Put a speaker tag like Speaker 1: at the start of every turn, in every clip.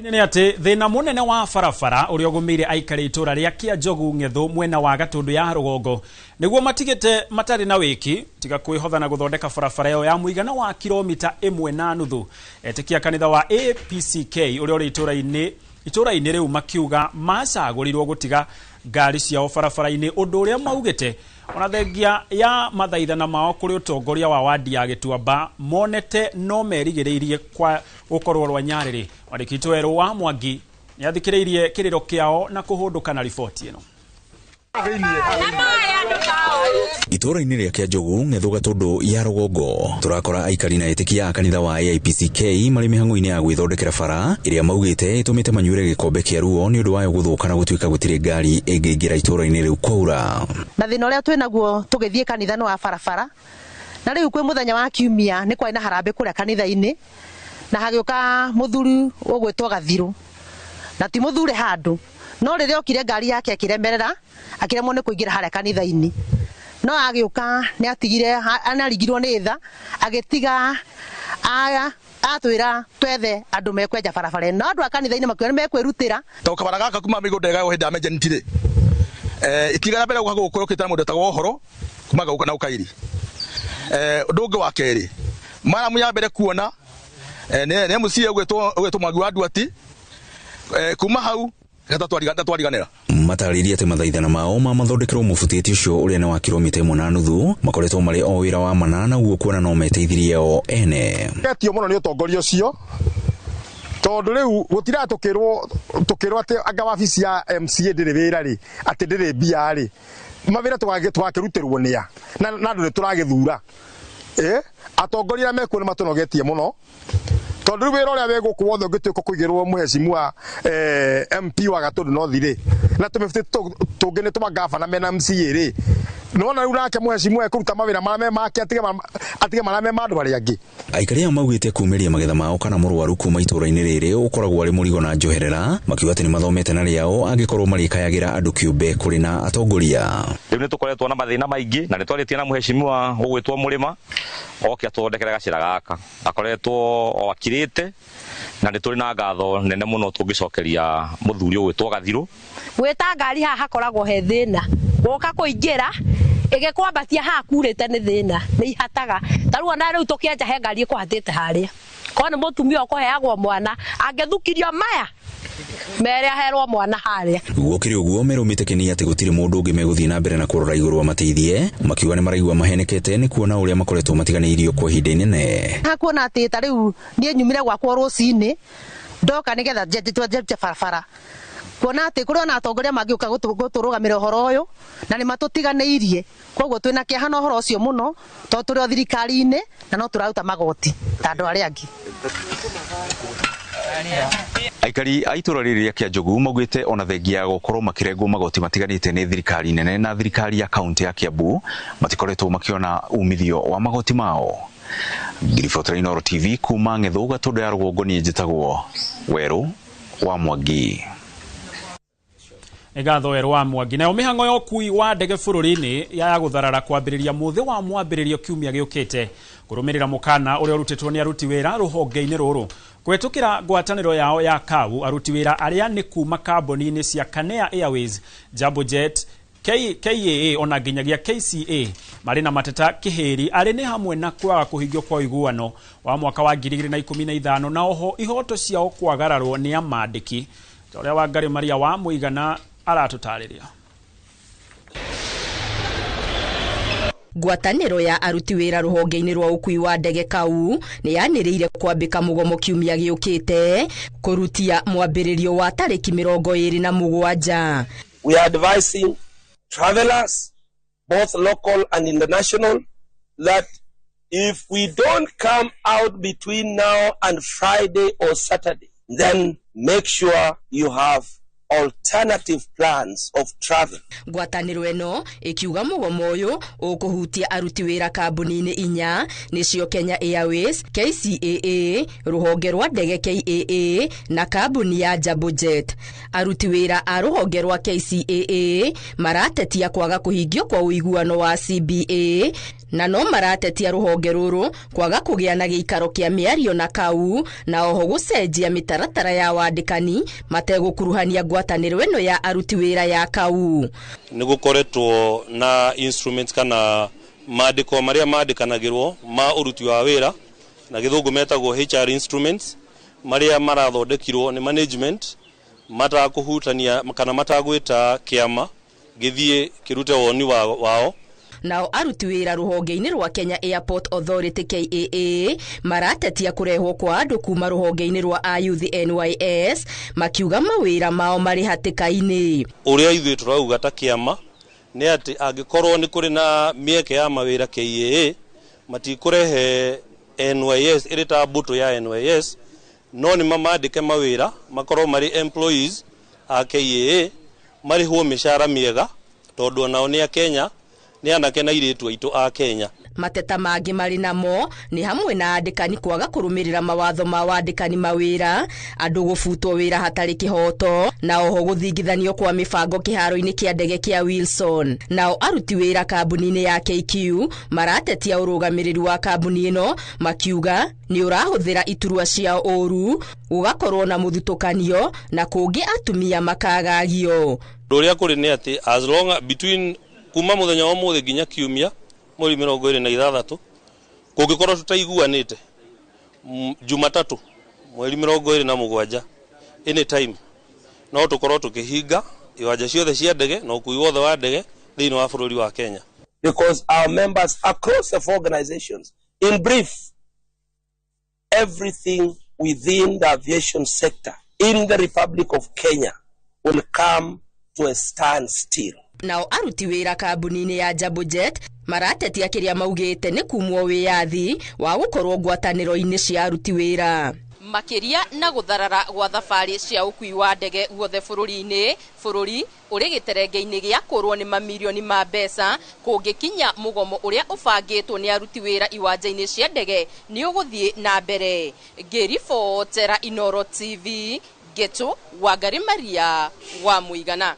Speaker 1: Nĩ atĩ thĩna mũnene wa barabara ũrĩa ũgũmĩire aikari itũra rĩa Kĩanjogu Ng'ethu mwena wa Gatũndũ ya rũgongo nĩguo matigĩte matarĩ na wĩki tiga kwĩhotha na gũthondeka barabara ĩyo ya mũigana wa kilomita 1.5. Etĩkia kanitha wa APCK ũrĩa ũrĩ itũra-inĩ rĩu makiuga macagũrirwo gũtiga ngari ciao barabara-inĩ, ũndũ ũrĩa maugĩte ona thengia ya mathaithana mao kũrĩ ũtongoria wa wadi ya Gĩtuamba monete no merigĩrĩirie kwa gũkorwo rwa nyarĩrĩ. Mwandĩki witũ wa Mwangi nĩathikĩrĩirie kĩrĩro kĩao na kũhũndũka na riboti ĩno.
Speaker 2: Itũra-inĩ rĩa Kĩanjogu Ng'ethu Gatũndũ ya rũgongo tũrakora aikari na etĩkia a kanitha wa AIPCK marĩ mĩhang'o-inĩ ya gwĩthondekera bara ĩrĩa maugĩte ĩtũmĩte manyuĩre gĩkombe kĩa ruo nĩ ũndũ wayo gũthũka na gũtuĩka gũtirĩ ngari ĩngĩingĩra itũra-inĩ rĩu kwaura.
Speaker 3: Na thĩna ũrĩa twĩnaguo tũgĩthiĩ kanitha nĩ wa barabara, na rĩu kwĩ mũthenya wa kiumia nĩ kwarĩ na harambĩ kũrĩa kanitha-inĩ na hagĩũka mũthuri ũgwĩtwo Gathirũ, na ti mũthure handũ, no rĩrĩa okire ngari yake akĩremerera akĩremwo nĩ kũingĩra harĩa kanitha-inĩ, no agĩũka nĩ atigire anaringirwo nĩ tha agĩtiga atwĩra twethe andũ mekwenja barabara ĩno, andũ a kanitha-inĩ makiuga nĩ mekwĩrutĩra.
Speaker 4: Tondũ kabara gaka kuma mĩgũnda ĩgaywo hĩndĩ ya Menjeniti rĩ, ikiga rĩa mbere gũka gũkũ yũkĩte na mũndũ wetagwo Ũhoro kuma gũka na Ũkairi. Ũndũ ũngĩ wa kerĩ, maramu ya mbere kuona nĩ MCA ũgwĩtwo Mwangi wa Nduati, kuma hau ndatwariganĩra.
Speaker 2: Matarĩrie atĩ mathaithana mao ma mathondekerwo mũbutĩti ũcio ũrĩa nĩ wa kilomita 1.5 makoretwo marĩ o wĩra wa mana naguo kuona no meteithirie o ene.
Speaker 5: Etio mũno nĩ ũtongoria ũcio tondũ rĩu gũtira tũkĩrwo atĩ anga wabici ya MCA ndĩrĩ wĩra rĩ, atĩ ndĩrĩ mbia rĩ, mawĩra tũgakĩrutĩrwo nĩa na andũ nĩ tũragĩthura. Atongoria arĩa mekuo nĩ matũnogetie mũno tondũ rĩu wĩra ũrĩa wĩ gũkũ wothe ũngĩtuĩka kũigĩrwo mũhecimua MP wa Gatũndũ North rĩ, na tũmĩbutĩ tũngĩ nĩ twa gavana mena MCA rĩ, nĩwona rĩu nake mũhecimua ekũruta mawĩra marĩa me make atige marĩa me ma andũ arĩa angĩ.
Speaker 2: Aikari aya maugĩte kumĩria magetha mao kana mũrwaru kuma itũra-inĩ rĩrĩ ũkoragwo arĩ mũrigo na njoherera, makiuga atĩ nĩ mathomete na rĩao angĩkorwo marĩkayagĩra andũ kĩũmbe kũrĩ na atongoria.
Speaker 6: Rĩu nĩ tũkoretwo na mathĩna maingĩ na nĩ twarĩtie na mũhecimiwa ũgwĩtwo Mũrĩma oke atũthondekere gacĩra gaka, akoretwo o akirĩte na nĩ tũrĩ na ngatho nene mũno tũngĩcokeria mũthuri ũgwĩtwo Gathirũ.
Speaker 3: Gwĩta ngari haha hakoragwo he thĩna, gũka kũingĩra ĩgĩkwambatia haha kurĩte nĩ thĩna, nĩ ihataga ta rĩu ona rĩu tũkĩenja he ngari ĩkũhatĩte harĩa, korwo nĩ mũtumia ũkũheagwo mwana angĩthukirio maya mere aherwo mwana harĩa.
Speaker 2: Gũkĩrĩ ũguo merũmĩte kĩni atĩ gũtirĩ mũndũ ũngĩ megũthiĩ na mbere na kũrora igũrũ amateithie, makiuga nĩ maraigua mahenekete nĩ kuona ũrĩa makoretwo matiganĩirio kwa ihinda inene.
Speaker 3: Hakuona atĩ ta rĩu niĩ nyumire gwakwa rũcinĩ ndoka nĩgetha njenje barabara, kuona atĩ kũrĩ ona atongoria mangĩũka gũtũrũgamĩra ũhoro ũyũ na nĩ matũtiganĩirie, koguo twĩna kĩeha na ũhoro ũcio mũno tondũ tũrĩ o thirikari-inĩ na no tũraruta magoti ta andũ arĩa angĩ.
Speaker 2: Aikari a itũra rĩrĩ rĩa Kĩanjogu maugĩte ona thengia ya gũkorwo makĩrengwo magoti matiganĩte nĩ thirikari nene na thirikari ya kaunti ya Kiambu matikoretwo makĩona umithio wa magoti mao. Ngiribotera Inooro TV kuma Ng'ethu Gatũndũ ya rũgongo, niĩ njĩtagwo Werũ wa Mwangi.
Speaker 1: Ngatho Werũ wa Mwangi. Nayo mĩhang'o ya ũkui wa ndege bũrũri-inĩ ya gũtharara kwambĩrĩria mũthĩ wa mwambĩrĩrio kiumia gĩũkĩte kũrũmĩrĩra mũkana ũrĩa ũrutĩtwo nĩ aruti wĩra rũhonge-inĩ rũrũ kũhetũkĩra ngwatanĩro yao ya KAU. Aruti wĩra arĩa nĩ kuma kambuni-inĩ cia Kanea Airways, Jambo Jet, KAA ona nginyagia KCA marĩ na mateta kĩhĩri arĩ nĩ hamwe na kwaga kũhingio kwa ũiguano wa mwaka wa 2015 na oho ihoto ciao kwagararwo nĩ amandĩki ta ũrĩa Wangari Maria wa Mũigana aratũtarĩria.
Speaker 7: Ngwatanĩro ya aruti wĩra rũhonge-inĩ rwa ũkui wa ndege KAU nĩ yanĩrĩire kwambĩka mũgomo kiumia gĩũkĩte kũrutia mwambĩrĩrio wa tarĩki 27.
Speaker 8: We are advising travelers, both local and international, that if we don't come out between now and Friday or Saturday, then make sure you have alternative plans of travel.
Speaker 7: Ngwatanĩro ĩno ĩkiuga mũgomo ũyũ ũkũhutia aruti wĩra kambuni-inĩ inya nĩcio Kenya Airways, KCAA, rũhonge rwa ndege KAA na kambuni ya Jambo Jet. Aruti wĩra a rũhonge rwa KCAA maratetia kwaga kũhingio kwa ũiguano wa CBA Na no maratetia rũhonge rũrũ kwaga kũgĩa na gĩikaro kĩa mĩario na kau, na oho gũcenjia mĩtaratara ya wandĩkani mategũkuruhania ngwatanĩro ĩno ya aruti wĩra ya kau.
Speaker 9: Nĩ gũkoretwo na instruments kana mandĩko marĩa mandĩkanagĩrwo ma ũruti wa wĩra, na gĩthũngũ metagwo HR instruments, marĩa marathondekirwo nĩ management matakũhutania kana matagwĩta kĩama gĩthiĩ kĩrute woni wao.
Speaker 7: Nao aruti wĩra rũhonge-inĩ rwa Kenya Airport Authority KAA maratetia kũrehwo kwa andũ kuma rũhonge-inĩ rwa ayuthi NYS, makiuga mawĩra mao marĩ hatĩka-inĩ.
Speaker 9: Ũrĩa ithuĩ tũrauga ta kĩama nĩ atĩ angĩkorwo nĩ kũrĩ na mĩeke ya mawĩra KAA, matikũrehe NYS ĩrĩ ta mbũtũ ya NYS, no nĩ mamandĩke mawĩra makorwo marĩ employees a KAA, marĩhwo mĩcara mĩega, tondũ onao nĩ a Kenya, nĩ anake na airĩtu aitũ a Kenya.
Speaker 7: Mateta mangĩ marĩ namo nĩ hamwe na andĩkani kwaga kũrũmĩrĩra mawatho ma wandĩkani mawĩra, andũ gũbutwo wĩra hatarĩ kĩhoto, na oho gũthingithanio kwa mĩbango kĩharo-inĩ kĩa ndege kĩa Wilson. Nao aruti wĩra kambuni-inĩ ya KQ maratetia ũrũgamĩrĩri wa kambuni ĩno, makiuga nĩ ũrahũthĩra iturwa ciao ũru, gũgakorwo na mũthutũkanio na kũngĩ atumia makagagio.
Speaker 9: Ũndũ ũrĩa kũrĩ nĩ atĩ as long between kuma mũthenya wa ũmũthĩ nginya kiumia mweri 26, kũngĩkorwo tũtaiguanĩte Jumatatũ mweri 27, anytime no tũkorwo tũkĩhinga iwanja ciothe cia ndege na ũkui wothe wa ndege thĩinĩ wa bũrũri wa Kenya.
Speaker 8: Because our members across the four organizations, in brief, everything within the aviation sector in the Republic of Kenya will come to a standstill.
Speaker 7: Nao aruti wĩra kambuni-inĩ ya Jambojet maratetia kĩrĩa maugĩte nĩ kumwo wĩyathi wa gũkorwo ngwatanĩro-inĩ cia aruti wĩra. Makĩria na gũtharara gwa thabarĩ cia ũkui wa ndege guothe bũrũri-inĩ, bũrũri ũrĩ gĩterenge-inĩ gĩa kũrwo nĩ mamirioni ma mbeca kũngĩkinya mũgomo ũrĩa ũbangĩtwo nĩ aruti wĩra iwanja-inĩ cia ndege nĩ ũgũthiĩ na mbere. Ngĩribotera Inooro TV, Ngeto Wangari Maria wa Mũigana.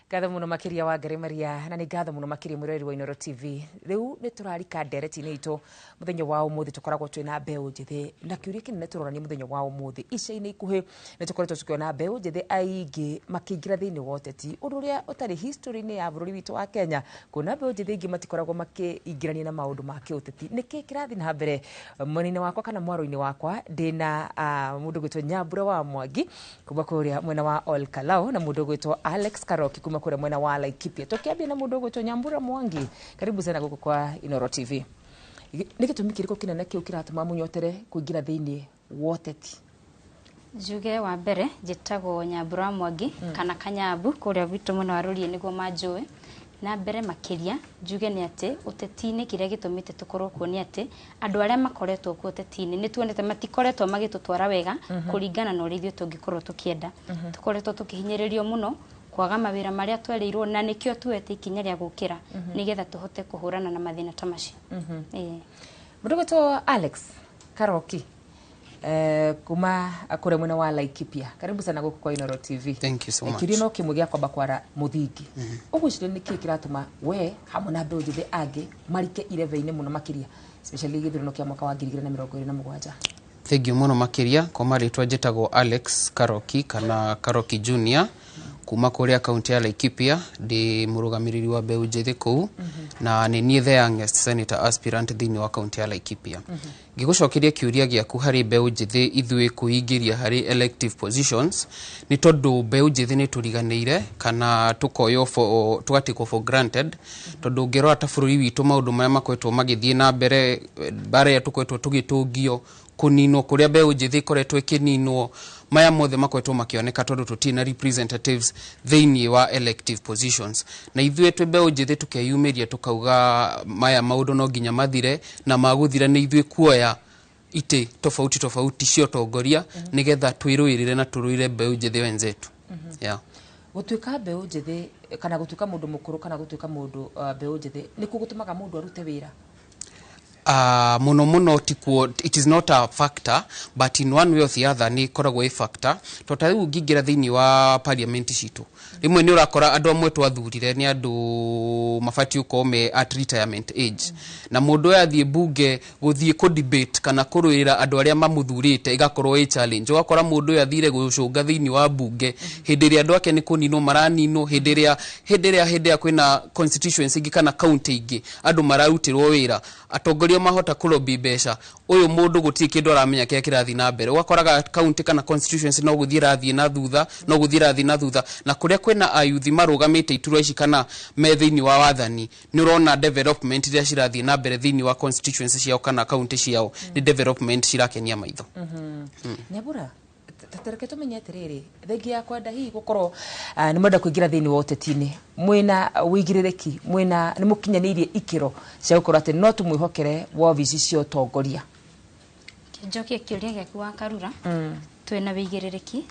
Speaker 10: Ngatho mũno makĩria wa Ngari Maria, na nĩ ngatho mũno makĩria mwĩroreri wa Inooro TV. Rĩu nĩ tũrarika ndereti-inĩ itũ mũthenya wa ũmũthĩ, tũkoragwo twĩna mbeũ njĩthĩ, na kĩũria kĩnene tũrorania mũthenya wa ũmũthĩ, ica-inĩ ikuhĩ nĩ tũkoretwo tũkĩona mbeũ njĩthĩ aingĩ makĩingĩra thĩinĩ wa ũteti, ũndũ ũrĩa ũtarĩ history-inĩ ya bũrũri witũ wa Kenya, kuona mbeũ njĩthĩ aingĩ matikoragwo makĩingĩrania na maũndũ ma kĩũteti. Nĩkĩ kĩrathiĩ na mbere? Mwena-inĩ wakwa kana mwaro-inĩ wakwa ndĩna mũndũ gwĩtwo Nyambura wa Mwangi kuma kũrĩa mwena wa Ol Kalou, na mũndũ gwĩtwo Alex Karoki kuma kũrĩa mwena wa Laikipia. Tukiambia na mũndũ gwĩtwo Nyambura Mwangi, karibu sana gũkũ kwa Inooro TV. Nĩ gĩtũmi kĩrĩkũ kĩnene kĩu kĩratũma mũnyotere kũingĩra thĩinĩ wa ũteti?
Speaker 11: Njuge wa mbere njĩtagwo Nyambura Mwangi kana Kanyambu kũrĩa gwitũ mwena wa Rũriĩ nĩguo manjũĩ. Na mbere makĩria njuge nĩ atĩ ũteti-inĩ kĩrĩa gĩtũmĩte tũkorwo kuo nĩ atĩ andũ arĩa makoretwo kuo ũteti-inĩ nĩ tuonete matikoretwo magĩtũtwara wega kũringana na ũrĩa ithuĩ tũngĩkorwo tũkĩenda. Tũkoretwo tũkĩhinyĩrĩrio mũno kwaga mawĩra marĩa twerĩirwo, na nĩkĩo tuete ikinya rĩa gũkĩra nĩgetha tũhote kũhũrana na mathĩna ta macio.
Speaker 10: Mũndũ gwĩtwo Alex Karoki kuma kũrĩa mwena wa Laikipia, karibu sana gũkũ kwa Inooro TV.
Speaker 12: Thank you so much.
Speaker 10: Kĩũria no kĩmwe gĩa kwamba kwara mũthingi. Ũgwĩciria nĩkĩĩ kĩratũma we hamwe na mbeũ njĩthĩ angĩ marike irebe-inĩ mũno makĩria, especially gĩthurano kĩa mwaka wa 2027?
Speaker 12: Thank you mũno makĩria. Kwa marĩtwa njĩtagwo Alex Karoki kana Karoki Junior kuma kũrĩa kaunti ya Laikipia, ndĩ mũrũgamĩrĩri wa mbeũ njĩthĩ kũu, na nĩ niĩ the youngest senator aspirant thĩinĩ wa kaunti ya Laikipia. Ngĩgũcokeria kĩũria gĩaku harĩ mbeũ njĩthĩ ithuĩ kwĩingĩria harĩ elective positions, nĩ tondũ mbeũ njĩthĩ nĩ tũriganĩire kana tũkoywo tũgatikwo for granted, tondũ ũngĩrora ta bũrũri witũ maũndũ marĩa makoretwo magĩthiĩ na mbere, mbara ĩrĩa tũkoretwo tũgĩtũngio, kũninwo kũrĩa mbeũ njĩthĩ ĩkoretwo ĩkĩninwo, maya mothe makoretwo makĩoneka tondũ tũtirĩ na representatives thĩinĩ wa elective positions, na ithuĩ twĩ mbeũ njĩthĩ tũkeyumĩria tũkauga maya maũndũ no nginya mathire, na magũthira nĩ ithuĩ kuoya itĩ tofauti tofauti cia ũtongoria nĩgetha twĩrũĩrĩre na tũrũĩre mbeũ njĩthĩ wenzetu. Yeah.
Speaker 10: Gũtuĩka mbeũ njĩthĩ kana gũtuĩka mũndũ mũkũrũ kana gũtuĩka mũndũ mbeũ njĩthĩ nĩkuo gũtũmaga mũndũ arute wĩra?
Speaker 12: Muno muno tikuo, it is not a factor, but in one way or the other nĩ ĩkoragwo ĩ factor, tondũ ta rĩu ngĩingĩra thĩinĩ wa parliament citũ, rĩmwe nĩ ũrakora andũ amwe twathurire nĩ andũ mabatiĩ gũkorwo me at retirement age, na mũndũ ũyũ athiĩ bunge gũthiĩ kũ debate kana kũrũĩrĩra andũ arĩa mamũthurĩte ĩgakorwo ĩ challenge. Ũgakora mũndũ ũyũ athire gũcũnga thĩinĩ wa bunge hĩndĩ ĩrĩa andũ ake nĩ kũninwo maraninwo, hĩndĩ ĩrĩa kwĩna constituency ingĩ kana county ingĩ andũ mararutĩrwo wĩra, atongoria mahota kũlobby mbeca, ũyũ mũndũ gũtirĩ kĩndũ aramenya kĩrĩa kĩrathiĩ na mbere. Ũgakoraga county kana constituency no gũthiĩ ĩrathiĩ na thutha, no gũthiĩ ĩrathiĩ na thutha, na kũrĩa kwĩna ayuthi marũgamĩte iturwa ici kana me thĩinĩ wa wathani, nĩ ũrona development iria cirathiĩ na mbere thĩinĩ wa constituency ciao kana county ciao nĩ development cirakenia maitho.
Speaker 10: Nyambura, tareke tumenye atiriri, thengia ya kwenda hihi gukorwo nĩ mwenda kũingĩra thĩinĩ wa ũteti-inĩ, mwĩna wĩigĩrĩrĩki, mwĩna nĩ mũkinyanĩirie ikĩro cia gũkorwo atĩ no tũmwĩhokere wabici cia ũtongoria?
Speaker 11: Njokie kĩũria gĩaku wa Karura. Twĩna wĩigĩrĩrĩki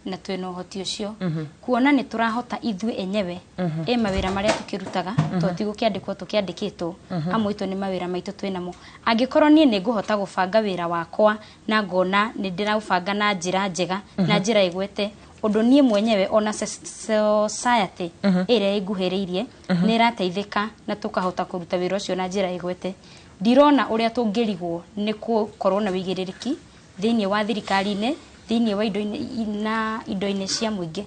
Speaker 11: na twĩna ũhoti ũcio, kuona nĩ tũrahota ithuĩ enyewe ĩ mawĩra marĩa tũkĩrutaga, to ti gũkĩandĩkwo tũkĩandĩkĩtwo. Amwe aitũ nĩ mawĩra maitũ twĩnamo. Angĩkorwo niĩ nĩ ngũhota gũbanga wĩra wakwa na ngona nĩ ndĩraũbanga na njĩra njega na njĩra ĩgwete ũndũ niĩ mwenyewe ona society ĩrĩa ĩnguhĩrĩirie nĩ ĩrateithĩka na tũkahota kũruta wĩra ũcio na njĩra ĩgwete, ndirona ũrĩa tũngĩrigwo nĩ gũkorwo na wĩigĩrĩrĩki thĩinĩ wa thirikari-inĩ, thĩinĩ wa indo-inĩ na indo-inĩ cia mũingĩ.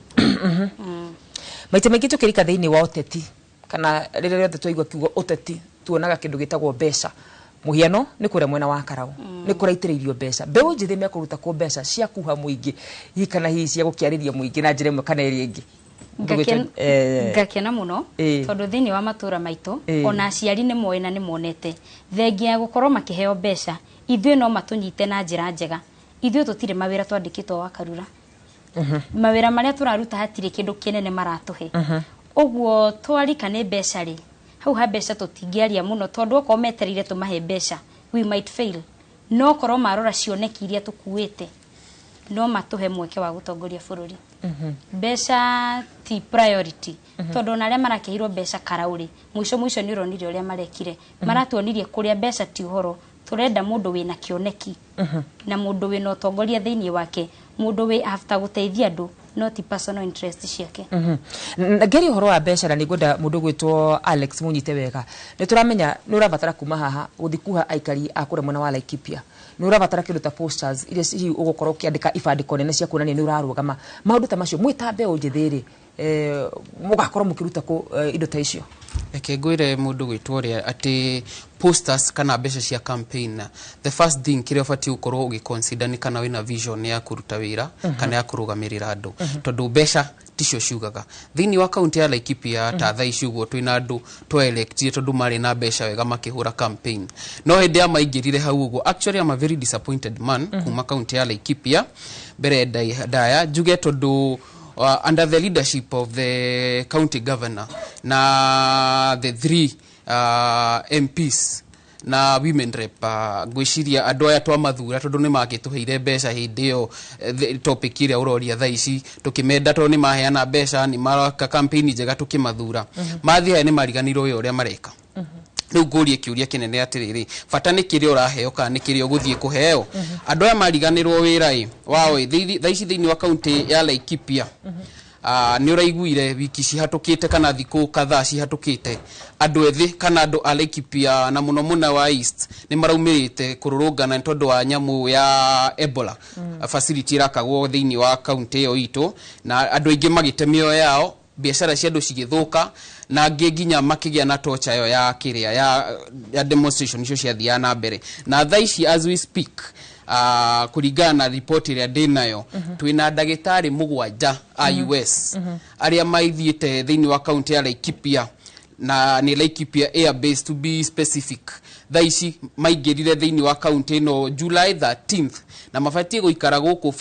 Speaker 10: Maita maingĩ tũkĩrika thĩinĩ wa ũteti kana rĩrĩa rĩothe twaigua kiugo ũteti, tuonaga kĩndũ gĩtagwo mbeca. Mũhiano nĩ kũrĩa mwena wa Karau nĩ kũraitĩrĩirio mbeca. Mbeũ njĩthĩ mekũruta kũ mbeca cia kuha mũingĩ hihi kana hihi cia gũkĩarĩria mũingĩ na njĩra ĩmwe kana ĩrĩa ĩngĩ?
Speaker 11: Ngakena mũno tondũ thĩinĩ wa matũra maitũ ona aciari nĩ moĩ na nĩ monete thengia ya gũkorwo makĩheo mbeca, ithuĩ no matũnyite na njĩra njega. Ithuĩ tũtirĩ mawĩra twandĩkĩtwo wa Karura. Mawĩra marĩa tũraruta hatirĩ kĩndũ kĩnene maratũhe. Ũguo twarika nĩ mbeca rĩ, hau ha mbeca tũtingĩaria mũno, tondũ okorwo metereire tũmahe mbeca, we might fail. No korwo marora cioneki iria tũkuĩte, no matũhe mweke wa gũtongoria bũrũri. Mbeca ti priority, tondũ ona arĩa marakĩheirwo mbeca Karaũ rĩ, mũico mũico nĩ ũronire ũrĩa marekire. Maratuonirie kũrĩa mbeca ti ũhoro. Tũrenda mũndũ wĩna kĩoneki na mũndũ wĩna ũtongoria thĩinĩ wake, mũndũ wĩ after gũteithia andũ, no ti personal interest ciake.
Speaker 10: Na ngĩaria ũhoro wa mbeca, na nĩngwenda mũndũ gwĩtwo Alex mũnyite wega, nĩ tũramenya nĩ ũrabatara kuma haha gũthiĩ kuha aikari a kũrĩa mwena wa Laikipia, nĩ ũrabatara kĩndũ ta posters iria hihi ũgũkorwo ũkĩandĩka ibandĩko nene cia kuonania nĩ ũrarũgama. Maũndũ ta macio, mwĩ ta mbeũ njĩthĩ rĩ, mũgakorwo mũkĩruta kũ indo ta icio?
Speaker 12: Reke ngwĩre mũndũ gwĩtwo ũrĩa atĩ posters kana mbeca cia campaign, the first thing kĩrĩa ũbatiĩ gũkorwo ũgĩconsider nĩ kana wĩna vision ya kũruta wĩra kana ya kũrũgamĩrĩra andũ, tondũ mbeca ticio ciugaga. Thĩinĩ wa kaunti ya Laikipia ta thaa ici ũguo twĩna andũ twaelectire tondũ marĩ na mbeca wega makĩhũra campaign, no hĩndĩ ya maingĩrire hau ũguo, actually I'm a very disappointed man kuma kaunti ya Laikipia. Mbere ndaya njuge tondũ under the leadership of the county governor na the three MPs na women rep, ngwĩciria andũ aya twamathura tondũ nĩ makĩtũheire mbeca hĩndĩ ĩyo, topic ĩrĩa ũroria thaa ici, tũkĩmenda tondũ nĩ maheana mbeca, nĩ maraka campaign njega, tũkĩmathura. Mathiĩ haya nĩ mariganĩirwo wĩra ũrĩa mareka. Rĩu ngũrie kĩũria kĩnene atĩrĩrĩ, bata nĩ kĩrĩa ũraheo kana nĩ kĩrĩa ũgũthiĩ kũheo? Andũ aya mariganĩrwo wĩra ĩ wao ĩ. Thaa ici thĩinĩ wa kaunti ya Laikipia, nĩ ũraiguire wiki cihatũkĩte kana thikũ kadhaa cihatũkĩte, andũ ethĩ kana andũ a Laikipia na mũno mũno wa East nĩ maraumĩrĩte kũrũrũngana nĩ tondũ wa nyamũ ya Ebola facility ĩrakagwo thĩinĩ wa kaunti ĩyo itũ, na andũ aingĩ magĩte mĩoyo yao, biacara cia andũ cigĩthũka, na angĩ nginya makĩgĩa na tocha ĩyo ya kĩrĩa ya demonstration icio ciathiaga na mbere. Na thaa ici as we speak, kũringana na ripoti ĩrĩa ndĩnayo, twĩna ndagĩtarĩ 7 a US arĩa maithiĩte thĩinĩ wa kaunti ya Laikipia, na nĩ Laikipia Air Base to be specific. Thaa ici maingĩrire thĩinĩ wa kaunti ĩno July 13th na mabatiĩ gũikara gũkũ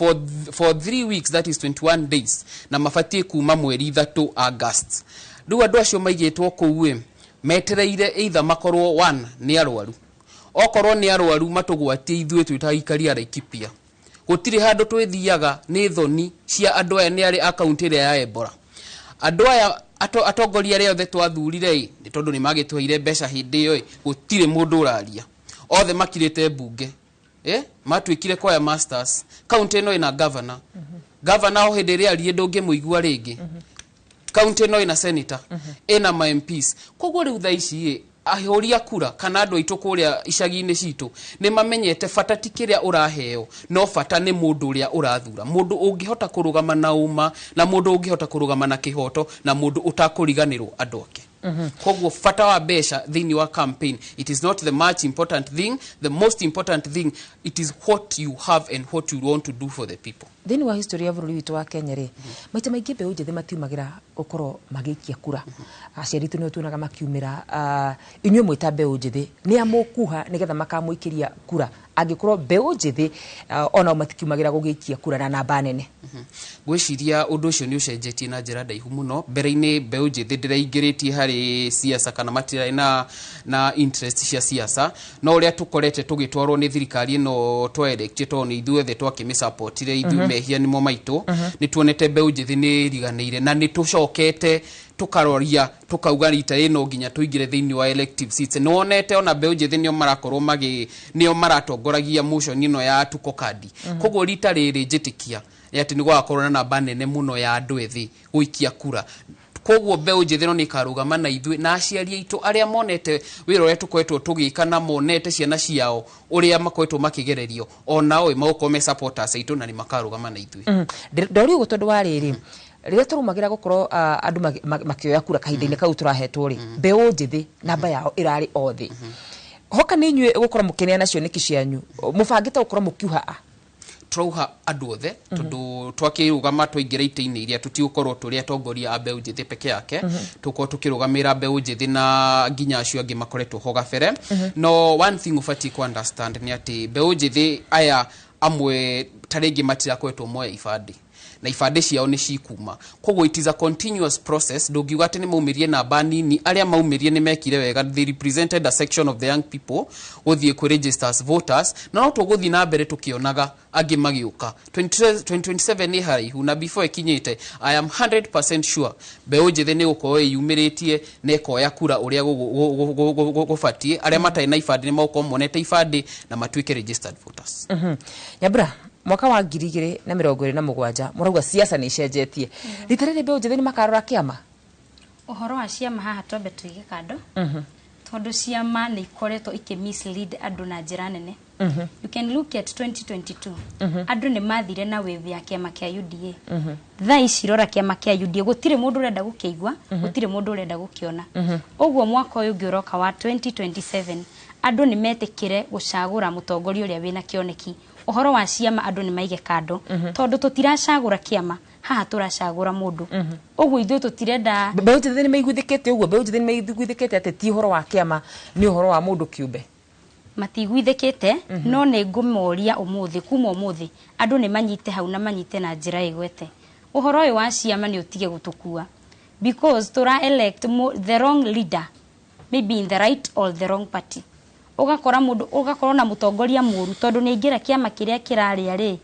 Speaker 12: for 3 weeks, that is 21 days, na mabatiĩ kuma mweri 3 August. Rĩu andũ acio maigĩtwo kũu ĩ metereire either makorwo one nĩ arwaru, okorwo nĩ arwaru matũgwatie ithuĩ twĩ ta aikari a Laikipia. Gũtirĩ handũ twĩthiaga nĩ thoni cia andũ aya nĩ arĩ a kaunti ĩrĩa ya Ebola. Andũ aya atongoria arĩa othe twathurire ĩ nĩ tondũ nĩ magĩtũheire mbeca hĩndĩ ĩyo ĩ, gũtirĩ mũndũ ũraria. Othe makirĩte mbunge, matuĩkire choir masters. Kaunti ĩno ĩna governor, governor o hĩndĩ ĩrĩa arie ndũngĩmũigua rĩngĩ. Kaunti ĩno ĩna senator, ĩna ma MPs. Koguo rĩu thaa ici ĩ ahũri a kura kana andũ aitũ kũrĩa icagi-inĩ citũ nĩ mamenyete bata ti kĩrĩa ũraheo, no bata nĩ mũndũ ũrĩa ũrathura, mũndũ ũngĩhota kũrũgama na ũma na mũndũ ũngĩhota kũrũgama na kĩhoto na mũndũ ũtakũriganĩrwo andũ ake. Koguo bata wa mbeca thĩinĩ wa campaign, it is not the much important thing. The most important thing, it is what you have and what you want to do for the people.
Speaker 10: Thĩinĩ wa history ya bũrũri witũ wa Kenya rĩ, maita maingĩ mbeũ njĩthĩ matiumagĩra gũkorwo magĩikia kura. Aciari aitũ nĩo tuonaga makiumĩra. Inyuĩ mwĩta mbeũ njĩthĩ, nĩ a mũkuha nĩgetha makamũikĩria kura angĩkorwo mbeũ njĩthĩ onao matikiumagĩra gũgĩikia kura na namba nene?
Speaker 12: Ngwĩciria ũndũ ũcio nĩ ũcenjetie na njĩra ndaihu mũno. Mbere-inĩ mbeũ njĩthĩ ndĩraingĩrĩtie harĩ siasa kana matirarĩ na interest cia siasa, no ũrĩa tũkorete tũgĩtwarwo nĩ thirikari ĩno twaelectie, tondũ nĩ ithuothe twakĩmĩsupportire ithuĩ, mehia nĩmo maitũ, nĩ tuonete mbeũ njĩthĩ nĩ ĩriganĩire na nĩ tũcokete tukaroria tukauga rita ĩno nginya tũingĩre thĩinĩ wa elective seats. Nĩ wonete ona mbeũ njĩthĩ nĩo marakorwo magĩ nĩo maratongoragia motion ĩno ya tuko kandi. Koguo rita rĩrĩ njĩtĩkia nĩ atĩ nĩ gũgakorwo na namba nene mũno ya andũ ethĩ gũikia kura. Koguo mbeũ njĩthĩ no nĩ ĩkarũgama na ithuĩ na aciari aitũ arĩa monete wĩra ũrĩa tũkoretwo tũgĩka na monete ciana ciao ũrĩa makoretwo makĩgererio, onao ĩ magũkorwo me supporters aitũ na nĩ makarũgama na ithuĩ.
Speaker 10: Ndori ũguo tondũ wa rĩrĩ, rĩrĩa tũrũmagĩra gũkorwo andũ makĩoya kura kahinda-inĩ kau tũrahetwo rĩ, mbeũ njĩthĩ namba yao ĩrarĩ othe. Hoka nĩ inyuĩ gũkorwo mũkĩneana cioneki cianyu, mũbangĩte gũkorwo mũkiuha a?
Speaker 12: Turauha andũ othe, tondũ twakĩrũgama twaingĩra itĩ-inĩ iria tũtigũkorwo tũrĩ atongoria a mbeũ njĩthĩ peke yake, tũkorwo tũkĩrũgamĩrĩra mbeũ njĩthĩ na nginya acio angĩ makoretwo ho gabere. No one thing ũbatiĩ ku understand nĩ atĩ mbeũ njĩthĩ aya amwe ta rĩngĩ matirakoretwo moya ibandĩ na ibandĩ ciao nĩ cikuma. Koguo it is a continuous process. Ndũngiuga atĩ nĩ maumĩrie namba nini. Arĩa maumĩrie nĩ mekire wega, they represented a section of the young people gũthiĩ kwĩ register as voters, na no tũgũthiĩ na mbere tũkĩonaga angĩ magĩũka. 2027 nĩ haraihu na before ĩkinyĩte, I am 100% sure mbeũ njĩthĩ nĩ gũkorwo ĩyumĩrĩtie na ĩkoya kura ũrĩa gũbatiĩ. Arĩa matarĩ na ibandĩ nĩ magũkorwo monete ibandĩ na matuĩke registered voters.
Speaker 10: Nyambura, mwaka wa 2027 mũrauga siasa nĩ icenjetie. Rita rĩrĩ mbeũ njĩthĩ nĩ makarora kĩama?
Speaker 11: Ũhoro wa ciama haha twambe tũige kando, tondũ ciama nĩ ikoretwo ikĩ mislead andũ na njĩra nene. You can look at 2022, andũ nĩ mathire na wave ya kĩama kĩa UDA. Thaa ici rora kĩama kĩa UDA, gũtirĩ mũndũ ũrenda gũkĩigua, gũtirĩ mũndũ ũrenda gũkĩona. Ũguo mwaka ũyũ ũngĩ ũroka wa 2027, andũ nĩ metĩkĩre gũcagũra mũtongoria ũrĩa wĩna kĩoneki. Ũhoro wa ciama andũ nĩ maige kando, tondũ tũtiracagũra kĩama haha, tũracagũra mũndũ. Ũguo ithuĩ tũtirenda.
Speaker 10: Mbeũ njĩthĩ nĩ maiguithĩkĩte ũguo? Mbeũ njĩthĩ nĩ maiguithĩkĩte atĩ ti ũhoro wa kĩama, nĩ ũhoro wa mũndũ kĩũmbe?
Speaker 11: Matiguithĩkĩte, no nĩ ngũmoria ũmũthĩ, kuma ũmũthĩ andũ nĩ manyite hau na manyite na njĩra ĩgwete. Ũhoro ũyũ wa ciama nĩ ũtige gũtũkua, because tũra elect the wrong leader, maybe in the right or the wrong party. Ũgakora mũndũ, ũgakorwo na mũtongoria mũru tondũ nĩ aingĩra kĩama kĩrĩa kĩrarĩa rĩ,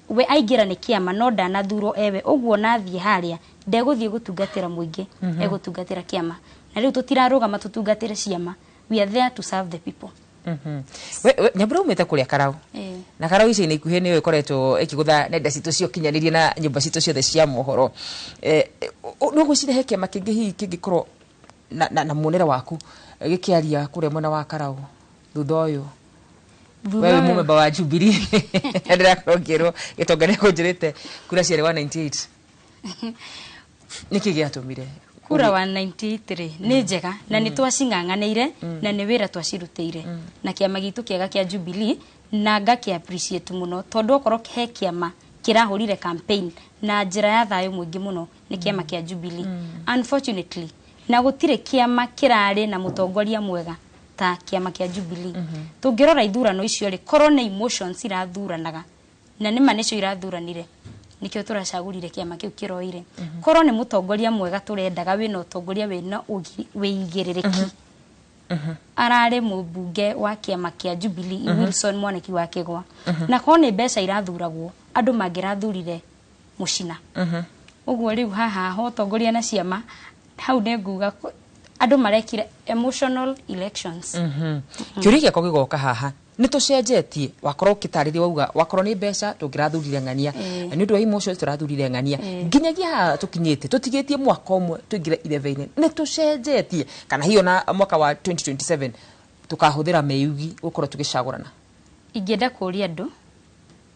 Speaker 11: we aingĩra nĩ kĩama no ndanathurwo ewe. Ũguo nathiĩ harĩa ndegũthiĩ gũtungatĩra mũingĩ, egũtungatĩra kĩama. Na rĩu tũtirarũgama tũtungatĩre ciama, we are there to serve the people.
Speaker 10: We Nyambura, umĩte kũrĩa Karau na Karau ica-inĩ ikuhĩ nĩyo ĩkoretwo ĩkĩgũtha nenda citũ cia ũkinyanĩria na nyũmba citũ ciothe cia mohoro. No gwĩciria he kĩama kĩngĩ hihi kĩngĩkorwo na muonere waku gĩkĩaria kũrĩa mwena wa Karau thutha ũyũ?
Speaker 11: Thutha
Speaker 10: We wĩ
Speaker 11: ũyũ?
Speaker 10: Mũmemba wa Jubilee. Ndĩrakorwo ngĩrwo gĩtonga nĩ kũnjĩrĩte kura ciarĩ 198. Nĩkĩ gĩatũmire?
Speaker 11: Kura 193 nĩ njega na nĩ twacing'ang'anĩire na nĩ wĩra twacirutĩire na kĩama gitũ kĩega kĩa Jubilee, na ngakĩ appreciate mũno, tondũ okorwo he kĩama kĩrahũrire campaign na njĩra ya thayũ mũingĩ mũno nĩ kĩama kĩa Jubilee. Unfortunately, na gũtirĩ kĩama kĩrarĩ na mũtongoria mwega ta kĩama kĩa Jubilee. Tũngĩrora ithurano icio rĩ, korwo nĩ emotions irathuranaga, na nĩma nĩcio irathuranire, nikio turacagurire kiama kiu kiroire. Korwo ni mutongoria mwega turendaga, wina utongoria wina wĩigĩrĩrĩki, ararĩ mũmbunge wa kĩama kĩa Jubilee, Wilson Mwaniki wa Kĩgwa. Na korwo nĩ mbeca irathuragwo, andũ mangĩrathurire Mũcina. Ũguo rĩu haha ho ũtongoria na ciama hau nĩ nguga Andũ marekire emotional elections.
Speaker 10: Kĩũria gĩakwa gĩgoka haha, nĩ tũcenjetie. Wakorwo ũkĩtarĩria, wauga wakorwo nĩ mbeca tũngĩrathurire ng'ania, nĩ ũndũ wa emotions tũrathurire ng'ania. Nginyagia haha tũkinyĩte, tũtigĩtie mwaka ũmwe tũingĩre irebe-inĩ, nĩ tũcenjetie kana hiyo na mwaka wa 2027 tũkahũthĩra mĩugi gũkorwo tũgĩcagũrana?
Speaker 11: Ingĩenda kũria andũ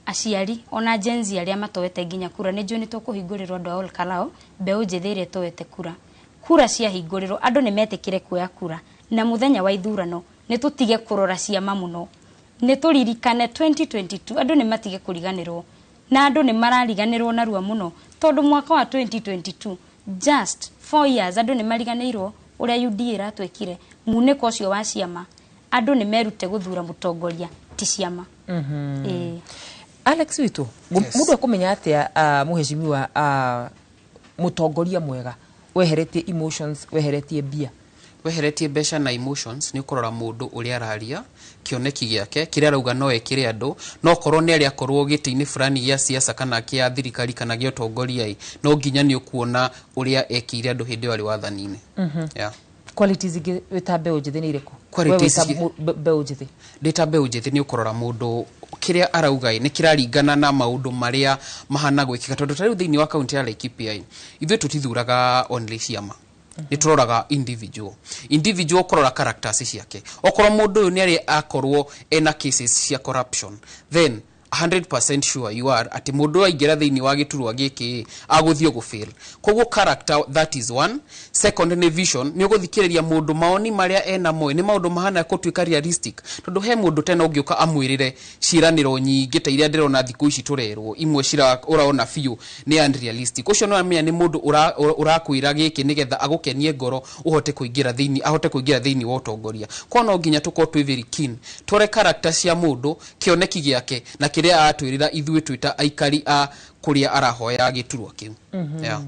Speaker 11: aciari ona Gen Z arĩa matoete nginya kura, nĩ njũĩ nĩ tũkũhingũrĩrwo andũ a Ol Kalou, mbeũ njĩthĩ ĩrĩa ĩtoete kura, kura ciahingũrĩrwo andũ nĩ metĩkĩre kuoya kura, na mũthenya wa ithurano nĩ tũtige kũrora ciama mũno, nĩ tũririkane 2022. Andũ nĩ matige kũriganĩrwo, na andũ nĩ marariganĩrwo narua mũno, tondũ mwaka wa 2022, just 4 years, andũ nĩ mariganĩirwo ũrĩa UDA ĩratwĩkire, munĩko ũcio wa ciama. Andũ nĩ merute gũthura mũtongoria, ti ciama. Ĩĩ.
Speaker 10: Alex witũ, mũndũ akũmenya atĩa, mũheshimiwa, mũtongoria mwega weheretie emotions, weheretie mbia?
Speaker 12: Weheretie mbeca na emotions, nĩ ũkũrora mũndũ ũrĩa araria, kĩoneki gĩake kĩrĩa arauga no ekĩre andũ, no korwo nĩ arĩa akorwo gĩtĩ-inĩ fulani gĩa siasa kana kĩa thirikari kana gĩa ũtongoria ĩ, no nginya nĩ ũkuona ũrĩa ekĩire andũ hĩndĩ ĩyo arĩ wathani-inĩ. Yeah.
Speaker 10: Qualities ingĩ wĩta mbeũ njĩthĩ nĩ irĩkũ?
Speaker 12: Qualities
Speaker 10: We wĩta mbeũ njĩthĩ.
Speaker 12: Ndĩ ta mbeũ njĩthĩ, nĩ ũkũrora mũndũ kĩrĩa arauga ĩ, nĩ kĩraringana na maũndũ marĩa mahana gwĩkĩka, tondũ ta rĩu thĩinĩ wa kaunti ya Laikipia ĩ, ithuĩ tũtithuraga only ciama, nĩ tũroraga individual, individual kũrora characters ciake. Okorwo mũndũ ũyũ nĩ arĩ akorwo ena cases cia corruption, then 100% sure you are atĩ mũndũ ũyũ aingĩra thĩinĩ wa gĩturwa gĩkĩ agũthiĩ gũfail. Koguo character, that is one. Second nĩ vision. Nĩ ũgũthikĩrĩria mũndũ, maoni marĩa enamo nĩ maũndũ mahana gũtuĩka realistic, tondũ he mũndũ tena ũngĩũka amwĩrĩre ciĩranĩro nyingĩ ta iria ndĩrona thikũ ici tũrerwo, imwe cira ũraona biũ nĩ unrealistic. Ũcio no amenya nĩ mũndũ ũrakwĩra gĩkĩ nĩgetha agũkenie ngoro ũhote kũingĩra thĩinĩ, ahote kũingĩra thĩinĩ wa ũtongoria. Kwa no nginya tũkorwo twĩ very keen tũrore character cia mũndũ, kĩoneki gĩake na kĩrĩa atwĩrĩra ithuĩ twĩ ta aikari a kũrĩa arahoya gĩturwa kĩu. Yeah.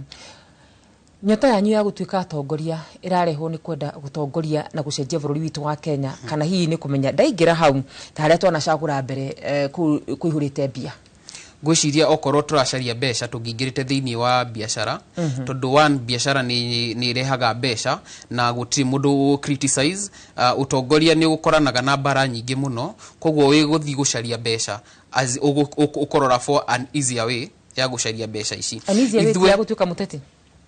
Speaker 10: Nyota yanyu ya gũtuĩka atongoria ĩrarehwo nĩ kwenda gũtongoria na gũcenjia bũrũri witũ wa Kenya, kana hihi nĩ kũmenya ndaingĩra hau ta harĩa twanacagũra mbere, kũu kũihũrĩte mbia?
Speaker 12: Ngwĩciria okorwo tũracaria mbeca, tũngĩingĩrĩte thĩinĩ wa biacara, tondũ one, biacara nĩ ĩrehaga mbeca na gũtirĩ mũndũ criticize. Ũtongoria nĩ ũkoranaga na mbara nyingĩ mũno, koguo wĩ gũthiĩ gũcaria mbeca as ũkũrora for an easier way ya gũcaria mbeca ici.
Speaker 10: An easier way ya gũtuĩka mũteti?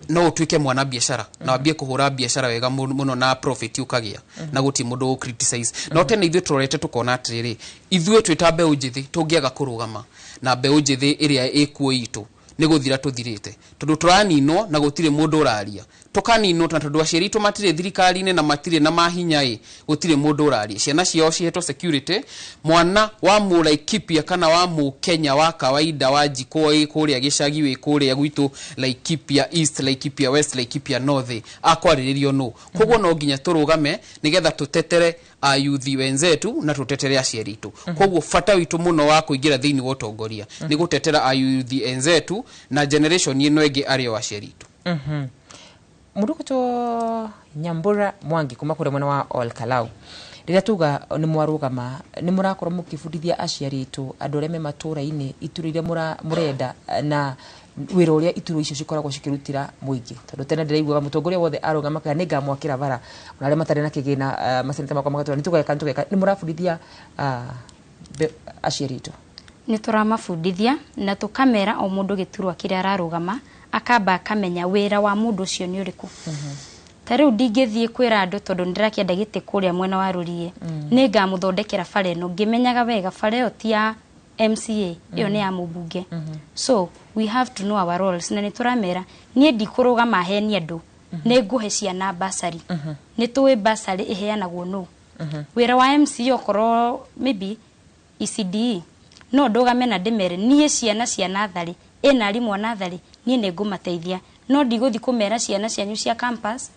Speaker 12: No ũtuĩke mwana biacara na wambie kũhũra biacara wega mũno na profit ũkagĩa na gũtirĩ mũndũ ũ criticize. No tene ithuĩ tũrorete tũkona atĩrĩrĩ, ithuĩ twĩ ta mbeũ njĩthĩ tũngĩaga kũrũgama na mbeũ njĩthĩ ĩrĩa ĩkuo itũ nĩ gũthira tũthirĩte, tondũ tũraninwo na gũtirĩ mũndũ ũraria, tũkaninwo na tondũ aciari aitũ matirĩ thirikari-inĩ na matirĩ na mahinya ĩ, gũtirĩ mũndũ ũraria. Ciana ciao cihetwo security. Mwana wa Mũlaikipia kana wa Mũkenya wa kawaida wa njikũ wĩ kũrĩa gĩcagi, wĩ kũrĩa gwitũ Laikipia East, Laikipia West, Laikipia North, akwarĩrĩrio nũ? Koguo no nginya tũrũgame nĩgetha tũtetere ayuthi wenzetu na tũtetere aciari aitũ. Koguo bata witũ mũno wa kũingĩra thĩinĩ wa ũtongoria nĩ gũtetera ayuthi enzetu na generation ĩno ĩngĩ arĩ o aciari aitũ.
Speaker 10: Mũndũ ũgwĩtwo Nyambura Mwangi kuma kũrĩa mwena wa Ol Kalou, rĩrĩa tuga nĩ mwarũgama, nĩ mũrakorwo mũkĩbundithia aciari aitũ, andũ arĩa me matũra-inĩ, iturwa iria mũrenda na wĩra ũrĩa iturwa icio cikoragwo cikĩrutĩra mũingĩ? Tondũ tene ndĩraiguaga mũtongoria wothe arũgama kana nĩ ngamwakĩra bara, ona arĩa matarĩ na kĩgĩna, maseneta makwa magatwĩra nĩ tũgeka, nĩ tũgeka. Nĩ mũrabundithia aciari aitũ?
Speaker 11: Nĩ tũramabundithia na tũkamera o mũndũ gĩturwa kĩrĩa ararũgama akamba akamenya wĩra wa mũndũ ũcio nĩ ũrĩkũ. Ta rĩu ndingĩthiĩ kwĩra andũ tondũ nĩ ndĩrakĩenda gĩtĩ kũrĩa mwena wa Rũriĩ nĩ ngamũthondekera bara ĩno, ngĩmenyaga wega bara ĩyo ti ya MCA, ĩyo nĩ ya mũmbunge. So we have to know our roles, na nĩ tũramera niĩ ndikũrũgama henie andũ nĩ ngũhe ciana basari. Nĩ tũĩ basari ĩheanagwo nũ. Wĩra wa MCA okorwo maybe ECDE, no ndũgame na ndĩmere niĩ ciana cia natharĩ ĩna arimũ a natharĩ, niĩ nĩ ngũmateithia, no ndigũthiĩ kũmera ciana cianyu cia campus,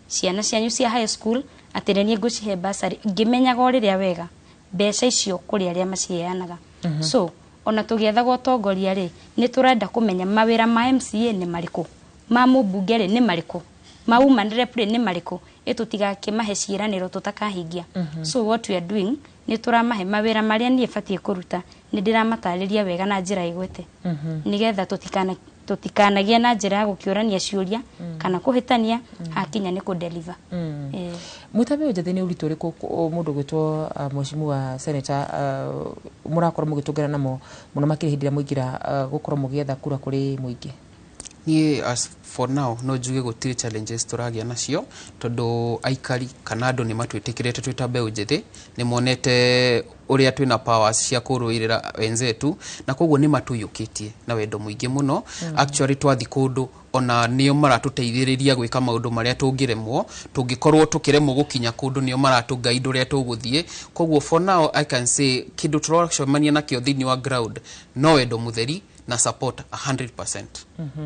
Speaker 11: ciana cianyu cia high school atĩ nĩ niĩ ngũcihe basarĩ, ngĩmenyaga o rĩrĩa wega mbeca icio kũrĩ arĩa maciheanaga. So ona tũgĩethaga ũtongoria rĩ, nĩ tũrenda kũmenya mawĩra ma MCA nĩ marĩkũ, ma mũmbunge rĩ nĩ marĩkũ, ma woman rep rĩ nĩ marĩkũ, ĩ tũtigakĩmahe ciĩranĩro tũtakahingia. So what we are doing nĩ Nĩ tũramahe mawĩra marĩa niĩ batiĩ kũruta, nĩ ndĩramatarĩria wega na njĩra ĩgwete, nĩgetha tũtikanagie na njĩra ya gũkĩũrania ciũria kana kũhĩtania hakinya nĩ kũdeliver.
Speaker 10: Mwĩta mbeũ njĩthĩ, nĩ ũritũ ũrĩkũ mũndũ gwĩtwo mheshimiwa senator mũrakorwo mũgĩtũngana namo mũno makĩria hĩndĩ ĩrĩa mũingĩra gũkorwo mũgĩetha kura kũrĩ mũingĩ?
Speaker 12: Niĩ as for now no njuge gũtirĩ challenges tũragĩa nacio, tondũ aikari kana andũ nĩ matwĩtĩkĩrĩte twĩ ta mbeũ njĩthĩ, nĩ monete ũrĩa twĩna powers cia kũrũĩrĩra wenzetu, na koguo nĩ matũiyũkĩtie na wendo mũingĩ mũno. Actually, twathi kũndũ ona nĩo maratũteithĩrĩria gwĩka maũndũ marĩa tũngĩremwo, tũngĩkorwo tũkĩremwo gũkinya kũndũ, nĩo maratũguide ũrĩa tũgũthiĩ. Koguo for now I can say kĩndũ tũracemania nakĩo thĩinĩ wa ground no wendo mũtheri na support 100%.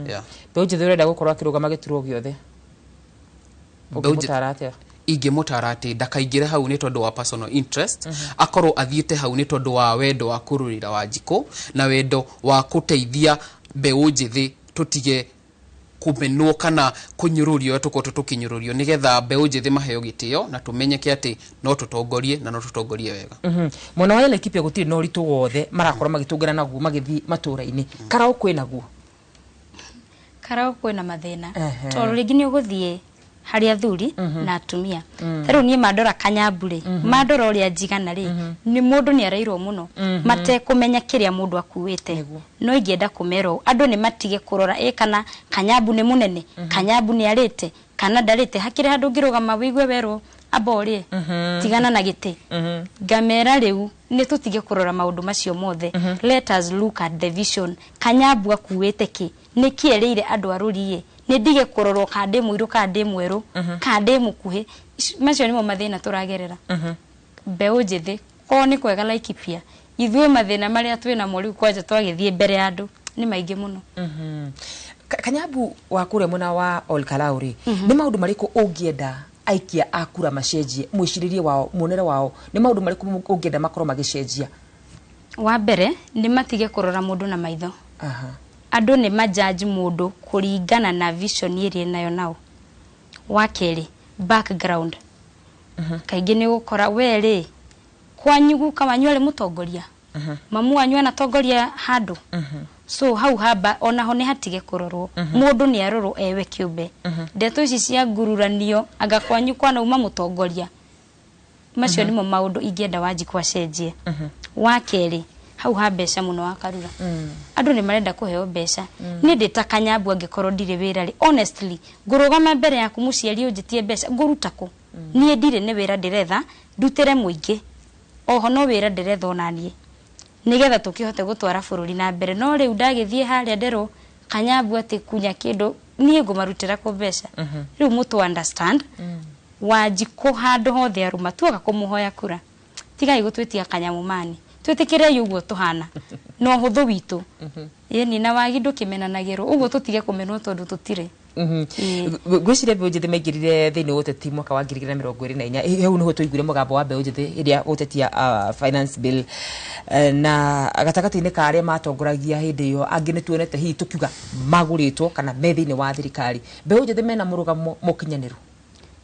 Speaker 12: Yeah.
Speaker 10: Mbeũ njĩthĩ ũrenda gũkorwo akĩrũgama gĩturwa gĩothe, ũngĩmũtara atĩa?
Speaker 12: Ingĩmũtara atĩ ndakaingĩre hau nĩ tondũ wa personal interest, akorwo athiĩte hau nĩ tondũ wa wendo wa kũrũĩrĩra Wanjikũ na wendo wa kũteithia mbeũ njĩthĩ tũtige kũmenwo kana kũnyũrũrio ũrĩa tũkoretwo tũkĩnyũrũrio, nĩgetha mbeũ njĩthĩ maheo gĩtĩo na tũmenyeke atĩ no tũtongorie na no tũtongorie wega.
Speaker 10: Mwena wa Laikipia gũtirĩ na ũritũ wothe marakorwo magĩtũngana naguo magĩthiĩ matũũra-inĩ. Karao kwĩ naguo?
Speaker 11: Karao kwĩna mathĩna, tondũ rĩngĩ nĩ ũgũthiĩ harĩ athuri na atumia. Ta rĩu niĩ mandora Kanyambu rĩ, mandora ũrĩa njigana rĩ, nĩ mũndũ nĩ arairwo mũno matekũmenya kĩrĩa mũndũ akuĩte. No ingĩenda kũmera ũũ, andũ nĩ matige kũrora ĩ kana Kanyambu nĩ mũnene, Kanyambu nĩ arĩte kana ndarĩte. Hakĩrĩ handũ ũngĩrũgama wĩigue werwo amba ũrĩe, tigana na gĩtĩ. Ngamera rĩu nĩ tũtige kũrora maũndũ macio mothe. Let us look at the vision. Kanyambu akuĩte kĩ? Nĩ kĩ erĩire andũ a rũriĩ? Nĩ ndige kũrorwo kana ndĩ mũirũ, kana ndĩ mwerũ, kana ndĩ mũkuhĩ. Macio nĩmo mathĩna tũragerera mbeũ njĩthĩ. Korwo nĩ kwega Laikipia, ithuĩ mathĩna marĩa twĩ namo rĩu kwanja twagĩthiĩ mbere ya andũ nĩ maingĩ mũno.
Speaker 10: Kanyambu wa kũrĩa mwena wa Olkalau rĩ, nĩ maũndũ marĩkũ ũngĩenda aikia a kura macenjie mwĩcirĩrie wao, muonere wao? Nĩ maũndũ marĩkũ ũngĩenda makorwo magĩcenjia?
Speaker 11: Wa mbere nĩ matige kũrora mũndũ na maitho. Andũ nĩ majaji mũndũ kũringana na vision ĩrĩa nayo nao. Wa kerĩ, background. Kaingĩ nĩ ũgũkora we rĩ, kwanyu guka wanyu arĩ mũtongoria, mamu wanyu anatongoria handũ, so hau haba onaho nĩ hatige kũrorwo. Mũndũ nĩ arorwo ewe kĩũmbe. Ndeto ici cia ngururanio anga kwanyu kwanauma mũtongoria, macio nĩmo maũndũ ingĩenda Wanjikũ acenjie. Wa kerĩ, hau ha mbeca mũno wa Karura, andũ nĩ marenda kũheo mbeca. Niĩ ndĩ ta Kanyambu, angĩkorwo ndirĩ wĩra rĩ, honestly ngũrũgama mbere yaku mũciari ũnjĩtie mbeca ngũruta kũ? Niĩ ndirĩ, nĩ wĩra ndĩretha ndutĩre mũingĩ, oho no wĩra ndĩretha onaniĩ nĩgetha tũkĩhote gũtwara bũrũri na mbere. No rĩu ndagĩthiĩ harĩa nderwo Kanyambu atĩ kunya kĩndũ, niĩ ngũmarutĩra kũ mbeca? Rĩu mũtũ understand Wanjikũ handũ hothe arũma tuoka kũmũhoya kura, tigai gũtwĩtia kanyamũ mani, twĩtĩkĩrei ũguo tũhana na ũhũthũ witũ. Ĩni na wagi ndũkĩmenanagĩrwo ũguo, tũtige kũmenwo tondũ tũtirĩ.
Speaker 10: Ngwĩciria mbeũ njĩthĩ maingĩrire thĩinĩ wa ũteti mwaka wa 2024. Hau nĩho twaiguire mũgambo wa mbeũ njĩthĩ ĩrĩa gũtetia finance bill. Na gatagatĩ-inĩ ka arĩa matongoragia hĩndĩ ĩyo, angĩ nĩ tuonete hihi tũkiuga magũrĩtwo kana me thĩinĩ wa thirikari. Mbeũ njĩthĩ mena mũrũgamo mũkinyanĩru?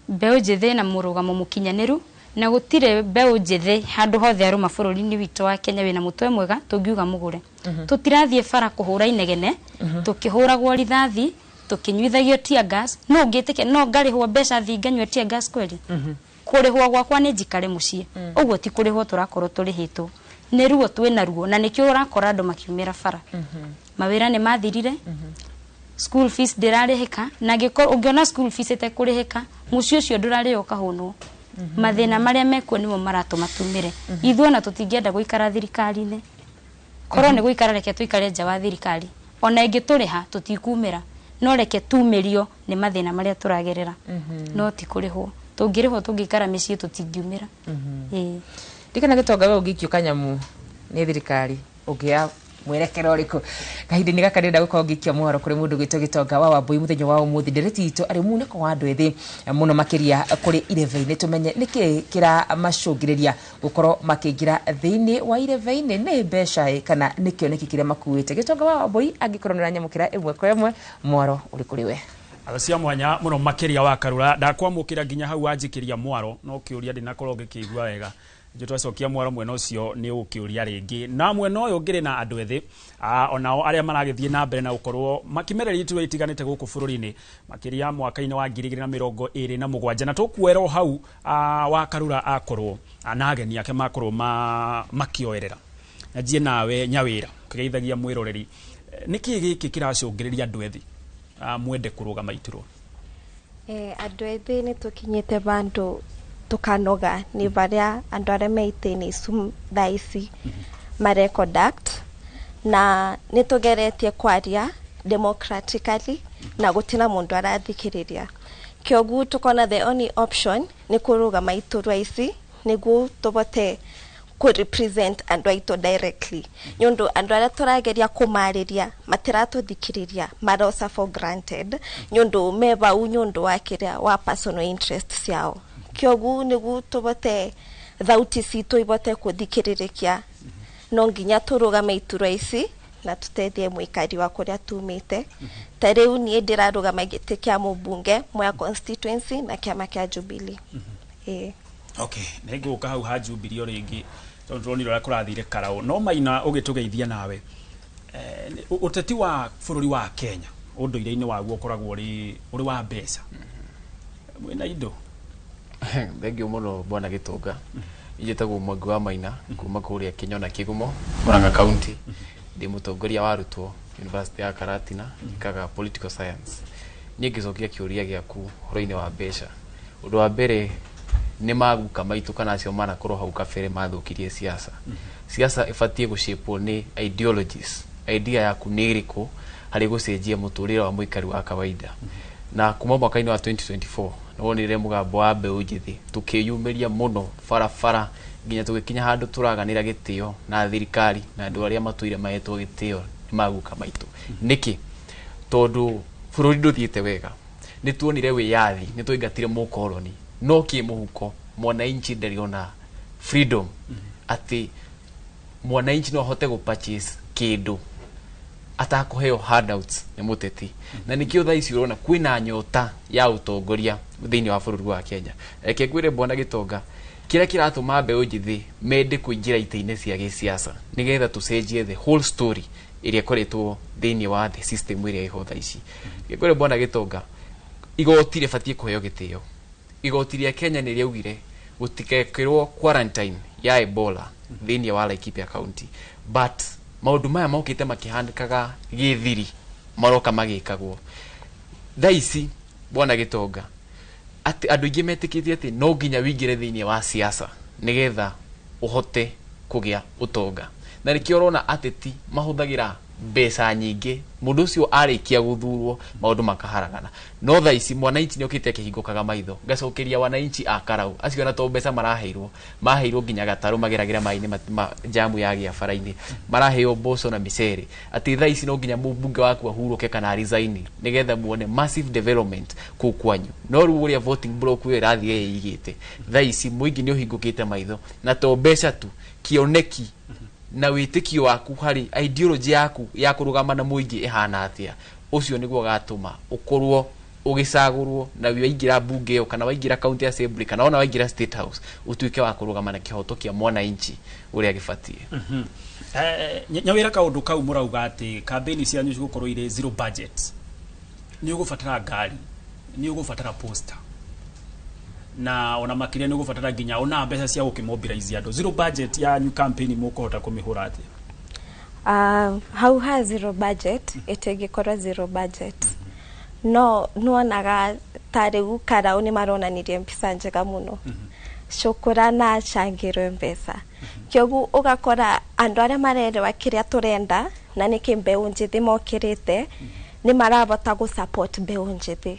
Speaker 11: Mbeũ njĩthĩ na mũrũgamo mũkinyanĩru, na gũtirĩ mbeũ njĩthĩ handũ hothe arũma bũrũri-inĩ witũ wa Kenya wĩna mũtwe mwega tũngiuga mũgũre. Tũtirathiĩ bara kũhũra inegene tũkĩhũragwo rithathi, tũkĩnyuithagio tear gas. No ngĩtĩke no ngarĩhwo mbeca thiĩ nganyue tear gas kweli? Kũrĩhwo gwakwa nĩ njikare mũciĩ. Ũguo ti kũrĩhwo tũrakorwo tũrĩhĩtwo, nĩ ruo twĩna ruo, na nĩkĩo ũrakora andũ makiumĩra bara. Mawĩra nĩ mathirire, school fees ndĩrarĩhĩka, na angĩkorwo ũngĩona school fees ĩtekũrĩhĩka, mũciĩ ũcio ndũrarĩo ũkahũnwo. Mathĩna marĩa mekuo nĩmo maratũma tumĩre. Ithuĩ ona tũtingĩenda gũikara thirikari-inĩ. Korwo nĩ gũikara, reke tũikare nja wa thirikari, ona ĩngĩtũrĩha tũtikumĩra, no reke tumĩrio nĩ mathĩna marĩa tũragerera, no ti kũrĩhwo. Tũngĩrĩhwo tũngĩikara mĩciĩ, tũtingiumĩra. Ĩĩ.
Speaker 10: Ndikana gĩtonga, we ũngĩikio kanyamu nĩ thirikari ũngĩoya mwerekero ũrĩkũ? Kahinda-inĩ gaka ndĩrenda gũkorwo ngĩikia mohoro kũrĩ mũndũ gwĩtwo Gĩtonga wa Wambui. Mũthenya wa ũmũthĩ ndereti itũ arĩ munĩko wa andũ ethĩ mũno makĩria kũrĩ irebe-inĩ, tũmenye nĩkĩ kĩramacũngĩrĩria gũkorwo makĩingĩra thĩinĩ wa irebe-inĩ, nĩ mbeca ĩ kana nĩ kĩoneki kĩrĩa makuĩte. Gĩtonga wa Wambui, angĩkorwo nĩ ũranyamũkĩra ĩmwe kwa ĩmwe, mwaro ũrĩ kũrĩ we.
Speaker 1: Atha cia mwanya mũno makĩria wa Karura, ndakwamũkĩra nginya hau wanjikĩria mwaro, no kĩũria ndinakorwo ngĩkĩigua wega. Ithuĩ twacokia mwaro mwena ũcio nĩ ũkĩũria rĩngĩ na mwena ũyũ ngĩrĩ na andũ ethĩ onao arĩa maragĩthiĩ na mbere na gũkorwo makĩmereria iturwa itiganĩte gũkũ bũrũri-inĩ, makĩria mwaka-inĩ wa 2027, na tũkuoera o hau wa Karura akorwo na ageni ake makorwo makĩoerera. Na njie nawe Nyawĩra ũkĩgeithagia mwĩroreri, nĩkĩ gĩkĩ kĩracũngĩrĩria andũ ethĩ mwende kũrũgama iturwa?
Speaker 13: Andũ ethĩ nĩ tũkinyĩte vandũ tukanoga nĩ barĩa andũ arĩa me itĩ-inĩ icu thaa ici mare conduct, na nĩ tũgeretie kwaria democratically na gũtirĩ mũndũ arathikĩrĩria. Kĩoguo tukona the only option nĩ kũrũgama iturwa ici nĩguo tũbote kũ represent andũ aitũ directly, nĩ ũndũ andũ arĩa tũrageria kũmarĩria matiratũthikĩrĩria, marosa for granted nĩ ũndũ me vau nĩ ũndũ wa kĩrĩa wa personal interest ciao. Kĩoguo nĩguo tũbote thauti citũ ibote kũthikĩrĩrĩkia, no nginya tũrũgame iturwa ici na tũteithie mũikari wa kũrĩa tumĩte. Ta rĩu niĩ ndĩrarũgama gĩtĩ kĩa mũmbunge Mwea constituency na kĩama kĩa Jubilee. Ĩĩ.
Speaker 1: Okay, nĩ ngũka hau ha Jubilee o rĩngĩ tondũ tũronire ũrĩa kũrathire Karau. No Maina, ũgĩtũgeithia nawe, ũteti wa bũrũri wa Kenya ũndũire-inĩ waguo ũkoragwo ũrĩ wa mbeca, mwĩna indo?
Speaker 14: Thengiũ mũno bwana Gĩtonga. Njĩtagwo Mwangi wa Maina kuma kũrĩa Kĩnyona Kĩgumo, Murang'a County. Ndĩ mũtongoria wa arutwo University ya Karatina, njĩkaga political science. Niĩ ngĩcokia kĩũria gĩaku ũhoro-inĩ wa mbeca, ũndũ wa mbere nĩ maguka maitũ kana acio manakorwo hau kabere mathũkirie siasa. Siasa ĩbatiĩ gũcĩpwo nĩ ideologies. Idea yaku nĩ ĩrĩkũ harĩ gũcenjia mũtũrĩre wa mũikari wa kawaida? Na kuma mwaka-inĩ wa 2024 nĩwonire mũgambo wa mbeũ njĩthĩ tũkĩyumĩria mũno barabara nginya tũgĩkinya handũ tũraganĩra gĩtĩo na thirikari na andũ arĩa matũire mahetwo gĩtĩo nĩ maguka maitũ. Nĩkĩ? Tondũ bũrũri ndũthiĩte wega. Nĩ tuonire wĩyathi, nĩ twaingatire mũkoroni, no kĩmũhuko mwananchi ndarĩ ona freedom, atĩ mwananchi no ahote gũ purchase kĩndũ atakũheo handouts nĩ mũteti. Na nĩkĩo thaa ici ũrona kwĩna nyota ya ũtongoria thĩinĩ wa bũrũri wa Kenya. Reke ngwĩre bwana Gĩtonga, kĩrĩa kĩratũma mbeũ njĩthĩ mende kũingĩra itĩ-inĩ cia gĩsiasa nĩgetha tũcenjie the whole story ĩrĩa ĩkoretwo thĩinĩ wa the system ĩrĩa ĩho thaa ici. Reke ngwĩre bwana Gĩtonga, igoti rĩbatiĩ kũheo gĩtĩo. Igoti rĩa Kenya nĩ rĩaugire gũtigekĩrwo quarantine ya Ebola thĩinĩ wa Laikipia County, but maũndũ maya mokĩte makĩhanĩkaga gĩthiri, maroka magĩkagwo thaa ici bwana Gĩtonga. Atĩ andũ aingĩ metĩkĩtie atĩ no nginya wĩingĩre thĩinĩ wa siasa nĩgetha ũhote kũgĩa ũtonga, na nĩkĩo ũrona ateti mahũthagĩra mbeca nyingĩ. Mũndũ ũcio arĩkia gũthurwo maũndũ makaharagana. No thaa ici mwananchi nĩ okĩte akĩhingũkaga maitho. Ngacokeria wananchi a Karau acio, ona to mbeca maraheirwo, maheirwo nginya gatarũ mageragĩra maĩ-inĩ jamu ya gĩa bara-inĩ, maraheo mboco na mĩcere, atĩ thaa ici no nginya mũmbunge waku ahurũke kana resign nĩgetha muone massive development kũu kwanyu. No rĩu ũrĩa voting block ĩyo ĩrathiĩ ĩigĩte thaa ici, mũingĩ nĩ ũhingũkĩte maitho, na to mbeca tu, kĩoneki na wĩtĩkio waku harĩ ideology yaku ya kũrũgama na mũingĩ ĩhana atĩa, ũcio nĩguo gatũma ũkorwo ũgĩcagũrwo na waingĩra mbunge ĩyo kana waingĩra county assembly kana ona waingĩra State House, ũtuĩke wa kũrũgama na kĩhoto kĩa mwananchi ũrĩa gĩbatiĩ.
Speaker 1: Nyawĩra, kaũndũ kau mũrauga atĩ campaign cianyu cigũkorwo irĩ zero budget, nĩ ũgũbatara ngari, nĩ ũgũbatara poster, na ona makĩria nĩ ũgũbatara nginya ona mbeca cia gũkĩmobilize andũ. Zero budget yanyu campaign mũkũhota kũmĩhũra atĩa?
Speaker 13: Hau ha zero budget, ĩtĩngĩkorwo zero budget, no nĩwonaga ta rĩu Karau nĩ maronanirie mbica njega mũno, cukura na acangĩrwe mbeca. Kĩoguo ũgakora andũ arĩa marerewa kĩrĩa tũrenda na nĩkĩ mbeũ njĩthĩ mokĩrĩte nĩ marabota gũ support mbeũ njĩthĩ.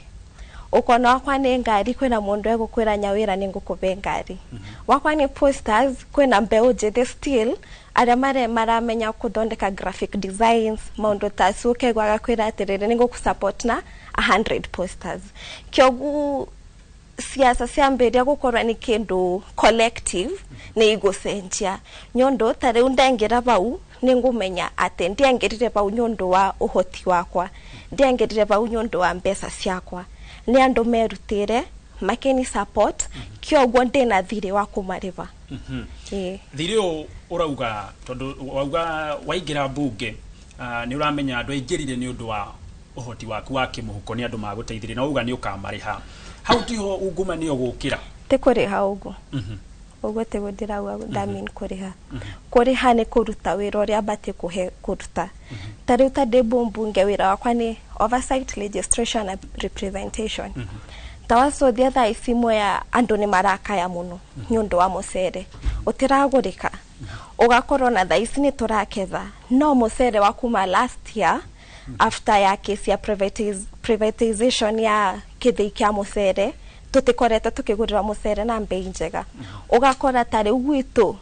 Speaker 13: Ũkona wakwa nĩ ngari, kwĩna mũndũ egũkwĩra, "Nyawĩra, nĩ ngũkũbe ngari." Wakwa nĩ posters, kwĩna mbeũ njĩthĩ still arĩa maramenya gũthondeka graphic designs, maũndũ ta acio, ũkaigua agakwĩra atĩrĩrĩ, "Nĩ ngũkũ support na 100 posters." Kĩoguo siasa ciambĩrĩria gũkorwo nĩ kĩndũ collective, nĩ igũcenjia, nĩ ũndũ ta rĩu ndengĩra bau nĩ ngũmenya atĩ ndiangĩrire bau nĩ ũndũ wa ũhoti wakwa, ndiangĩrire bau nĩ ũndũ wa mbeca ciakwa, nĩ andũ merutĩre. Makĩni support kĩoguo ndĩna thirĩ wa kũmarĩva. Ĩĩ.
Speaker 1: Thirĩ ũyũ ũrauga, tondũ wauga waingĩra mbunge, nĩ ũramenya andũ aingĩrire nĩ ũndũ wa ũhoti waku wa kĩmũhuko, nĩ andũ magũteithirie, na wauga nĩ ũkamarĩha. Hau tiho ungumania ũgũkĩra?
Speaker 13: Ti kũrĩha ũguo. Ũguo tiguo ndĩrauga. Ndamean kũrĩha, kũrĩha nĩ kũruta wĩra ũrĩa batiĩ kũhe kũruta. Ta rĩu ta ndĩ mbunge, wĩra wakwa nĩ oversight, legislation na representation. Ta wacothia thaa ici Mwea, andũ nĩ marakaya mũno nĩ ũndũ wa mũcere ũtĩragũrĩka. Ũgakorwo na thaa ici nĩ tũraketha, no mũcere wa kuma last year after ya case ya privatization ya kĩthĩi kĩa mũcere, tũtikoretwo tũkĩgũrĩrwo mũcere na mbei njega. Ũgakora ta rĩu gwitũ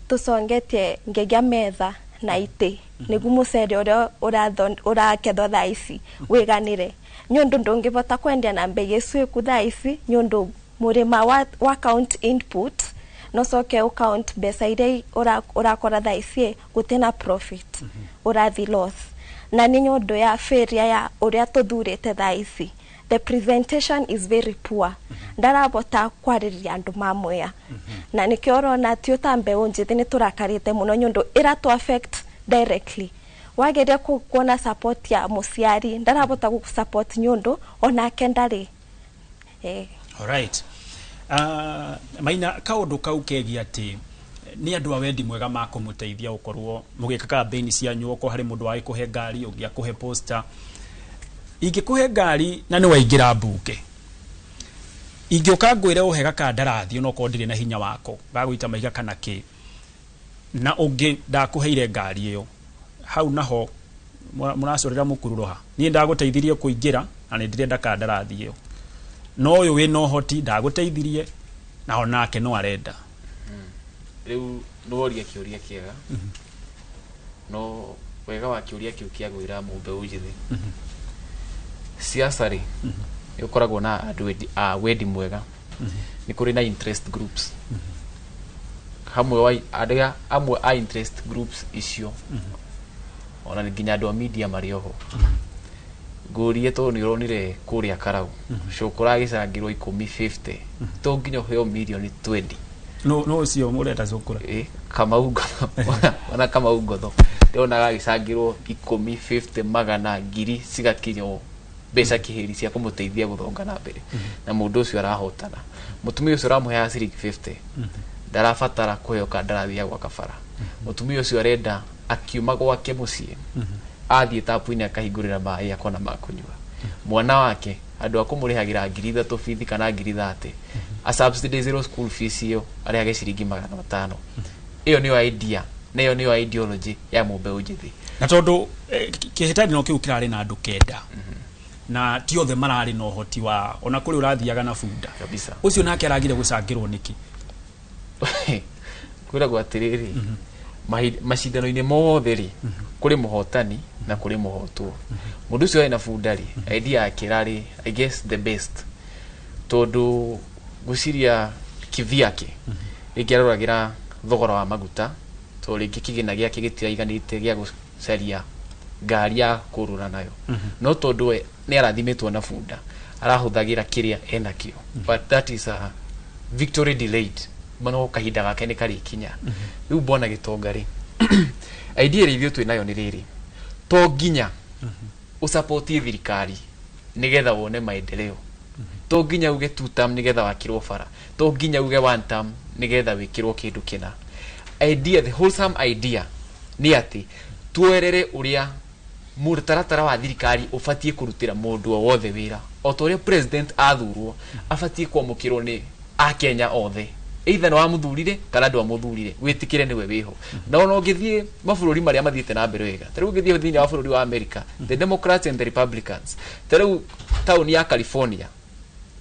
Speaker 13: tũcongetie ngegia metha na itĩ nĩguo mũcere ũrĩa ũrakethwo thaa ici wĩganĩre, nĩ ũndũ ndũngĩbota kwendia na mbei ĩcu ĩku thaa ici, nĩ ũndũ mũrĩma wa count input no coke ũcount mbeca iria ũrakora thaa ici, gũtĩ profit, ũrathi loss. Na nĩ ũndũ ya failure ya ũrĩa tũthurĩte thaa ici. The presentation is very poor, ndarabota kwarĩrĩria andũ ma Mwea, na nĩkĩo ũrona ti ta mbeũ njĩthĩ nĩ tũrakarĩte mũno, nĩ ũndũ ĩratũ affect directly. Wageria kuona support ya mũciari, ndarabota gũkũ support nĩ ũndũ onake ndarĩ.
Speaker 1: Alright. Maina, kaũndũ kau kegiĩ atĩ nĩ andũ a wendi mwega makũmũteithia gũkorwo mũgĩka campaign cianyu, okorwo harĩ mũndũ wagĩkũhe ngari, ũngĩ akũhe poster. Ingĩkũhe ngari na nĩ waingĩra mbunge, ingĩũka ngwĩre ũhe gakandarathi, onokorwo ndirĩ na hinya wako gagũita mahiga kana kĩ, na ũngĩ ndakũheire ngari ĩyo, hau naho mũracorera mũkururo ha? Niĩ ndagũteithirie kũingĩra na nĩ ndĩrenda kandarathi ĩyo, no ũyũ wĩna ũhoti ndagũteithirie na onake no arenda.
Speaker 14: Rĩu nĩworia kĩũria kĩega, no wega wa kĩũria kĩu kĩa gwĩra mũmbeũ njĩthĩ, siasa rĩ, nĩ ũkoragwo na andũ a wendi mwega, nĩ kũrĩ na interest groups hamwe wa arĩa amwe a interest groups icio, ona nginya andũ a media marĩ oho. Ngũrie, tondũ nĩ ũronire kũrĩa Karau cũkũra agĩcangĩrwo ikũmi, 50, to nginya ũheo mirioni 20.
Speaker 1: No ũcio mũreta cũkũra?
Speaker 14: Ĩ, Kamau Ngotho, ona Kamau Ngotho ndĩronaga agĩcangĩrwo ikũmi, 50, magana, ngiri, cigakinywo mbeca kĩhĩri cia kũmũteithia gũthonga na mbere, na mũndũ ũcio arahotana. Mũtumia ũcio ũramũheaga ciringi 50 ndarabatara kũheo kandarathi ya gwaka bara. Mũtumia ũcio arenda akiuma gwake mũciĩ, athiĩ tapu-inĩ akahingũrĩra maĩ akona ma kũnyua. Mwana wake, andũ a kũmũrĩhagĩra 3000 bithi kana 30,000, asubsidizerwo school fees ĩyo, arĩhage ciringi 500. Ĩyo nĩyo idea na ĩyo nĩyo ideology ya mũmbeũ njĩthĩ.
Speaker 1: Na tondũ kĩhĩtahĩtano kĩu kĩrarĩ na andũ 9, na ti othe mararĩ na ũhoti wa, ona kũrĩ ũrathiaga na bunda.
Speaker 14: Kabisa.
Speaker 1: Ũcio nake aragire gũcangĩrwo nĩkĩ?
Speaker 14: Kwĩragwo atĩrĩrĩ, macindano-inĩ mothe rĩ, kũrĩ mũhotani na kũrĩ mũhotwo. Mũndũ ũcio arĩ na bunda rĩ, idea yake ĩrarĩ, I guess, the best, tondũ ngwĩciria kivyake rĩngĩ aroragĩra thogora wa maguta, tondũ rĩngĩ kĩgĩna gĩake gĩtiraiganĩte gĩa gũcaria ngari ya kũrũra nayo, no tondũ we nĩ arathimĩtwo na bunda, arahũthagĩra kĩrĩa enakĩo. But that is a victory delayed. No kahinda gake nĩ karĩkinya. Rĩu mbona gĩtonga rĩ, idea ĩrĩa ithuĩ twĩ nayo nĩ rĩrĩ: to nginya ũsupportie thirikari nĩgetha wone maendeleo, to nginya uge two term nĩgetha wakĩrwo bara, to nginya uge one term nĩgetha wĩkĩrwo kĩndũ kĩna. Idea, the wholesome idea nĩ atĩ tuoerere ũrĩa mũtaratara wa thirikari ũbatiĩ kũrutĩra mũndũ o wothe wĩra. O ta ũrĩa president athurwo abatiĩ kwamũkĩrwo nĩ akenya othe, either nĩ wamũthurire kana ndwamũthurire, wĩtĩkĩre nĩwe wĩho. Na ona ũngĩthiĩ mabũrũri marĩa mathiĩte na mbere wega, ta rĩu ũngĩthiĩ thĩinĩ wa bũrũri wa America, the Democrats and the Republicans, ta rĩu taũni ya California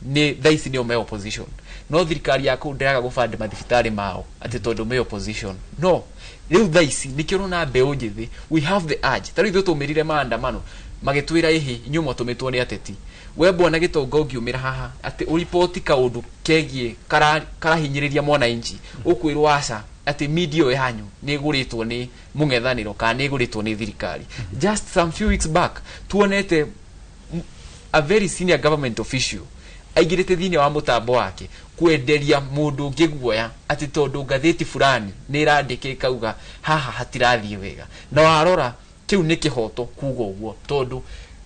Speaker 14: nĩ thaa ici nĩo me opposition, no thirikari ya kũu ndĩraga gũband mathibitarĩ mao atĩ tondũ me opposition. No rĩu thaa ici nĩkĩo ũrona mbeũ njĩthĩ, we have the urge. Ta rĩu ithuĩ twaumĩrire maandamano, magĩtwĩra ĩhĩ inyuĩ mwatũmĩtwo nĩ ateti. We bwana gĩtonga, ũngiumĩra haha atĩ ũriboti kaũndũ kegiĩ karahinyĩrĩria mwananchi, ũkwĩrwo aca, atĩ media ĩyo yanyu nĩ ĩgũrĩtwo nĩ mũng'ethanĩro kana nĩ ĩgũrĩtwo nĩ thirikari. Just some few weeks back tuonete a very senior government official Aingĩrĩte thĩinĩ wa mũtambo wake kwenderia mũndũ ũngĩ guoya atĩ tondũ ngathĩti fulani nĩ ĩrandĩka ĩkauga haha hatirathiĩ wega. Na warora kĩu nĩ kĩhoto kuga ũguo, tondũ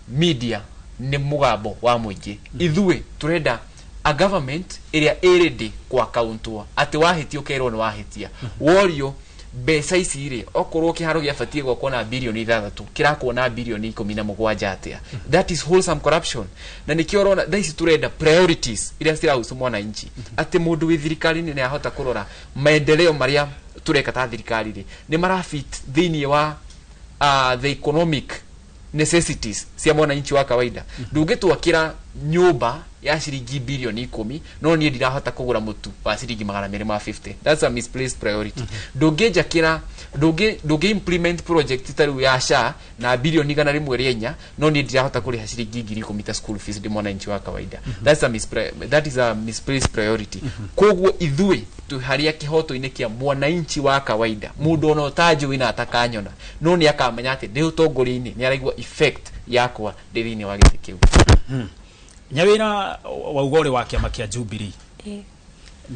Speaker 14: media nĩ mũgambo wa mũingĩ. Ithuĩ tũrenda a government ĩrĩa ĩ ready kwakauntwo atĩ wahĩtia ũkerwo nĩ wahĩtia, worio mbeca ici rĩ, okorwo kĩharo gĩabatiĩ gwakwo na birioni 6 kĩrakwo na birioni 17 atĩa? That is wholesome corruption. Na nĩkĩo ũrona thaa ici tũrenda priorities iria cirahusu mwananchi, atĩ mũndũ wĩ thirikari-inĩ nĩ ahota kũrora maendeleo marĩa tũreka ta thirikari rĩ nĩ marafit thĩinĩ wa the economic necessities cia mwananchi wa kawaida. Ndũngĩtwakĩra nyũmba ya ciringi birioni 10 no niĩ ndirahota kũgũra mũtu wa ciringi 250. That's a misplaced priority. Ndũngĩnjakĩra, ndũngĩ implement project ta rĩu ya SHA na birioni 104 no niĩ ndirahota kũrĩha ciringi 10,000 ta school fees ndĩ mwananchi wa kawaida. That is a misplaced priority. Koguo ithuĩ twĩ harĩa kĩhoto-inĩ kĩa mwananchi wa kawaida, mũndũ ona ũtanjũĩ na atakanyona no nĩ akamenya atĩ ndĩ ũtongoria-inĩ nĩ araigua effect yakwa ndĩ thĩinĩ wa gĩtĩ kĩu.
Speaker 1: Nyawĩra wauga ũrĩ wa kĩama kĩa Jubilee.
Speaker 13: Ĩĩ.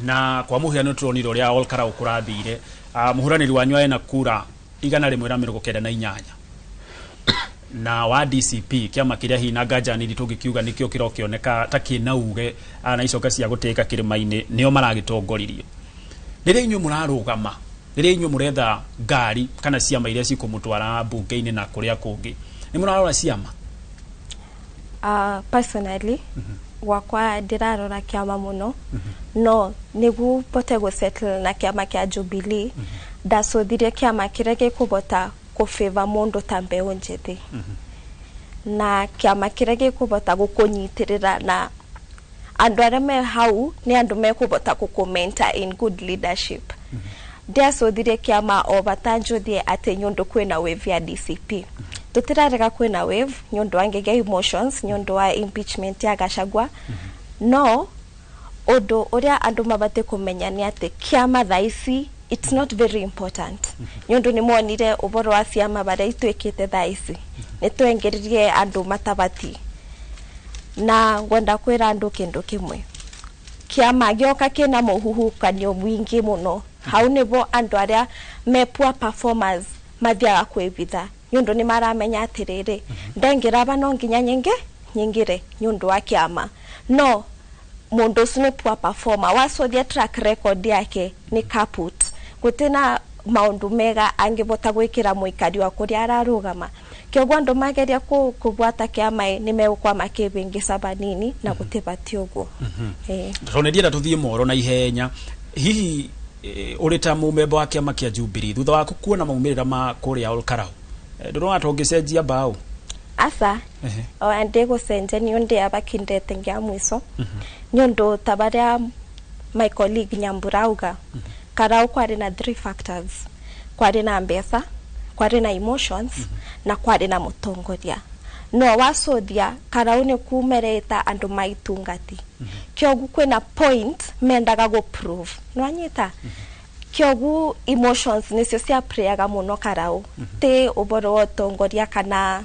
Speaker 1: Na kwa mũhiano tũronire ũrĩa Ol Kalou kũrathire. Mũhũranĩri wanyu ena kura 198 na wa DCP, kĩama kĩrĩa hihi na nganja nini tũngĩkiuga nĩkĩo kĩrokĩoneka ta kĩna uge na icoka cia gũtĩĩka kĩrĩma-inĩ, nĩo maragĩtongoririe. Rĩrĩa inyuĩ mũrarũgama, rĩrĩa inyuĩ mũretha ngari kana ciama iria cikũmũtwara mbunge-inĩ na kũrĩa kũngĩ, nĩ mũrarora ciama?
Speaker 13: Personally gwakwa ndirarora kĩama mũno, no nĩguo bote gũsettle na kĩama kĩa Jubilee, ndacũthirie kĩama kĩrĩa gĩkũbota kũfavor mũndũ ta mbeũ njĩthĩ na kĩama kĩrĩa gĩkũbota gũkũnyitĩrĩra, na andũ arĩa me hau nĩ andũ mekũbota gũkũmentor in good leadership. Ndiacũthirie kĩama o bata njũthie atĩ nyũndũ kwĩna wave ya DCP. Tũtirarega kwĩna wave nyũndũ wa ngĩgĩa emotions nyũndũ wa impeachment ya Gachagua, no ũndũ ũrĩa andũ mabatiĩ kũmenya nĩ atĩ kĩama thaa ici it's not very important, nĩ ũndũ nĩ monire ũboro wa ciama barĩa ituĩkĩte thaa ici nĩ twengeririe andũ matabati. Na ngwenda kwĩra andũ kĩndũ kĩmwe, kĩama gĩoka kĩna mũhuhukanio mũingĩ mũno, hau nĩbo andũ arĩa me poor performers mathiaga kwĩbitha, nĩ ũndũ nĩ maramenya atĩrĩrĩ, ndengĩra aba no nginya nyingĩ nyingĩre nĩ ũndũ wa kĩama. No mũndũ ũcio nĩ poor performer, wacothia track record yake nĩ kaput, gũtina maũndũ mega angĩbota gwĩkĩra mũikari wa kũrĩa ararũgama. Kĩoguo andũ mageria kũbuata kĩama nĩ megũkwama kĩbĩngĩca banini na gũtibatiĩ ũguo. Ĩĩ.
Speaker 1: Tondũ nĩ ndienda tũthiĩ moro na ihenya, hihi ũrĩ ta mũmemba wa kĩama kĩa Jubilee, thutha waku kuona maumĩrĩra ma kũrĩa Ol Kalou, ndũrona ta ũngĩcenjia mbaũ?
Speaker 13: Aca. O ndĩgũcenjia nĩ ũndũ abakindete ngia mwico, nĩ ũndũ ta barĩa my colleague Nyambura auga, Karau kwarĩ na three factors: kwarĩ na mbeca, kwarĩ na emotions, na kwarĩ na mũtongoria. No wacũthia Karau nĩ kumereta andũ ma itungati, kĩogu kwĩna point mendaga gũ prove nĩwanyita. Kĩogu emotions nĩcio ciapreaga mũno Karau, ti ũboro wa ũtongoria kana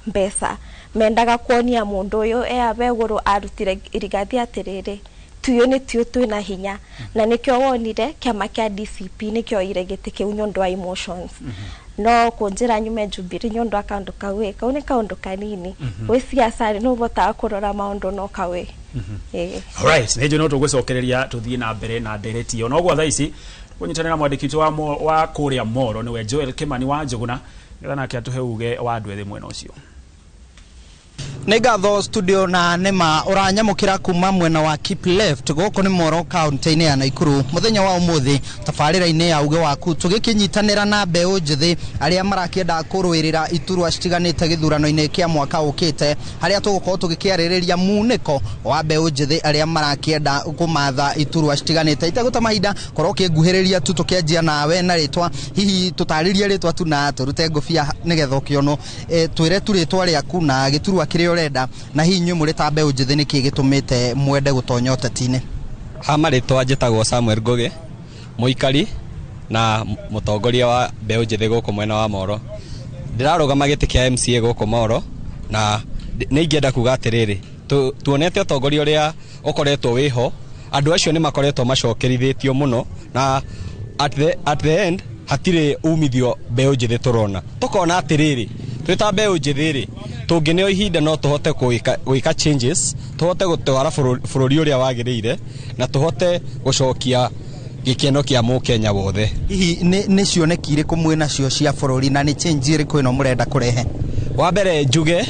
Speaker 13: mbeca. Mendaga kuonia mũndũ ũyũ eabe igũrũ arutire irigathi atĩrĩrĩ, tuyo nĩ tuyo twĩna hinya. Na nĩkĩo wonire kĩama kĩa DCP nĩkĩoire gĩtĩ kĩu nĩ ũndũ wa emotions. No kũnjĩra nyume Jubilee nĩ ũndũ wa kaũndũ kau ĩ, kau nĩ kaũndũ kanini. Gwĩ ciaca rĩ, nĩ ũbotaga kũrora maũndũ no kau ĩ. Ĩĩ.
Speaker 1: Alright, nĩ njũĩ no tũgũcokereria tũthiĩ na mbere na ndereti ĩyo, no gwa thaa ici kũnyitanĩra mwandĩki witũ wa kũrĩa Moro, nĩwe Joel Kimani wa Njũgũna, nĩgetha nake atũhe uge wa andũ ethĩ mwena ũcio.
Speaker 15: Nĩ ngatho studio, na nĩma ũranyamũkĩra kuma mwena wa Keep Left gũkũ nĩ Moro kaunti-inĩ ya Naikuru. Mũthenya wa ũmũthĩ tabarĩra-inĩ ya uge waku tũgĩkĩnyitanĩra na mbeũ njĩthĩ arĩa marakĩenda kũrũĩrĩra iturwa citiganĩte gĩthurano-inĩ kĩa mwaka ũkĩte, harĩa tũgũkorwo tũgĩkĩarĩrĩria munĩko wa mbeũ njĩthĩ arĩa marakĩenda kũmatha iturwa citiganĩte. Itegũta mahinda, korwo ũkĩnguhĩrĩria tu, tũkĩanjia nawe na rĩtwa, hihi tũtarĩrie rĩtwa tu na tũrute ngũbia nĩgetha ũkĩonwo. Twĩre tu rĩtwa rĩaku na gĩturwa kĩrĩa ũrenda, na hihi inyuĩ mũrĩ ta mbeũ njĩthĩ nĩkĩ gĩtũmĩte mwende gũtonya ũteti-inĩ?
Speaker 16: Ha marĩtwa njĩtagwo Samuel Ngũgĩ, mũikari na mũtongoria wa mbeũ njĩthĩ gũkũ mwena wa Moro. Ndĩrarũgama gĩtĩ kĩa MCA gũkũ Moro, na nĩ ingĩenda kuga atĩrĩrĩ, Tuonete ũtongoria ũrĩa ũkoretwo wĩho, andũ acio nĩ makoretwo macokerithĩtio mũno, na at the end hatirĩ umithio mbeũ njĩthĩ tũrona. Tũkona atĩrĩrĩ, twĩ ta mbeũ njĩthĩ rĩ, tũngĩneo ihinda no tũhote gwĩka changes, tũhote gũtwara bũrũri ũrĩa wagĩrĩire na tũhote gũcokia gĩkeno kĩa mũkenya wothe.
Speaker 15: Hihi nĩ cioneki irĩkũ mwĩ nacio cia bũrũri, na nĩ change ĩrĩkũ ĩno mũrenda kũrehe?
Speaker 16: Wa mbere njuge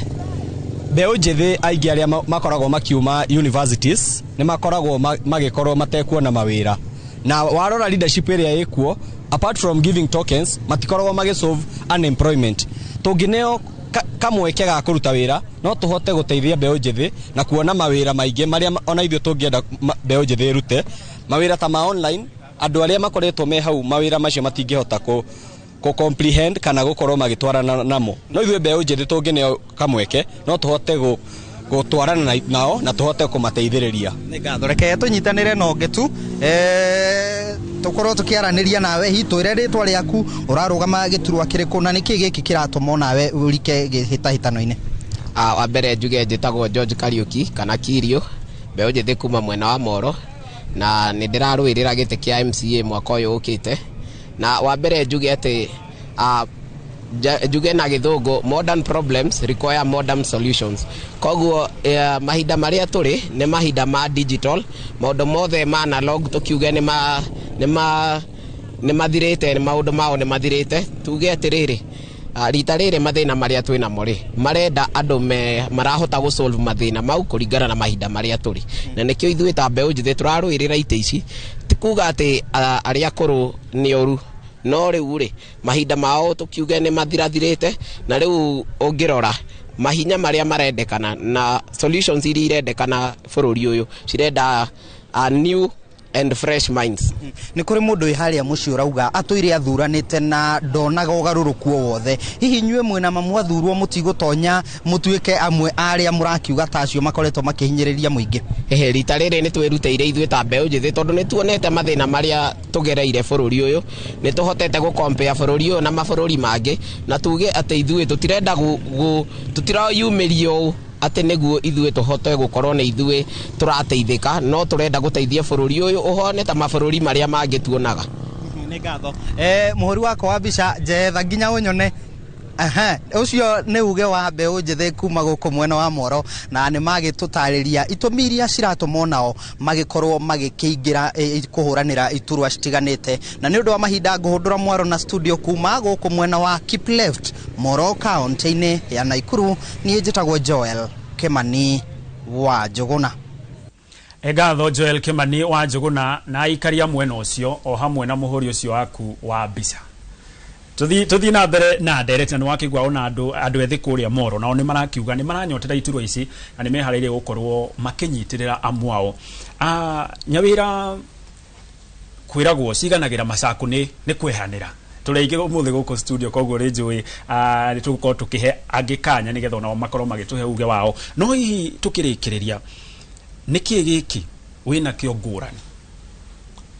Speaker 16: mbeũ njĩthĩ aingĩ arĩa makoragwo makiuma universities nĩ makoragwo magĩkorwo matekuona mawĩra, na warora leadership ĩrĩa ĩkuo, apart from giving tokens, matikoragwo magĩsolve unemployment. Tũngĩneo kamweke ga kũruta wĩra, no tũhote gũteithia mbeũ njĩthĩ na kuona mawĩra maingĩ marĩa ona ithuĩ tũngĩenda mbeũ njĩthĩ ĩrute mawĩra ta ma online. Andũ arĩa makoretwo me hau mawĩra macio matingĩhota kũ comprehend kana gũkorwo magĩtwarana namo, no ithuĩ mbeũ njĩthĩ tũngĩneo kamweke no tũhote gũtwarana nao na tũhote kũmateithĩrĩria.
Speaker 15: Nĩ ngatho. Reke tũnyitanĩre na ũngĩ tu, tũkorwo tũkĩaranĩria nawe. Hihi twĩre rĩtwa rĩaku, ũrarũgama gĩturwa kĩrĩkũ, na nĩkĩ gĩkĩ kĩratũma onawe ũrike hĩtahĩtano-inĩ?
Speaker 17: Wa mbere njuge njĩtagwo George Kariuki kana Kirio, mbeũ njĩthĩ kuma mwena wa Moro, na nĩ ndĩrarũĩrĩra gĩtĩ kĩa MCA mwaka ũyũ ũkĩte. Na wa mbere njuge atĩ njuge na gĩthũngũ, modern problems require modern solutions. Koguo mahinda marĩa tũrĩ nĩ mahinda ma digital. Maũndũ mothe ma analog tũkiuge nĩ mathirĩte, nĩ maũndũ mao nĩ mathirĩte. Tuge atĩrĩrĩ, rita rĩrĩ mathĩna marĩa twĩ namo rĩ, marenda andũ me marahota gũ solve mathĩna mau kũringana na mahinda marĩa tũrĩ, na nĩkĩo ithuĩ ta mbeũ njĩthĩ tũrarũĩrĩra itĩ ici. Ti kuga atĩ arĩa akũrũ nĩ oru, no rĩu rĩ, mahinda mao tũkiuge nĩ mathirathirĩte, na rĩu ũngĩrora mahinya marĩa marendekana na solutions iria irendekana bũrũri ũyũ cirenda a new and fresh minds.
Speaker 15: Nĩ kũrĩ mũndũ wĩ harĩa mũciĩ ũrauga atũire athuranĩte na ndonaga ũgarũrũku o wothe. Hihi inyuĩ mwĩna ma mwathurwo mũtigũtonya mũtuĩke amwe arĩa mũrakiuga ta acio makoretwo makĩhinyĩrĩria mũingĩ?
Speaker 17: Ehe, rita rĩrĩ nĩ twĩrutĩire ithuĩ ta mbeũ njĩthĩ, tondũ nĩ tuonete mathĩna marĩa tũgereire bũrũri ũyũ. Nĩ tũhotete gũ-compare bũrũri ũyũ na mabũrũri mangĩ, na tuge atĩ ithuĩ tũtirenda tũtirayumĩria ũũ atĩ nĩguo ithuĩ tũhote gũkorwo nĩ ithuĩ tũrateithĩka, no tũrenda gũteithia bũrũri ũyũ ũhone ta mabũrũri marĩa mangĩ tuonaga.
Speaker 15: Nĩ ngatho. Mũhũri wakwa wa mbica, njetha nginya ũnyone. Aha, ũcio nĩ uge wa mbeũ njĩthĩ kuma gũkũ mwena wa Moro, na nĩ magĩtũtarĩria itũmi iria ciratũma onao magĩkorwo magĩkĩingĩra kũhũranĩra iturwa citiganĩte. Na nĩ ũndũ wa mahinda, ngũhũndũra mwaro na studio kuma gũkũ mwena wa Keep Left, Moro, kaunti-inĩ ya Naikuru. Niĩ njĩtagwo Joel Kĩmani wa Njũgũna.
Speaker 1: Ngatho Joel Kimani wa Njũgũna na aikaria mwena ũcio o hamwe na mũhũri ũcio waku wa mbica. Tuthi na mbere na ndereti, na nĩ wakĩigua ona andũ ethĩ kũrĩa Moro nao nĩ marakiuga nĩ maranyotera iturwa ici na nĩ meharĩirie gũkorwo makĩnyitĩrĩra amwe ao. Nyawĩra kwĩragwo ciganagĩra macaku nĩ kwehanĩra. Tũrĩ aingĩ ũmũthĩ gũkũ studio, koguo rĩ njũĩ nĩ tũgũkorwo tũkĩhe angĩ kanya nĩgetha onao makorwo magĩtũhe uge wao. No hihi tũkĩrĩkĩrĩria, nĩkĩ gĩkĩ wĩnakĩo ngũrani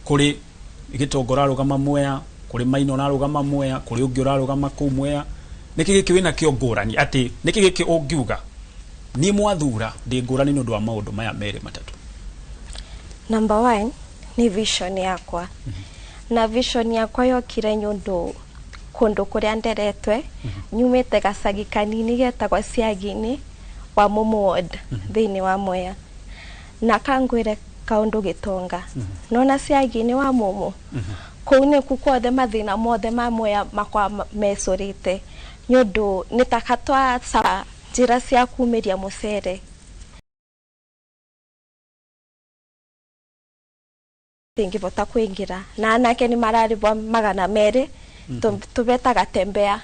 Speaker 1: kũrĩ gĩtongo ũrarũgama Mwea, kũrĩ Maina ũrarũgama Mwea, kũrĩ ũngĩ ũrarũgama kũu Mwea? Nĩkĩ gĩkĩ wĩnakĩo ngũrani, atĩ nĩkĩ gĩkĩ ũngiuga niĩ mwathura ndĩ ngũrani nĩ ũndũ wa maũndũ maya merĩ matatũ?
Speaker 13: Number one nĩ vision yakwa, na vision yakwa yokire nĩ ũndũ kũndũ kũrĩa nderetwe. Nyumĩte gacagi kanini getagwo Ciagi-inĩ wa Mumu Ward thĩinĩ wa Mwea, na kangwĩre kaũndũ gĩtonga nona Ciagi-inĩ wa Mumu kũu nĩku kuothe mathĩna mothe ma Mwea makwa mecũrĩte, nĩ ũndũ nĩ taka twa njĩra cia kumĩria mũcere tingĩbota kũingĩra, na anake nĩ mararĩbwo 200, tũbetaga tembea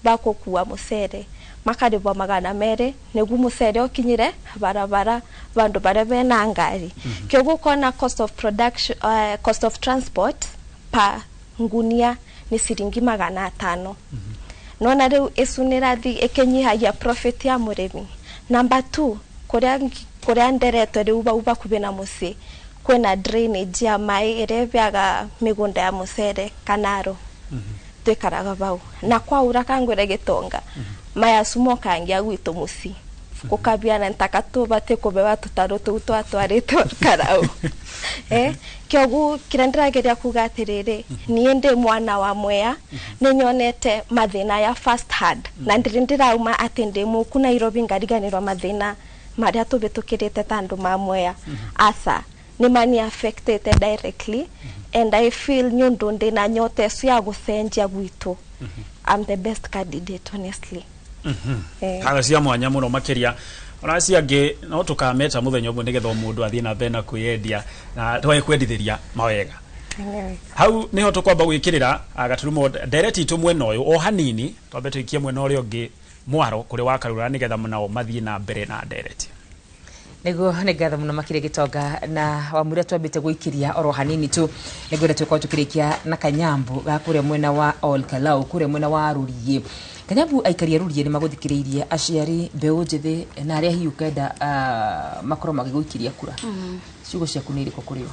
Speaker 13: bakũkua mũcere, makarĩbwo 200 nĩguo mũcere ũkinyĩre barabara bandu baria bena ngari. Kĩoguo ũkona cost of production, cost of transport per ngunia nĩ ciringi 500. Nona rĩu ĩcu nĩ ĩrathiĩ ĩkĩnyihagia profit ya mũrĩmi. Number two, kũrĩa nderetwo rĩu bau bakuhĩ na mũciĩ kwĩna drainage ya maĩ ĩrĩa ĩbĩaga mĩgũnda ya mũcere kanaro twikaraga bau, na kwaura kangwĩre gĩtonga maya acu mokangia gwitũ mũciĩ. Gukabiana ntaka tubati kubewa tutaru tuu twatwarite Karau. Kioguo kiria ndirageria kuga atiriri, nie ndi mwana wa Mwea, ni nyonete mathina ya first hand, na ndiri ndirauma ati ndi muku Nairobi ngariganirwa mathina maria tubitukirite ta andu ma Mwea. Asa ni mani affected directly, and I feel nyundu ndi na nyote ecu ya gucenjia gwitu. I'm the best candidate, honestly.
Speaker 1: Kana cia mwanya muno makiria ona acio angĩ no tũkameta mũthenya ũmwe nĩgetha o mũndũ athiĩ na mbere na kwĩyendia na twage kwendithĩria mawega. Hau niho tũkwamba gwĩkĩrĩra gaturumo ndereti itũ mwena ũyũ o hanini, twambe tũikie mwena ũrĩa ũngĩ mwaro kũrĩ wa Karura nĩgetha nao mathiĩ na mbere na ndereti.
Speaker 10: Niguo nĩ ngatho mũno makĩria Gĩtonga na wamũria twambĩte gũikĩria oro hanini tu nĩngwenda tũkorwo tũkĩrĩkia na Kanyambu ga kũrĩa mwena wa Ol Kalou, kũrĩa mwena wa Rũriĩ. Kanyambu, aikari a Rũriĩ nĩ magũthikĩrĩirie, aciari, mbeũ njĩthĩ na arĩa hihi ũkenda makorwo magĩgũikĩria kura. Ciugo ciaku nĩ irĩkũ kũrĩ o?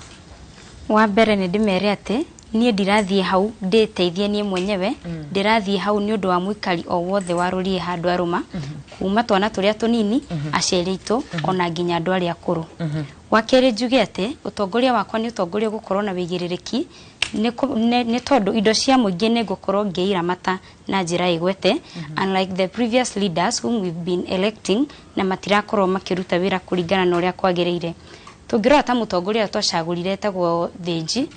Speaker 11: Wa mbere nĩ ndĩmere atĩ niĩ ndirathiĩ hau ndĩteithie niĩ mwenyewe, ndĩrathiĩ hau nĩ ũndũ wa mũikari o wothe wa Rũriĩ handũ arũma, kuma twana tũrĩa tũnini, aciari aitũ, ona nginya andũ arĩa akũrũ. Wa kerĩ njuge atĩ ũtongoria wakwa nĩ ũtongoria ũgũkorwo na wĩigĩrĩrĩki, nĩ tondũ indo cia mũingĩ nĩ ngũkorwo ngĩiramata na njĩra ĩgwete, unlike the previous leaders whom we've been electing na matirakorwo makĩruta wĩra kũringana na ũrĩa kwagĩrĩire. Tũngĩrora ta mũtongoria ũrĩa twacagũrire etagwo Thĩnji,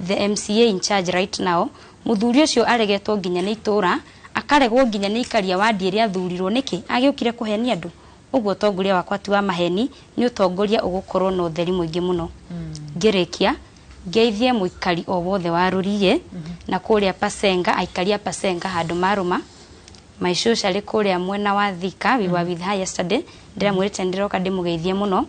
Speaker 11: the MCA in charge right now, mũthuri ũcio aregetwo nginya nĩ itũra, akaregwo nginya nĩ ikaria wadi ĩrĩa athurirwo nĩkĩ agĩũkire kũhenia andũ. Ũguo ũtongoria wakwa ti wa maheni, nĩ ũtongoria ũgũkorwo na ũtheri mũingĩ mũno. Ngĩrĩkia ngeithie mũikari o wothe wa Rũriĩ na kũrĩa Pasenga, aikari a Pasenga handũ marũma. My shosha arĩ kũrĩa mwena wa Thika, we were with her yesterday, ndĩramwĩrĩte ndĩroka ndĩmũgeithie mũno,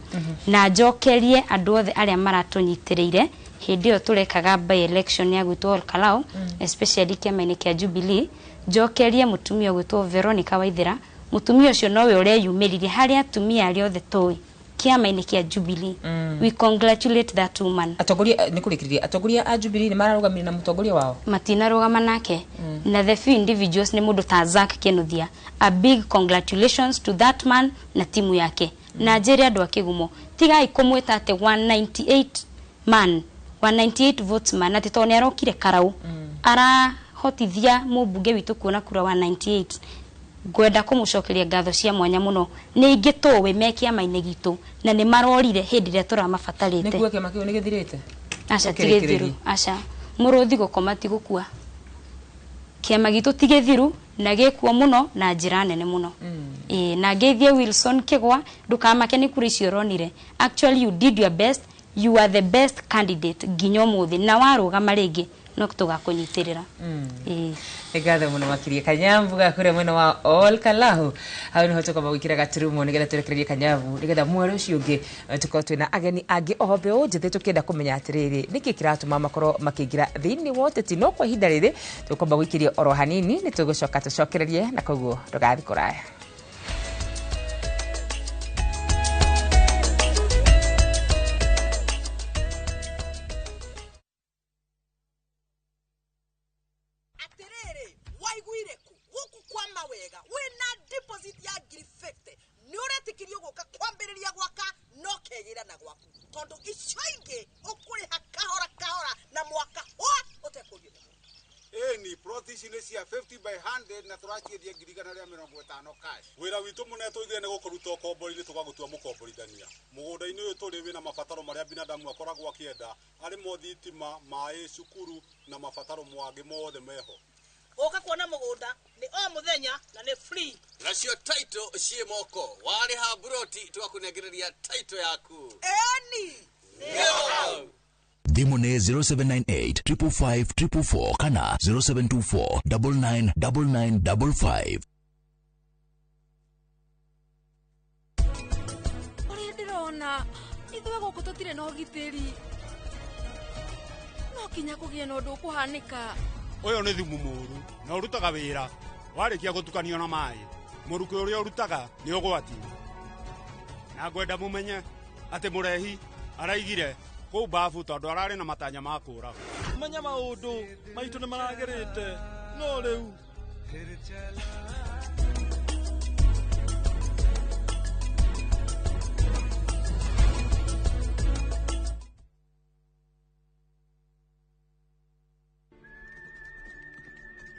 Speaker 11: na njokerie andũ othe arĩa maratũnyitĩrĩire hĩndĩ ĩyo tũrekaga by election ya gwitũ Ol Kalou, especially kĩama-inĩ kĩa Jubilee. Njokerie mũtumia ũgwĩtwo Veronica Waithera, mũtumia ũcio nowe ũreyumĩririe harĩ atumia arĩa othe tũĩ kĩama-inĩ kĩa Jubilee. We congratulate that woman.
Speaker 10: Atongoria nĩ kũrĩkĩrĩria, atongoria a Jubilee nĩ mararũgamire na mũtongoria wao?
Speaker 11: Matinarũgama nake. Na the few individuals nĩ mũndũ ta Zack Kinuthia, a big congratulations to that man na timu yake. Na njĩre andũ a Kĩgumo, tigai kũmwĩta atĩ 198 man, 198 votes man, atĩ tondũ nĩ arokire Karau arahotithia mũmbunge witũ kuona kura 198. Ngwenda kũmũcokeria ngatho cia mwanya mũno, nĩ ingĩ tũĩ me kĩama-inĩ gitũ na nĩ marorire hĩndĩ ĩrĩa tũramabatarĩte.
Speaker 10: Nĩ kuga kĩama kĩu nĩ gĩthirĩte?
Speaker 11: Aca, ti gĩthiru. Aca, mũrũthi gũkoma ti gũkua. Kĩama gitũ ti gĩthiru na gĩkuo mũno na njĩra nene mũno. Na ngeithie Wilson Kĩgwa, ndũkamake nĩ kura icio ũronire. Actually you did your best, you are the best candidate nginya ũmũthĩ, na warũgama rĩngĩ no tũgakũnyitĩrĩra.
Speaker 10: Nĩ ngatho mũno makĩria Kanyambu ga kũrĩa mwena wa Ol Kalou. Hau nĩho tũkwamba gwĩkĩra gaturumo nĩgetha tũrekererie Kanyambu, nĩgetha mweri ũcio ũngĩ tũkorwo twĩna ageni angĩ oho mbeũ njĩthĩ tũkĩenda kũmenya atĩrĩrĩ nĩkĩ kĩratũma makorwo makĩingĩra thĩinĩ wa ũteti. No kwa ihinda rĩrĩ tũkwamba gũikĩria oro hanini, nĩ tũgũcoka tũcokererie, na koguo ndũgathiĩ kũraya.
Speaker 18: Waiguire ku guku kwa mawega wina deposit ya ngiri 50 ni uretikirio guka kwambiriria gwaka no kegera na gwaku tondu icio ingi ukuriha kahora kahora na mwaka wa utekũrio.
Speaker 19: Ni plot ici nĩ cia 50 by 100 na tũraciendia 150,000 cash.
Speaker 20: Wĩra witũ mũnene tũigire nĩ gũkũruta ũkombori-inĩ tũgagũtua mũkomborithania. Mũgũnda-inĩ ũyũ tũrĩ wĩna mabataro marĩa binadamu akoragwo akĩenda, arĩ mo thitima, maĩ, cukuru na mabataro mangĩ mothe meho.
Speaker 18: Ũka kuona mũgũnda nĩ o mũthenya na nĩ free.
Speaker 21: Nacio title ciĩ moko, warĩha mburoti tũgakũnengereria title yaku.
Speaker 18: Ĩni
Speaker 21: nĩo.
Speaker 22: Thimũ nĩ 0798 555 444 kana 0724 999955.
Speaker 23: Ũrĩa ndĩrona ithuĩ gũkũ tũtirĩ na ũgitĩri, no kinya kũgĩe na ũndũ ũkũhanĩka.
Speaker 19: Ũyũ nĩ thumu mũru na ũrutaga wĩra warĩkia gũtukanio na maĩ. Mũrukĩ ũrĩa ũrutaga nĩ ũgwati, na ngwenda mũmenye atĩ mũrehi araigire kũu babu tondũ ararĩ na matanya ma kũraga.
Speaker 24: Menya maũndũ maitũ nĩ maragĩrĩte, no rĩu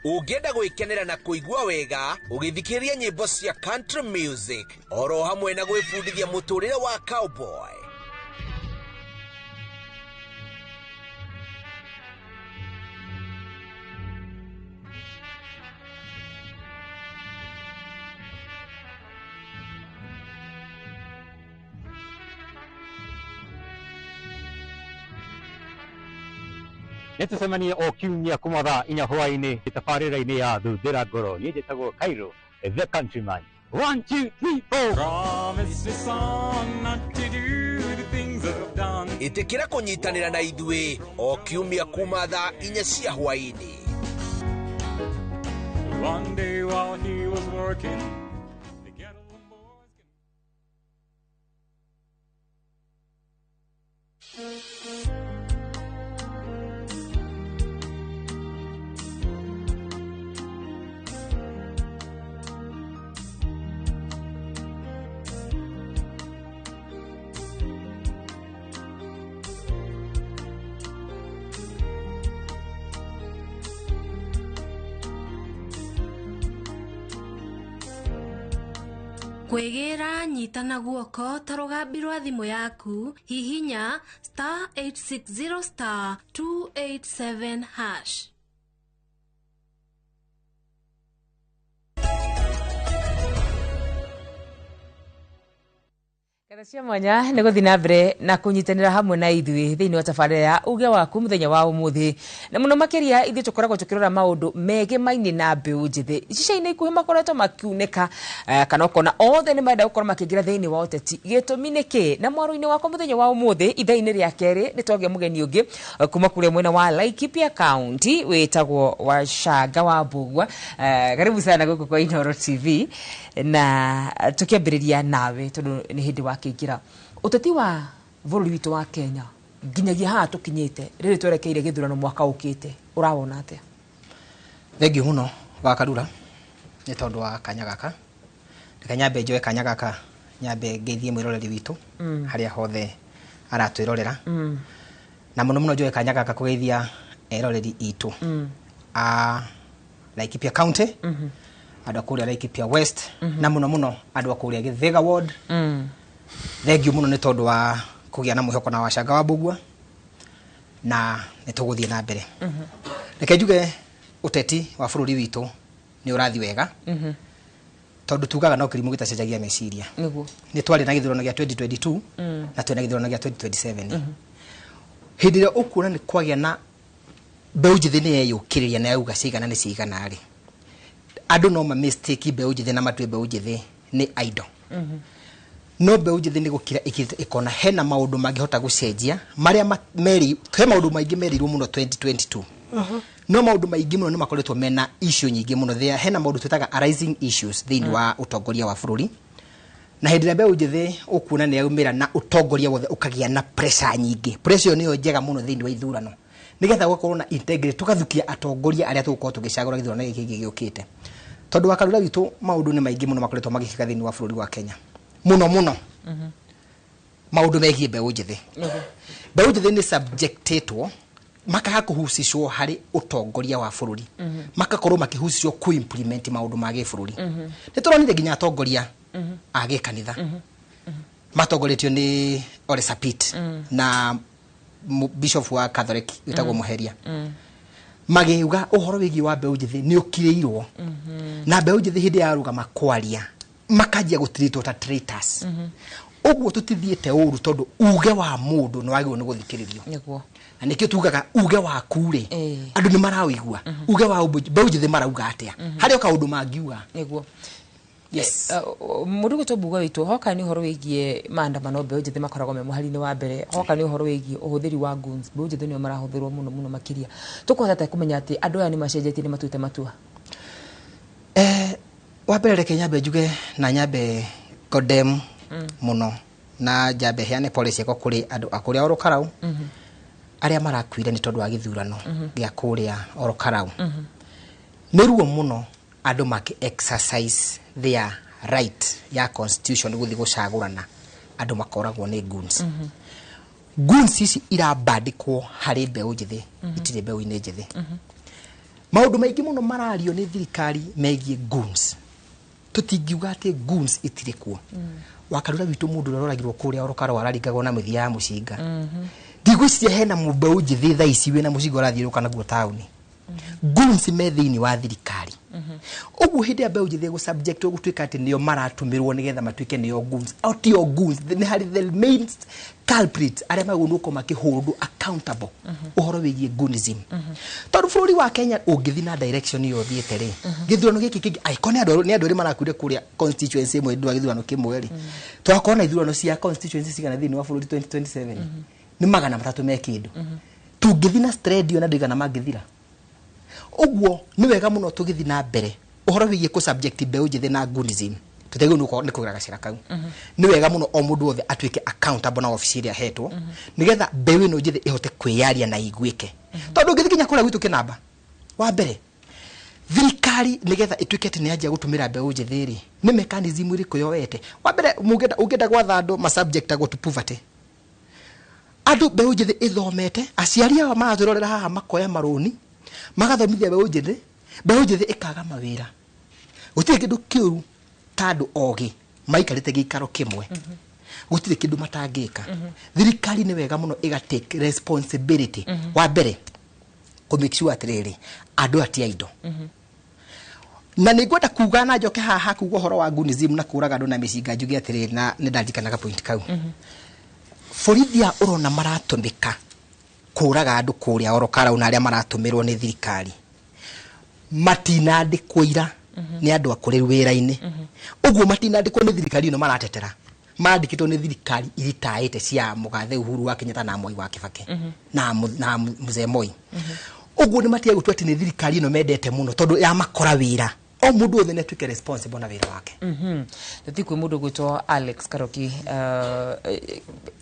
Speaker 3: Ũngĩenda gwĩkenera na kũigua wega ũgĩthikĩrĩria nyĩmbo cia country music oro hamwe na gwĩbundithia mũtũrĩre wa cowboy.
Speaker 4: Nĩtũcemanie o kiumia kuma thaa 4 hwaĩ-inĩ tabarĩra-inĩ ya Thuthĩra Ngoro. Niĩ njĩtagwo Cairo the Countryman. 1 2 3 4.
Speaker 5: Promise me son not to do the things I've done.
Speaker 3: Ĩtĩkĩra kũnyitanĩra na ithuĩ o kiumia kuma thaa 4 cia hwaĩ-inĩ.
Speaker 5: One day while he was working, the ghetto boys.
Speaker 6: Kwĩgĩra nyita na guoko ta rũgambi rwa thimũ yaku hihinya star 860 star 287 hash.
Speaker 10: Ngatho cia mwanya nĩ gũthiĩ na mbere na kũnyitanĩra hamwe na ithuĩ thĩinĩ wa tabarĩra ya uge waku mũthenya wa ũmũthĩ, na mũno makĩria ithuĩ tũkoragwo tũkĩrora maũndũ megemaine na mbeũ njĩthĩ. Icica-inĩ ikuhĩ makoretwo makiunĩka, kana ũkona othe nĩ marenda gũkorwo makĩingĩra thĩinĩ wa ũteti. Gĩtũmi nĩ kĩ? Na mwaro-inĩ wakwa mũthenya wa ũmũthĩ ithaa-inĩ rĩa kerĩ nĩ twagĩa mũgeni ũngĩ kuma kũrĩa mwena wa Laikipia County wĩtagwo Wachanga wa Mbugua. Karibu sana gũkũ kwa Inooro TV, na tũkĩambĩrĩria nawe tondũ nĩ hĩndĩ wakĩingĩra ũteti wa bũrũri witũ wa Kenya nginyagia haha tũkinyĩte rĩrĩ twerekeire gĩthurano mwaka ũkĩte, ũrawona atĩa?
Speaker 25: Thengiũ mũno wa Karura nĩ tondũ wa kanya gaka. Reke nyambe njoe kanya gaka nyambe ngeithie mwĩroreri witũ harĩa hothe aratwĩrorera, na mũno mũno njoe kanya gaka kũgeithia eroreri itũ a Laikipia County, andũ a kũrĩa Laikipia West, na mũno mũno andũ a kũrĩa Gĩthĩga Ward. Thengiũ mũno nĩ tondũ wa kũgĩa na mwĩhoko na Wachanga wa Mbugua, na nĩ tũgũthiĩ na mbere. Reke njuge ũteti wa bũrũri witũ nĩ ũrathiĩ wega, tondũ tugaga no kĩrimũ gĩtacenjagia meciria. Nĩ twarĩ na gĩthurano gĩa 2022 na twĩna gĩthurano gĩa 2027. Hĩndĩ ĩrĩa ũkuona nĩ kwagĩa na mbeũ njĩthĩ nĩ yeyũkĩrĩria na yauga cigana nĩ cigana rĩ, andũ no ma mistake mbeũ njĩthĩ na matue mbeũ njĩthĩ nĩ idle. No mbeũ njĩthĩ nĩ gũkira ĩkirĩte ĩkona hena maũndũ mangĩhota gũcenjia marĩa meri, he maũndũ maingĩ merirwo mũno 2022. No maũndũ maingĩ mũno nĩ makoretwo mena issue nyingĩ mũno. There hena maũndũ twĩtaga arising issues thĩinĩ wa ũtongoria wa bũrũri, na hĩndĩ ĩrĩa mbeũ njĩthĩ ũkuona nĩ yaumĩra na ũtongoria wothe ũkagĩa na pressure nyingĩ. Pressure ĩyo nĩyo njega mũno thĩinĩ wa ithurano, nĩgetha gũgakorwo na integrity, tũgathukia atongoria arĩa tũgũkorwo tũgĩcagũra gĩthurano gĩkĩ kĩngĩ gĩũkĩte. Tondũ wa Karura witũ maũndũ nĩ maingĩ mũno makoretwo magĩkĩka thĩinĩ wa bũrũri wa Kenya, mũno mũno maũndũ megiĩ mbeũ njĩthĩ. Mbeũ njĩthĩ nĩ subjectetwo makaga kũhusicwo harĩ ũtongoria wa bũrũri, makakorwo makĩhusicwo kũ-implement maũndũ ma gĩbũrũri. Nĩ tũronire nginya atongoria a gĩkanitha matongoretio nĩ Ole Sapit na bishop wa Catholic wĩtagwo Muheria, magĩuga ũhoro wĩgiĩ wa mbeũ njĩthĩ nĩ ũkirĩirwo, na mbeũ njĩthĩ hĩndĩ ya rũgama kwaria makanjia gũtiritwo ta traitors. Ũguo tũtithiĩte ũru tondũ uge wa mũndũ nĩ wagĩrĩirwo nĩ gũthikĩrĩrio, na nĩkĩo tugaga uge waku rĩ andũ nĩ marawĩigua, uge wa mbeũ njĩthĩ marauga atĩa, harĩ o kaũndũ mangiuga.
Speaker 10: Nĩguo.
Speaker 25: Yes.
Speaker 10: Mũndũ gwĩtwo Mbugua witũ, hoka nĩ ũhoro wĩgiĩ maandamano mbeũ njĩthĩ makoragwo me mũhari-inĩ wa mbere, hoka nĩ ũhoro wĩgiĩ ũhũthĩri wa guns, mbeũ njĩthĩ nĩo marahũthĩrwo mũno mũno makĩria. Tũkũhota atĩa kũmenya atĩ andũ aya nĩ macenjetie, nĩ matuĩte matua?
Speaker 25: Wa mbere reke nyambe njuge na nyambe condemn mũno, na njambe heane pole ciakwa kũrĩ andũ a kũrĩa Orokarau arĩa marakuire nĩ tondũ wa gĩthurano gĩa kũrĩa Orokarau. Nĩ ruo mũno andũ makĩ exercise their right ya constitution gũthiĩ gũcagũrana, andũ makoragwo nĩ goons. Goons ici irabandĩkwo harĩ mbeũ njĩthĩ, itirĩ mbeũ-inĩ njĩthĩ. Maũndũ maingĩ mũno marario nĩ thirikari megiĩ goons, tũtingiuga atĩ goons itirĩ kuo. Wakarura witũ, mũndũ ũrĩa ũroragirwo kũrĩa Orokaro araringagwo na mĩthia ya mũcinga. Ndigwĩciria hena mũmbeũ njĩthĩ thaa ici wĩna mũcinga ũrathiũrũrũka naguo taũni. Goons me thĩinĩ wa thirikari. Ũguo hĩndĩ ya mbeũ njĩthĩ gũ-subject gũtuĩka atĩ nĩo maratũmĩrwo nĩgetha matuĩke nĩo goons, o tio goons, nĩ harĩ the main culprits arĩa magĩrĩirwo nĩ gũkorwo makĩholdwo accountable ũhoro wĩgiĩ goonism, tondũ bũrũri wa Kenya ũngĩthiĩ na direction ĩyo ũthiĩte rĩ, gĩthurano gĩkĩ kĩngĩ, angĩkorwo nĩ andũ erĩ marakuire kũrĩa constituency ĩmwe ndũ wa gĩthurano kĩmwe rĩ, tũgakorwo na ithurano cia constituency cigana thĩinĩ wa bũrũri 2027? Nĩ 300 me kĩndũ. Tũngĩthiĩ na trend ĩyo na andũ igana mangĩthira. Ũguo nĩ wega mũno tũgĩthiĩ na mbere ũhoro wĩgiĩ kũ subject mbeũ njĩthĩ na goonism, tũtiagĩrĩirwo nĩ kũgera gacĩra kau. Nĩ wega mũno o mũndũ wothe atuĩke accountable na obici ĩrĩa ahetwo, nĩgetha mbeũ ĩno njĩthĩ ĩhote kwĩyaria na iguĩke, tondũ ũngĩthiĩ nginya kũrĩa gwitũ kĩnamba wa mbere, thirikari nĩgetha ĩtuĩke atĩ nĩ yanjia gũtũmĩra mbeũ njĩthĩ rĩ, nĩ mechanism ĩrĩkũ yoete? Wa mbere, ũngĩenda gwatha andũ masubjectagwo to poverty, andũ mbeũ njĩthĩ ĩthomete, aciari ao maratwĩrorera haha makoya marũni magathomithia mbeũ njĩthĩ, mbeũ njĩthĩ ĩkaga mawĩra. Gũtirĩ kĩndũ kĩũru ta andũ ogĩ maikarĩte gĩikaro kĩmwe, gũtirĩ kĩndũ matangĩka. Thirikari nĩ wega mũno ĩga take responsibility. Wa mbere, kũ make sure atĩrĩrĩ, andũ aya ti a indo. Na nĩ ngwenda kuga na njoke haha kuga ũhoro wa goonism na kũraga andũ na mĩcinga, njuge atĩrĩrĩ, na nĩ ndarikanaga point kau, borithi aya ũrona maratũmĩka kũraga andũ kũrĩa Orokarau na arĩa maratũmĩrwo nĩ thirikari matinandĩkwo ira nĩ andũ akũrĩru wĩra-inĩ. Ũguo matinandĩkwo nĩ thirikari ĩno maratetera, mandĩkĩtwo nĩ thirikari iritaĩte cia mũgathe Uhuru wa Kenyatta na Moi wa Kibaki na mzee Moi. Ũguo nĩ matige gũtua atĩ nĩ thirikari ĩno mendete mũno tondũ yamakora wĩra. O mũndũ wothe nĩ atuĩke responsible na wĩra wake.
Speaker 10: Tũthiĩ kwĩ mũndũ ũgwĩtwo Alex Karoki.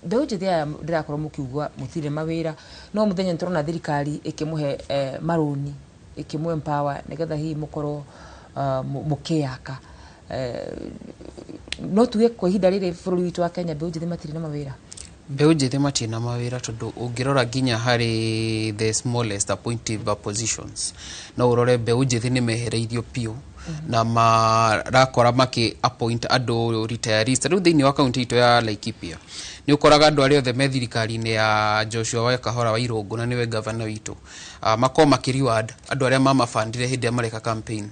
Speaker 10: Mbeũ njĩthĩ aya ndĩrakorwo mũkiuga mũtirĩ mawĩra, no mũthenya nĩtũrona thirikari ĩkĩmũhe marũni, ĩkĩmũ empower nĩgetha hihi mũkorwo mũkĩyaka. No tuge kwa ihinda rĩrĩ bũrũri witũ wa Kenya mbeũ njĩthĩ matirĩ na mawĩra?
Speaker 14: Mbeũ njĩthĩ matirĩ na mawĩra, tondũ ũngĩrora nginya harĩ the smallest appointive positions, no ũrore mbeũ njĩthĩ nĩ mehereirio biũ na marakora makĩ appoint andũ retirees. Rĩu thĩinĩ wa kaunti itũ ya Laikipia nĩ ũkoraga andũ arĩa othe me thirikari-inĩ ya Joshua wa Kahora wa Irũngũ, na nĩwe gavana witũ, makorwo makĩ reward andũ arĩa mamabandire hĩndĩ ĩrĩa mareka campaign.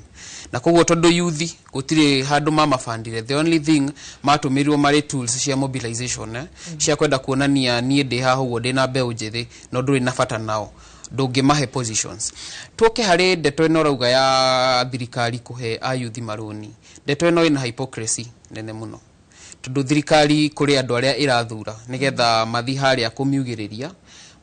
Speaker 14: Na koguo tondũ yuthi gũtirĩ handũ mamabandire, the only thing matũmĩrirwo marĩ tools cia mobilization, cia kwenda kuonania niĩ ndĩ haha ũguo ndĩ na mbeũ njĩthĩ, no ndũrĩ na bata nao, ndũngĩmahe positions. Tuoke harĩ ndeto ĩno ũrauga ya thirikari kũhe ayuthi marũni, ndeto ĩno ĩna hypocrisy nene mũno, tondũ thirikari kũrĩ andũ arĩa ĩrathura nĩgetha mathi harĩa kũmiugĩrĩria,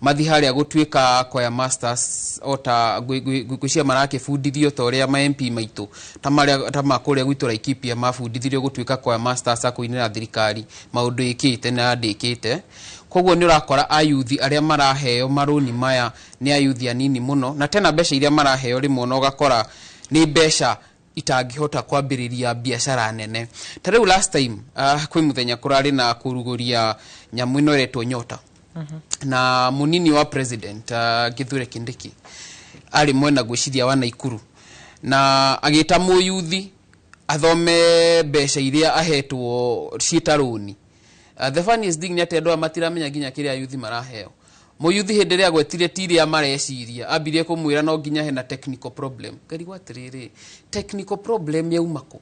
Speaker 14: mathi harĩa gũtuĩka choir masters, ota ngwĩciria marakĩbundithio ta ũrĩa ma MP maitũ ta marĩa ta ma kũrĩa gwitũ Laikipia mabundithirio gũtuĩka choir masters a kũinĩra thirikari maũndũ ĩkĩte na ndĩkĩte. Koguo nĩ ũrakora ayuthi arĩa maraheo marũni maya nĩ ayuthi anini mũno, na tena mbeca iria maraheo rĩmwe na ũgakora nĩ mbeca itangĩhota kwambĩrĩria biacara nene. Ta rĩu last time, kwĩ mũthenya kũrarĩ na kũrugũria nyamũ ĩno ĩretwo Nyota, na mũnini wa president, Kithure Kindiki, arĩ mwena ngwĩciria wa Naikuru, na agĩta mũyuthi athome mbeca iria ahetwo ciĩta rũni. The funniest thing nĩ atĩ andũ aya matiramenya nginya kĩrĩa ayuthi maraheo. Mũyuthi hĩndĩ ĩrĩa agwetire ti iria mareciria, ambirie kũmwĩra no nginya hena technical problem. Ngarigwo atĩrĩrĩ, technical problem yauma kũ?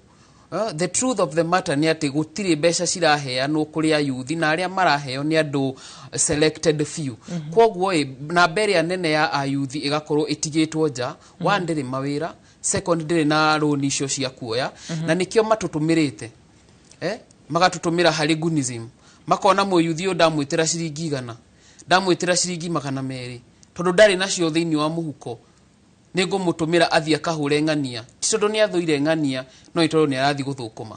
Speaker 14: The truth of the matter nĩ atĩ gũtirĩ mbeca ciraheanwo kũrĩ ayuthi, na arĩa maraheo nĩ andũ selected few. Koguo ĩ namba ĩrĩa nene ya ayuthi ĩgakorwo ĩtigĩtwo nja. One, ndĩrĩ mawĩra; second, ndĩrĩ na rũni icio cia kuoya. Na nĩkĩo matũtũmĩrĩte, magatũtũmĩra harĩ goonism. Makona mũyuthi ũyũ ndamwĩtĩra ciringi 100, ndamwĩtĩra ciringi 200, tondũ ndarĩ nacio thĩinĩ wa mũhuko, nĩ ngũmũtũmĩra athiĩ akahũre ng'ania, ti tondũ nĩ athũire ng'ania, no nĩ tondũ nĩ arathiĩ gũthũkũma.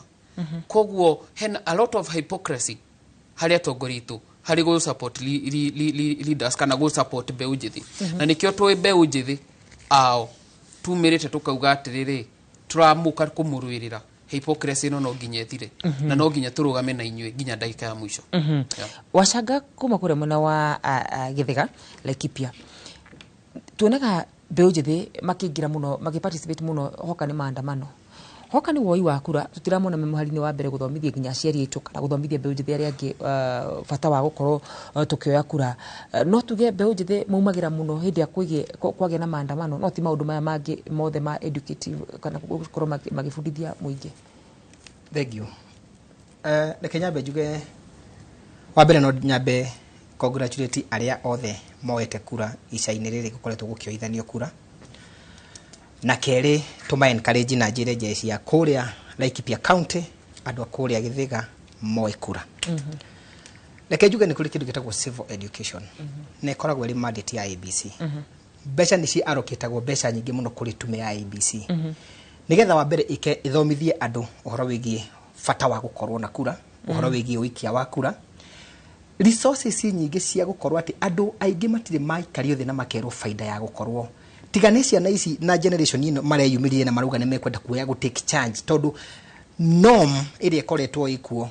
Speaker 14: Koguo hena a lot of hypocrisy harĩ atongoria aitũ harĩ gũ support leaders kana gũ support mbeũ njĩthĩ. Na nĩkĩo twĩ mbeũ njĩthĩ ao tumĩrĩte tũkauga atĩrĩrĩ, tũramũka kũmũrũĩrĩra. Hypocrisy ĩno no nginya ĩthire, na no nginya tũrũgame na inyuĩ nginya ndagĩka ya mũico. Yeah.
Speaker 10: Wacanga kuma kũrĩa mwena wa Gĩthĩga, Laikipia, tuonaga Mbeũ njĩthĩ makĩingĩra mũno, makĩ participate mũno hoka nĩ maandamano, hoka nĩ woi wa kura, tũtiramona me mũhari-inĩ wa mbere gũthomithia nginya aciari aitũ kana gũthomithia mbeũ njĩthĩ arĩa angĩ bata wa gũkorwo tũkĩoya kura. No tuge mbeũ njĩthĩ maumagĩra mũno hĩndĩ ĩrĩa kwagĩa na maandamano, no ti maũndũ maya mangĩ mothe ma educative kana gũkorwo magĩbundithia mũingĩ.
Speaker 25: Thank you. Reke nyambe njuge wa mbere, no nyambe congratulate arĩa othe moete kura ica-inĩ rĩrĩ gũkoretwo gũkĩoithanio kura, na kerĩ tũma encourage na njĩre jeshi ya kũrĩa Laikipia County, andũ a kũrĩa Gĩthĩga moe kura. Reke njuge nĩ kũrĩ kĩndũ gĩtagwo civil education na ĩkoragwo ĩrĩ mandate ya IEBC. Mbeca nĩ ci allocatagwo, mbeca nyingĩ mũno kũrĩ tume ya IEBC, nigetha wa mbere ike ithomithie andũ ũhoro wĩgiĩ bata wa gũkorwo na kura, ũhoro wĩgiĩ ũikia wa kura. Resources nyingĩ cia gũkorwo atĩ andũ aingĩ matirĩ maikario thĩ na makerwo baida ya gũkorwo, tiga nĩ ciana ici na generation ĩno mareyumĩririe na marauga nĩ mekwenda kuoya gũ take charge, tondũ norm ĩrĩa ĩkoretwo ĩkuo,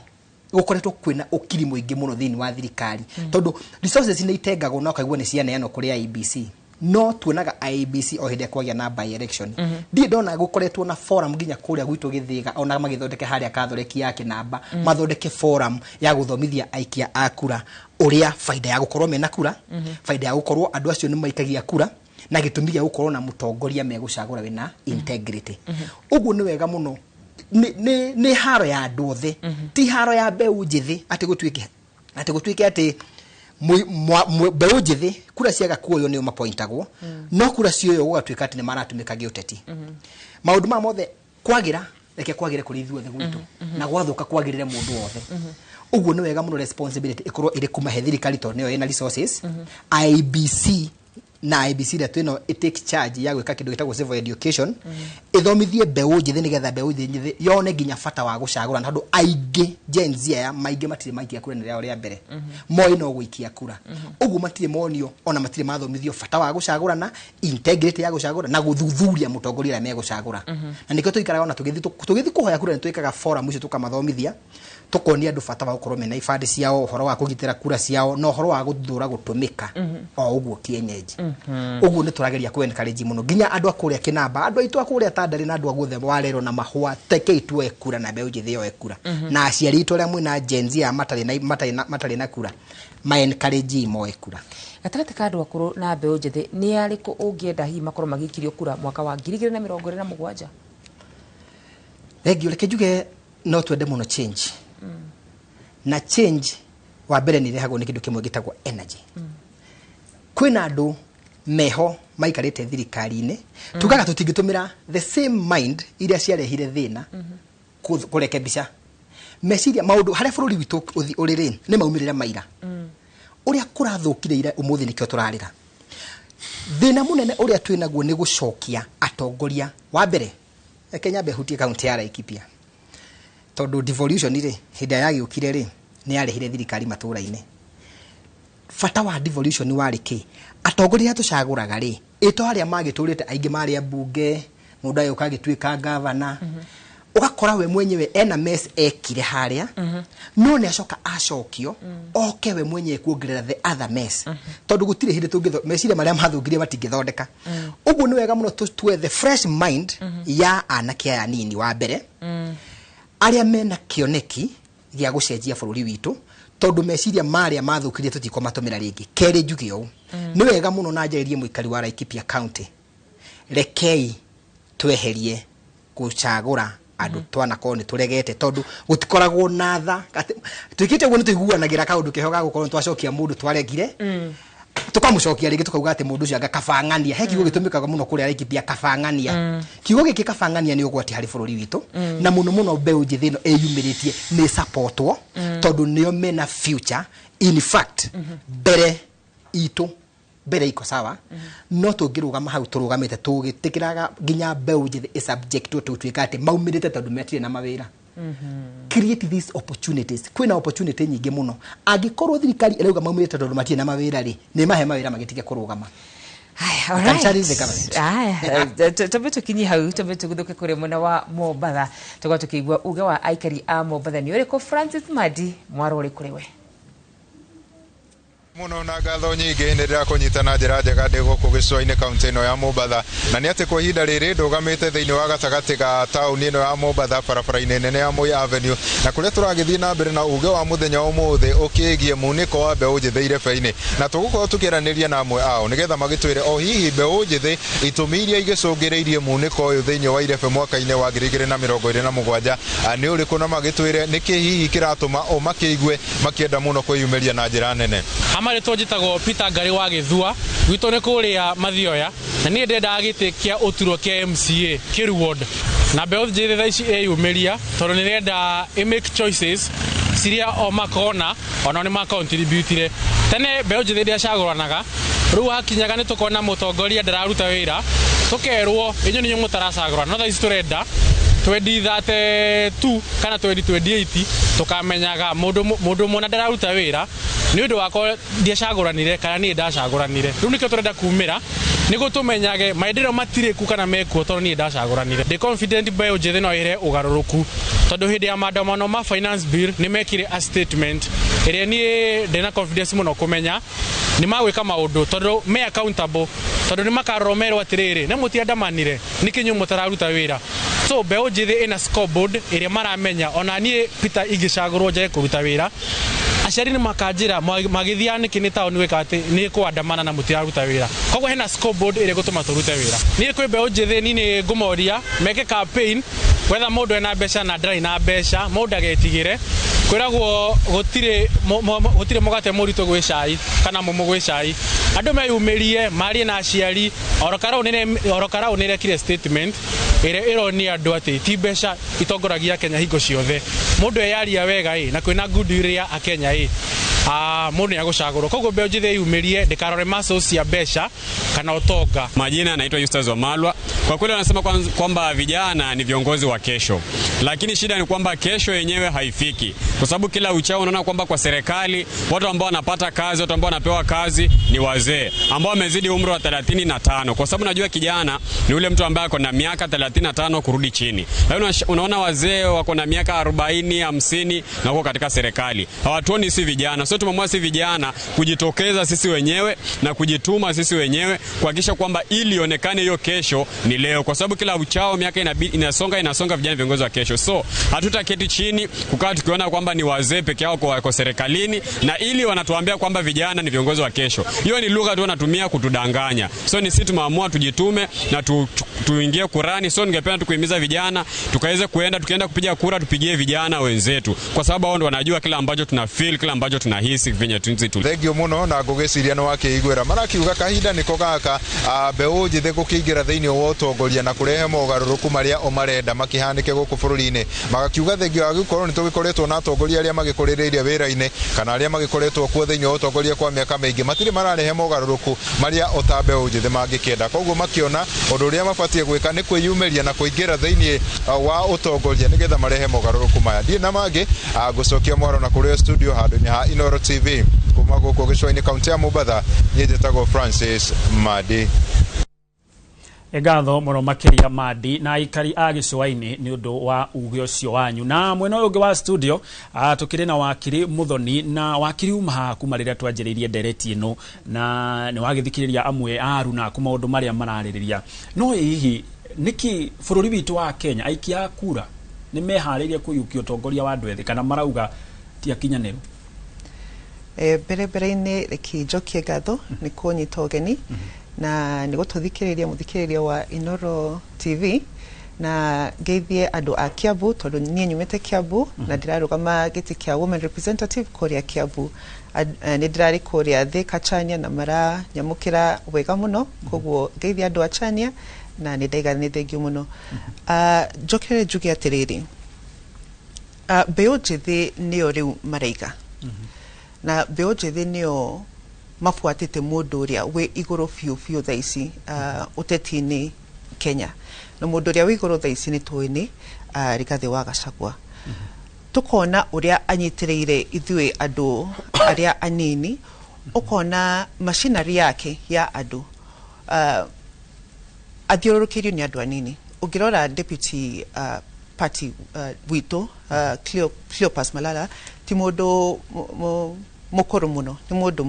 Speaker 25: gũkoretwo kwĩna ũkiri mũingĩ mũno thĩinĩ wa thirikari, tondũ resources nĩ itengagwo na ũkaigua nĩ cianeanwo kũrĩ IEBC, no tuonaga IEBC o hĩndĩ ĩrĩa kwagĩa na by election. Ndirĩ ndona gũkoretwo na forum nginya kũrĩa gwitũ Gĩthĩga, ona magĩthondeke harĩa Katholeki ya Kĩnamba, mathondeke forum ya gũthomithia aikia a kura ũrĩa baida ya gũkorwo mena kura, baida ya gũkorwo andũ acio nĩ maikagia kura, na gĩtũmi gĩa gũkorwo na mũtongoria megũcagũra wĩna integrity. Ũguo nĩ wega mũno, nĩ haro ya andũ othe, ti haro ya mbeũ njĩthĩ atĩ gũtuĩke atĩ mbeũ njĩthĩ kura ciaga kuoywo nĩo mapointagwo, no kura cioywo gũgatuĩka atĩ nĩ maratũmĩka gĩũteti. Maũndũ maya mothe kwagĩra, reke kwagĩre kũrĩ ithuothe gwitũ, na gwathũka kwagĩrĩre mũndũ wothe. Ũguo nĩ wega mũno responsibility ĩkorwo ĩrĩ kuma he thirikari, tondũ nĩyo ĩna resources, IEBC, na IEBC ĩrĩa twĩno ĩ take charge ya gwĩka kĩndũ gĩtagwo civil education, ĩthomithie mbeũ njĩthĩ, nĩgetha mbeũ njĩthĩ yone nginya bata wa gũcagũra, tondũ aingĩ Gen Z aya maingĩ matirĩ maikia kura nĩ rĩao rĩa mbere, moĩ no gũikia kura. Ũguo matirĩ monio ona matirĩ mathomithio bata wa gũcagũrana, integrity ya gũcagũra na gũthuthuria mũtongoria ũrĩa megũcagũra. Na nĩkĩo tũikaraga ona tũgĩthiĩ kũhoya kura, nĩ twĩkaga forum icio, tũkamathomithia, tũkonia andũ bata wa gũkorwo mena ibandĩ ciao, ũhoro wa kũgitĩra kura ciao, na ũhoro wa gũthũra gũtũmĩka o ũguo kienyeji. Ũguo nĩ tũrageria kũ encourage mũno nginya andũ a kũrĩa Kĩnamba, andũ aitũ a kũrĩa Tandari, na andũ a guothe warerwo na mahũa, tekei tuoe kura na mbeũ njĩthĩ yoe kura, na aciari aitũ arĩa mwĩna Gen Z aya matarĩ na kura, ma encourage moe kura.
Speaker 10: Gatagatĩ ka andũ akũrũ na mbeũ njĩthĩ, nĩ arĩkũ ũngĩenda hihi makorwo magĩikirio kura mwaka wa 2027?
Speaker 25: Thengiũ. Reke njuge no twende mũno change, na change wa mbere nĩ ĩrehagwo nĩ kĩndũ kĩmwe gĩtagwo energy. Kwĩna andũ meho maikarĩte thirikari-inĩ, tugaga tũtingĩtũmĩra the same mind iria ciarehire thĩna kũrekebisha meciria maũndũ harĩa bũrũri witũ ũrĩ rĩ, nĩ maumĩrĩra maira ũrĩa kũrathũkire ira, ũmũthĩ nĩkĩo tũrarĩra. Thĩna mũnene ũrĩa twĩnaguo nĩ gũcokia atongoria. Wa mbere, reke nyambe hutie kaunti ya Laikipia, tondũ devolution rĩ, hĩndĩ ĩrĩa yagĩũkire rĩ, nĩ yarehire thirikari matũũra-inĩ. Bata wa devolution warĩ kĩ? Atongoria arĩa tũcagũraga rĩ, ĩto arĩa magĩtũrĩte, aingĩ marĩ ambunge, mũndũ agĩũka agĩtuĩka gavana, ũgakora we mwenyewe ena mess ekire harĩa, no nĩ acoka acokio oke we mwenyewe kuongerera the other mess, tondũ gũtirĩ hĩndĩ tũngĩtho meciria marĩa mathũkirie matingĩthondeka. Ũguo nĩ wega mũno twethe fresh mind ya anake aya nini, wa mbere arĩa mena kĩoneki gĩa gũcenjia bũrũri witũ, tondũ meciria marĩa mathũkirie tũtikũmatũmĩra rĩngĩ. Kerĩ, njuge ũũ, nĩ wega mũno na njarĩrie mũikari wa Laikipia County, rekei tweherie gũcagũra andũ twanakorwo nĩ tũregete, tondũ gũtikoragwo na tha. Twĩkĩte ũguo nĩ tũiguanagĩra kaũndũ keho ga gũkorwo nĩ twacokia mũndũ twaregire, tukamũcokia rĩngĩ, tukauga atĩ mũndũ ũcio anga kabang'ania. He kiugo gĩtũmĩkaga mũno kũrĩa Laikipia, kabang'ania. Kiugo gĩkĩ kabang'ania nĩ ũgwati harĩ bũrũri witũ, na mũno mũno mbeũ njĩthĩ ĩno ĩyumĩrĩtie nĩ supportwo, tondũ nĩo mena future. In fact, mbere itũ, mbere iko sawa, no tũngĩrũgama hau tũrũgamĩte tũgĩtĩkĩraga nginya mbeũ njĩthĩ ĩsubjectwo tũtuĩka atĩ maumĩrĩte tondũ metirĩ na mawĩra. Create these opportunities. Kwĩna opportunity nyingĩ mũno. Angĩkorwo thirikari ĩrauga maumĩrĩte tondũ matirĩ na mawĩra rĩ, nĩ mahe mawĩra magĩtige kũrũgama.
Speaker 10: Haya,
Speaker 25: I can challenge the government.
Speaker 10: Haya, twambe tũkinye hau, twambe tũgũthũke kũrĩ mwena wa Mombatha, tũkorwo tũkĩigua uge wa aikari a Mombatha nĩ ũrĩkũ. Francis Madi, mwaro ũrĩ kũrĩ we.
Speaker 2: Muno na ngatho nyingĩ nĩ ndĩrakũnyita na njĩra njega ndĩ gũkũ gĩcũa-inĩ kaunti ĩno ya Mombatha, na nĩ atĩ kwa ihinda rĩrĩ ndũgamĩte thĩinĩ wa gatagatĩ ga taũni ĩno ya Mombatha barabara-inĩ nene ya Moi Avenue, na kũrĩa tũragĩthiĩ na mbere na uge wa mũthenya ũmũthĩ ũkĩgiĩ munĩko wa mbeũ njĩthĩ irebe-inĩ, na tũgũkorwo tũkĩaranĩria na amwe ao nĩgetha magĩtwĩre o hihi mbeũ njĩthĩ itũmi iria igĩcũngĩrĩirie munĩko ũyũ thĩinĩ wa irebe mwaka-inĩ wa 2027 nĩ ũrĩkũ, na magĩtwĩre nĩkĩ hihi kĩratũma o makĩigue makĩenda mũno kwĩyumĩria na njĩra nene.
Speaker 7: Amarĩtwo njĩtagwo Peter Ngari wa Gĩthua, gwitũ nĩ kũrĩa Mathioya, na niĩ ndendaga gĩtĩ kĩa ũturwo kĩa MCA Kĩru Ward, na mbeũ njĩthĩ thaa ici ĩyumĩria tondũ nĩ ĩrenda ĩ make choices ciria o makona onao nĩ macontributire. Tene mbeũ njĩthĩ ndĩacagũranaga, rĩu hakinyaga nĩ tũkona mũtongoria ndararuta wĩra tũkerwo inyuĩ nĩ inyuĩ mũtaracagũrana, no thaa ici tũrenda 2032 kana 2028 tukamenyaga mundu muna ndararuta wira ni undu wakwa ndiacagũranire kana niĩ ndacagũranire. Rĩu nĩkĩo tũrenda kumĩra nĩguo tũmenyage maendeleo matirĩ ku kana mekuo tondũ niĩ ndacagũranire. Ndĩ confident mbeũ njĩthĩ no ĩre ũgarũrũku tondũ hĩndĩ ya maandamano ma finance bill nĩ mekire a statement ĩrĩa niĩ ndĩna confidence mũno kũmenya nĩ magwĩka maũndũ tondũ me accountable, tondũ nĩ makarorwo merwo atĩrĩrĩ nĩ mũtiandamanire nĩkĩ inyuĩ mũtararuta wĩra. So mbeũ njĩthĩ ĩna scoreboard ĩrĩa maramenya ona niĩ Peter ingĩcagũrwo njage kũruta wĩra aciari nĩ makanjĩra magĩthiaga nĩkĩ nĩ taũni gwĩka atĩ nĩ kũandamana na mũtiraruta wĩra. Koguo hena scoreboard ĩrĩa ĩgũtũma tũrute wĩra. Niĩ kwĩ mbeũ njĩthĩ niĩ nĩ ngũmoria meke campaign gwetha mũndũ ena mbeca na ndarĩ na mbeca, mũndũ agetigĩre kwĩragwo gũtirĩ mũgate mũritũ gwĩ cai kana mũmũ gwĩ cai. Andũ meyumĩrie marie na aciari. Oro Karau nĩrekire statement ĩrĩa ĩronia andũ atĩ ti mbeca itongoragia Kenya hingo ciothe. Mũndũ eyaria wega ĩ na kwĩna goodwill ya Akenya ĩ mũndũ nĩagũcagũrwo. Koguo mbeũ njĩthĩ ĩyumĩrie ndĩkarore muscles cia mbeca kana ũtonga.
Speaker 8: Majina naitwa Eustace Wamalwa. Kwa kweli wanasema kwamba vijana ni viongozi wa kesho, lakini shida ni kwamba kesho yenyewe haifiki, kwa sababu kila uchao unaona kwamba kwa serikali watu ambao wanapata kazi, watu ambao wanapewa kazi ni wazee ambao wamezidi umri wa 35, kwa sababu najua kijana ni ule mtu ambaye ako na miaka 35 kurudi chini, lakini unaona wazee wako na miaka 40, 50 na wako katika serikali, hawatuoni si vijana. So tumeamua si vijana kujitokeza sisi wenyewe na kujituma sisi wenyewe kuhakikisha kwamba ili ionekane hiyo kesho ni leo, kwa sababu kila uchao miaka inasonga vijana viongozi wa kesho. So hatutaketi chini kukaa tukiona kwamba ni wazee peke yao kwa serikalini na ili wanatuambia kwamba vijana ni viongozi wa kesho. Hiyo ni lugha tu wanatumia kutudanganya. So ni sisi tumeamua tujitume na tuingie kurani. So ningependa tukuhimiza vijana tukaweze kuenda, tukienda kupiga kura tupigie vijana wenzetu, kwa sababu hao ndio wanajua kila ambacho tuna feel, kila ambacho tunahisi venye tunzi tu.
Speaker 2: Thank you muno na ngũgĩciria nĩ wakĩiguĩra marakiuga kahinda nĩko gaka mbeũ njĩthĩ gũkĩingĩra thĩinĩ wa ũtongoria na kũrehe mogarũrũku marĩa o marenda makĩhanĩke gũkũ bũrũri-inĩ. Magakiuga thengia wa gũkorwo nĩ tũgĩkoretwo na atongoria arĩa magĩkũrĩrĩirie wĩra-inĩ kana arĩa magĩkoretwo kuo thĩinĩ wa ũtongoria kwa mĩaka mĩingĩ matirĩ mararehe mogarũrũku marĩa o ta mbeũ njĩthĩ mangĩkĩenda. Koguo makĩona ũndũ ũrĩa mabatiĩ gwĩka nĩ kwĩyumĩria na kũingĩra thĩinĩ wa ũtongoria nĩgetha marehe mogarũrũku maya. Ndirĩ na mangĩ, ngũcokia mwaro na kũrĩ studio handũ-inĩ ha Inooro TV kuma gũkũ gĩcũa-inĩ kaunti ya Mombatha. Niĩ njĩtagwo Francis Madi.
Speaker 1: Ngatho mũno makĩria Madi na aikari a gĩcũa-inĩ nĩ ũndũ wa uge ũcio wanyu. Na mwena ũyũ ũngĩ wa studio tũkĩrĩ na wakiri Muthoni, na wakiri uma haha kuma rĩrĩa twanjĩrĩirie ndereti ĩno na nĩ wagĩthikĩrĩria amwe a aruna aku maũndũ marĩa mararĩrĩria. No hihi nĩkĩ bũrũri witũ wa Kenya aikia a kura nĩ meharĩirie kũiyũkia ũtongoria wa andũ ethĩ kana marauga ti akinyanĩru?
Speaker 9: Mbere-inĩ reke njokie ngatho nĩ kũnyita ũgeni na nĩ gũtũthikĩrĩria mũthikĩrĩria wa Inooro TV, na ngeithie andũ a Kiambu tondũ niĩ nyumĩte Kiambu na ndĩrarũgama gĩtĩ kĩa women representative kũrĩa Kiambu. Nĩ ndĩrarĩ kũrĩa Thika Chania na maranyamũkĩra wega mũno, koguo ngeithie andũ a Chania na nĩ ndaiga nĩ thengiũ mũno. Njokere njuge atĩrĩrĩ, mbeũ njĩthĩ nĩyo rĩu maraiga, na mbeũ njĩthĩ nĩyo mabuatĩte mũndũ ũrĩa wĩ igũrũ biũ biũ thaa ici ũteti-inĩ Kenya, na mũndũ ũrĩa wĩ igũrũ thaa ici nĩ tũĩ nĩ Rigathĩ wa Gachagua. Tũkona ũrĩa anyitĩrĩire ithuĩ andũ arĩa anini, ũkona machinery yake ya andũ athiũrũrũkĩirio nĩ andũ anini. Ũngĩrora deputy party witũ Cleopas Malala ti mũndũ mũkũrũ mũno, nĩ mũndũ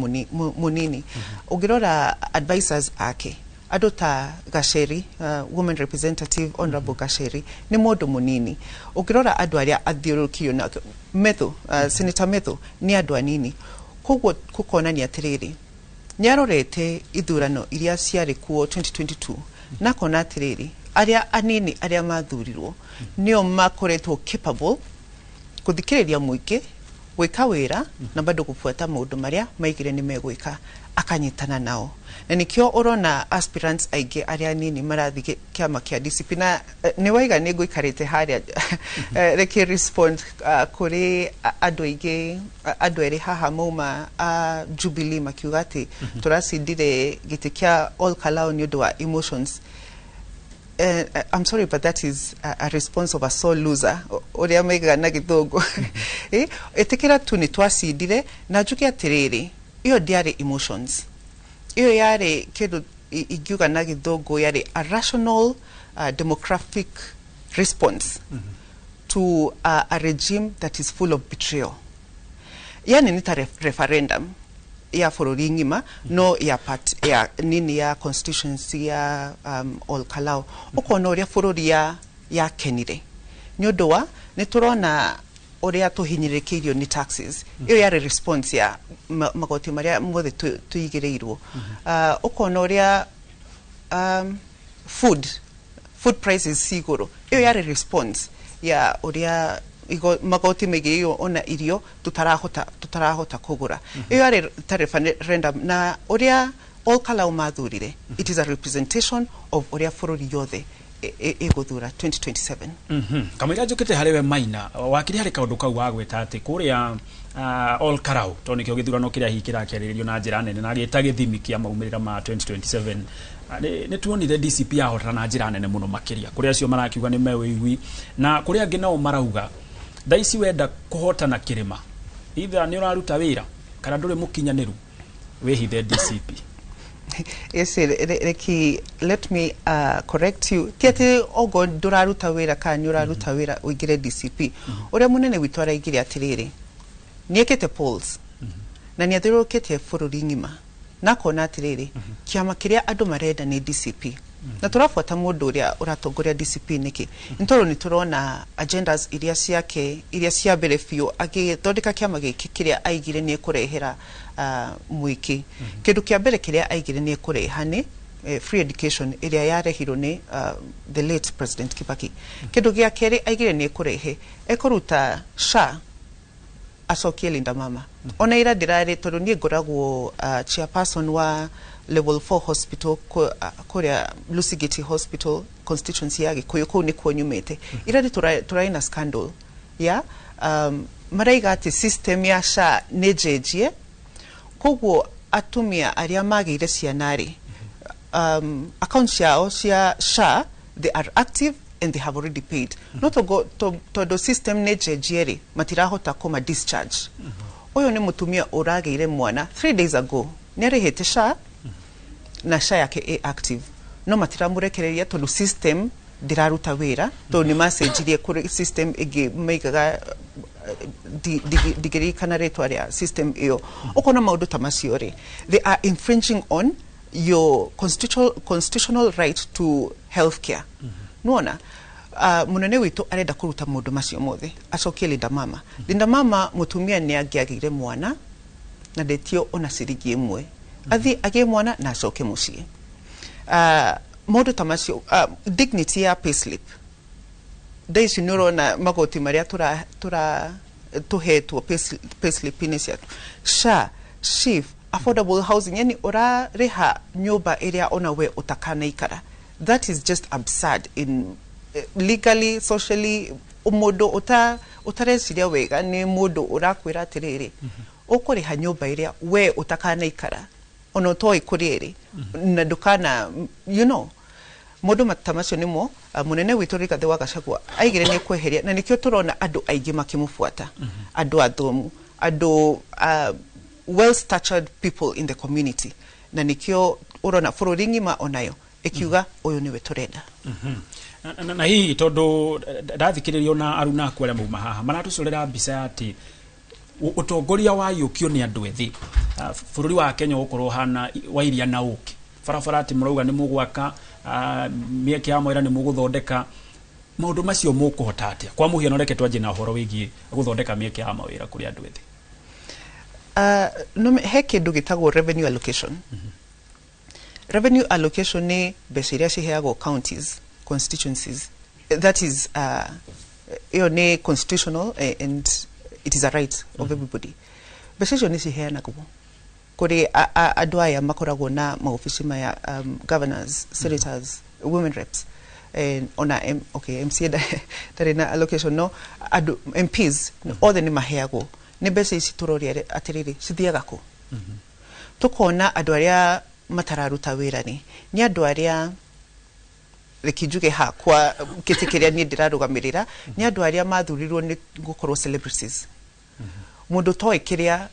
Speaker 9: mũnini. Ũngĩrora advisors ake, andũ ta Gacheri, woman representative Honorable Gacheri, nĩ mũndũ mũnini. Ũngĩrora andũ arĩa athiũrũrũkĩirio na Methu, Senator Methu, nĩ andũ anini. Koguo gũkonania atĩrĩrĩ, nĩ arorete ithurano iria ciarĩ kuo 2022 na akona atĩrĩrĩ, arĩa anini arĩa mathurirwo nĩo makoretwo capable gũthikĩrĩria mũingĩ, gwĩka wĩra na bado gũbuata maũndũ marĩa maigire nĩ megwĩka, akanyitana nao. Na nĩkĩo ũrona aspirants aingĩ arĩa anini marathiĩ kĩama kĩa DCP. Na nĩ waiga nĩ ngũikarĩte harĩa, reke respond kũrĩ andũ aingĩ, andũ erĩ haha mauma a Jubilee makiuga atĩ tũracindire gĩtĩ kĩa Ol Kalou nĩ ũndũ wa emotions. I'm sorry, but that is a response of a sore loser, ũrĩa maigaga na gĩthũngũ. Ĩtĩkĩra tu nĩ twacindire. Na njuge atĩrĩrĩ, ĩyo ndĩarĩ emotions, ĩyo yarĩ kĩndũ ingiuga na gĩthũngũ yarĩ a rational demographic response to a regime that is full of betrayal. Yani nĩ ta referendum ya bũrũri ng'ima, no ya part ya nini ya constituency ya Ol Kalou. Ũkona ũrĩa bũrũri ya yakenire nĩ ũndũ wa nĩ tũrona ũrĩa tũhinyĩrĩkĩirio nĩ taxes. Ĩyo yarĩ response ya magoti marĩa mothe tũigĩrĩirwo. Ũkona ũrĩa food prices ci igũrũ, ĩyo yarĩ response ya ũrĩa magoti maigĩrĩirwo ona irio tũtarahota kũgũra. Ĩyo yarĩ ta referendum. Na ũrĩa Ol Kalou mathurire, it is a representation of ũrĩa bũrũri yothe ĩgũthura 2027.
Speaker 1: Kamũira njũkĩte harĩ we Maina wakiri, harĩ kaũndũ kau wagweta atĩ kũrĩa Ol Kalou, tondũ nĩkĩo gĩthurano kĩrĩa hihi kĩrakĩarĩrĩrio na njĩra nene na gĩta gĩthimi kĩa maumĩrĩra ma 2027, nĩ tuonire DCP yahotana na njĩra nene mũno makĩria. Kũrĩ acio marakiuga nĩ mewĩigwi, na kũrĩ angĩ nao marauga thaa ici wenda kũhotana kĩrĩma, either nĩ ũraruta wĩra kana ndũrĩ mũkinyanĩru, wĩhithe DCP.
Speaker 9: Yes, reki let me correct you. Ti atĩ ogo ndũraruta wĩra kana nĩ ũraruta wĩra ũingĩre DCP. Ũrĩa mũnene witũ araigire atĩrĩrĩ, nĩ ekĩte polls na nĩ athiũrũrũkĩtie bũrũri ng'ima na akona atĩrĩrĩ, kĩama kĩrĩa andũ marenda nĩ DCP. Na tũrabuata mũndũ ũrĩa ũratongoria DCP nĩkĩ? Nĩ tondũ nĩ tũrona agendas iria ciake iria cia mbere biũ agĩthondeka kĩama gĩkĩ, kĩrĩa aigire nĩ ekũrehera mũingĩ. Kĩndũ kĩa mbere kĩrĩa aigire nĩ ekũreha nĩ free education ĩrĩa yarehirwo nĩ the late President Kibaki. Kĩndũ gĩa kerĩ aigire nĩ ekũrehe, ekũruta SHA, acokie Linda Mama. Ona ira ndĩrarĩ, tondũ niĩ ngoragwo chairperson wa level 4 hospital kũrĩa Lucy Giti Hospital, constituency ya Gĩkũyũ, kũu nĩkuo nyumĩte. Ira nĩ tũrarĩ na scandal ya maraiga atĩ system ya SHA nĩ njenjie, koguo atumia arĩa magĩire ciana rĩ, account ciao cia SHA, they are active and they have already paid, no tondũ system nĩ njenjie rĩ, matirahota kũma discharge. Ũyũ nĩ mũtumia ũragĩire mwana 3 days ago, nĩ arĩhĩte SHA na SHA yake ĩ active, no matiramũrekereria tondũ system ndĩraruta wĩra, tondũ nĩ macenjirie kũrĩ system ĩngĩ maigaga, ndingĩririkana rĩtwa rĩa system ĩyo. Ũkona maũndũ ta macio rĩ, they are infringing on your constitutional right to health care. Nĩwona munene witũ arenda kũruta maũndũ macio mothe, acokie Linda Mama. Linda Mama, mũtumia nĩ angĩagĩire mwana na ndetio ona ciringi ĩmwe, athiĩ agĩe mwana na acoke mũciĩ. Maũndũ ta macio, dignity ya payslip. Thaa ici nĩ ũrona magoti marĩa tũra tũhetwo payslip-inĩ ciatu, SHA, SHIF, affordable housing, yani ũrarĩha nyũmba ĩrĩa ona we ũtakanaikara. That is just absurd in legally, socially. Mũndũ ũtareciria wega nĩ mũndũ ũrakwĩra atĩrĩrĩ, ũkũrĩha nyũmba ĩrĩa we ũtakanaikara, ona ũtoĩ kũrĩa ĩrĩ na ndũkana maũndũ ta macio nĩmo mũnene witũ Rigathĩ wa Gachagua aigire nĩ kweheria, na nĩkĩo tũrona andũ aingĩ makĩmũbuata, andũ athomu, andũ well statured people in the community, na nĩkĩo ũrona bũrũri ng'ima onayo ĩkiuga ũyũ nĩwe tũrenda.
Speaker 1: Na hihi tondũ ndathikĩrĩrio na aruna aku arĩa mauma haha maratũcorera mbica ya atĩ Ũtongoria waiyũkio nĩ andũ ethĩ, bũrũri wa Kenya ũgũkorwo ũhana wa iria na ũkĩ. Barabara atĩ mũrauga nĩ mũgwaka, mĩeke ya mawĩra nĩ mũgũthondeka, maũndũ macio mũkũhota atĩa? Kwa mũhiano reke twanjie na ũhoro wĩgiĩ gũthondeka mĩeke ya mawĩra kũrĩ andũ ethĩ.
Speaker 9: No, he kĩndũ gĩtagwo revenue allocation. Revenue allocation nĩ mbeca iria ciheagwo counties, constituencies. That is ĩyo nĩ constitutional, and it is a right of everybody. Mbeca icio nĩ ciheanagwo kũrĩ andũ aya makoragwo na maobici maya, governors, senators, women reps, and ona okay, MCA ndarĩ na allocation, no andũ MPs othe nĩ maheagwo. Nĩ mbeca ici tũroria atĩrĩrĩ, cithiaga kũ? Tukona andũ arĩa matararuta wĩra nĩ andũ arĩa, reke njuge hakwa gĩtĩ kĩrĩa niĩ ndĩrarũgamĩrĩra, nĩ andũ arĩa mathurirwo nĩ gũkorwo celebrities. Mũndũ toĩ kĩrĩa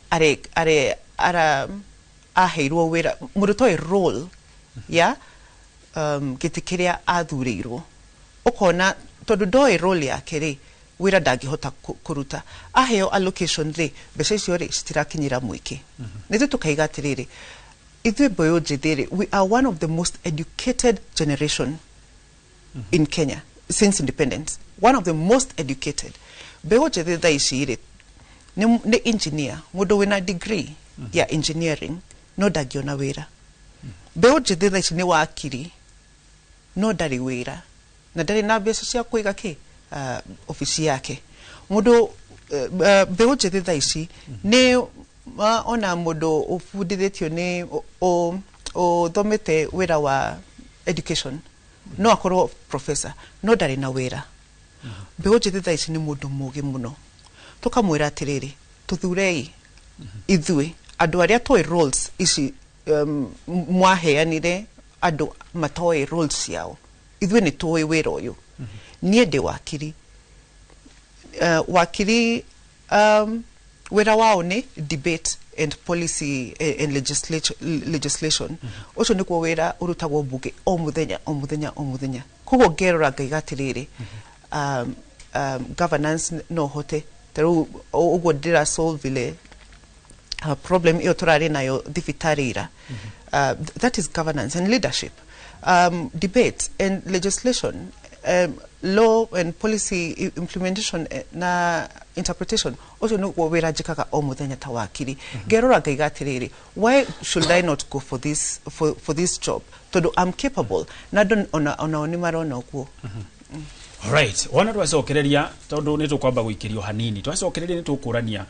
Speaker 9: are ara aheirwo wĩra, mũndũ toĩ role ya gĩtĩ kĩrĩa athurĩirwo. Ũkona tondũ ndoĩ role yake rĩ, wĩra ndangĩhota kũruta. Aheo allocation rĩ, mbeca icio rĩ citirakinyĩra mũingĩ. Nĩ tũkaiga atĩrĩrĩ, ithuĩ mbeũ njĩthĩ rĩ, we are one of the most educated generation in Kenya since independence, one of the most educated. Mbeũ njĩthĩ thaa ici rĩ nĩ engineer, mũndũ wĩna degree ya engineering no ndangĩona wĩra. Mbeũ njĩthĩ thaa ici nĩ wakiri no ndarĩ wĩra na ndarĩ na mbeca cia kũiga kĩ obici yake. Mũndũ mbeũ njĩthĩ thaa ici nĩ ona mũndũ ũbundithĩtio nĩ ũthomete wĩra wa education, no akorwo professor no ndarĩ na wĩra. Mbeũ njĩthĩ thaa ici nĩ mũndũ mũgĩ mũno. Tũkamwĩra atĩrĩrĩ, tũthurei ithuĩ andũ arĩa tũĩ roles ici. Mwaheanire andũ matoĩ roles ciao, ithuĩ nĩ tũĩ wĩra ũyũ. Niĩ ndĩ wakiri. Wakiri wĩra wao nĩ debate and policy and legislation. Ũcio nĩguo wĩra ũrutagwo mbunge o mũthenya, o mũthenya, o mũthenya. Koguo ngerora ngaiga atĩrĩrĩ, governance no hote ta rĩu ũguo ndĩra solve ile problem ĩyo tũrarĩ nayo thibitarĩ ira. That is governance and leadership, debate and legislation, law and policy implementation na interpretation. Ũcio nĩguo wĩra njĩkaga o mũthenya ta wakiri. Ngerora ngaiga atĩrĩrĩ, why should I not go for this job? Tondũ I'm capable na andũ onao nĩ marona ũguo.
Speaker 1: Right, wona twacokereria, tondũ nĩ tũkwamba gũikĩrio hanini, twacokereria nĩ tũkũrania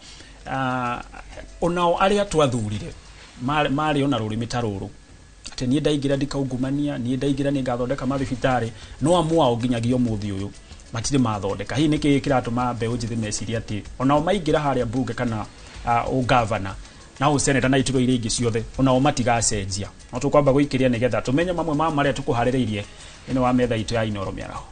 Speaker 1: onao arĩa twathurire marĩ ona rũrĩmĩ ta rũrũ atĩ niĩ ndaingĩra ndikaungumania, niĩ ndaingĩra nĩ ngathondeka mathibitarĩ, no amwe ao nginyagia ũmũthĩ ũyũ matirĩ mathondeka. Hihi nĩkĩ kĩratũma mbeũ njĩthĩ mecirie atĩ onao maingĩra harĩa mbunge kana ũgavana na ũseneta na iturwa iria ingĩ ciothe onao matigacenjia? No tũkwamba gũikĩria nĩgetha tũmenye mamwe ma marĩa tũkũharĩrĩirie thĩinĩ wa metha itũ ya Inooro Mĩaraho.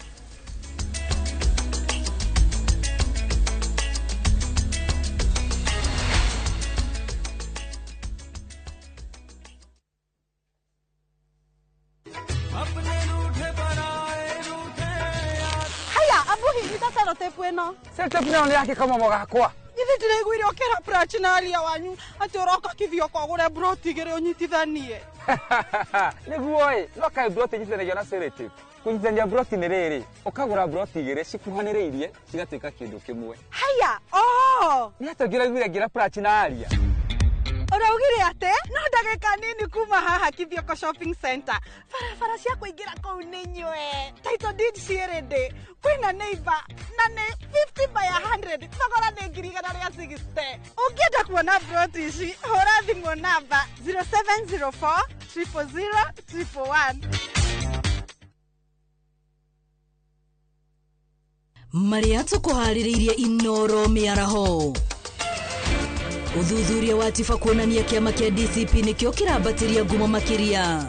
Speaker 12: Haya, abuhi nyita sellotape ĩno.
Speaker 13: Sellotape nayo nĩ yake kamamo gakwa.
Speaker 12: Githĩ ndĩraiguire ũkĩra Prach na aria wanyu atĩ ũroka Kithioko ũgũre broti igĩrĩ ũnyitithanie.
Speaker 13: Nĩguo ĩ, no kaĩ broti inyitithanagio na sellotape? Kũnyitithania broti nĩ rĩrĩ, ũkagũra broti igĩrĩ cikuhanĩrĩirie cigatuĩka kĩndũ kĩmwe.
Speaker 12: Haya, oh!
Speaker 13: Nĩ atĩa ũngĩraiguire ngĩra Prach na aria?
Speaker 12: Ũraugire atĩ no ndagĩka nini kuma haha Kithioko Shopping Center, barabara cia kũingĩra kũu nĩ nywe, title deed ciĩ ready, kwĩna neighbor na nĩ 50 by 100, thogora nĩ 160,000. Ũngĩenda kuona broti ici, hũra thimũ namba 0704 000 111.
Speaker 15: Marĩa tũkũharĩrĩirie Inooro Mĩaraho. Ũthuthuria wa TIFA kuonania kĩama kĩa DCP nĩkĩo kĩrambatĩria ngumo makĩria.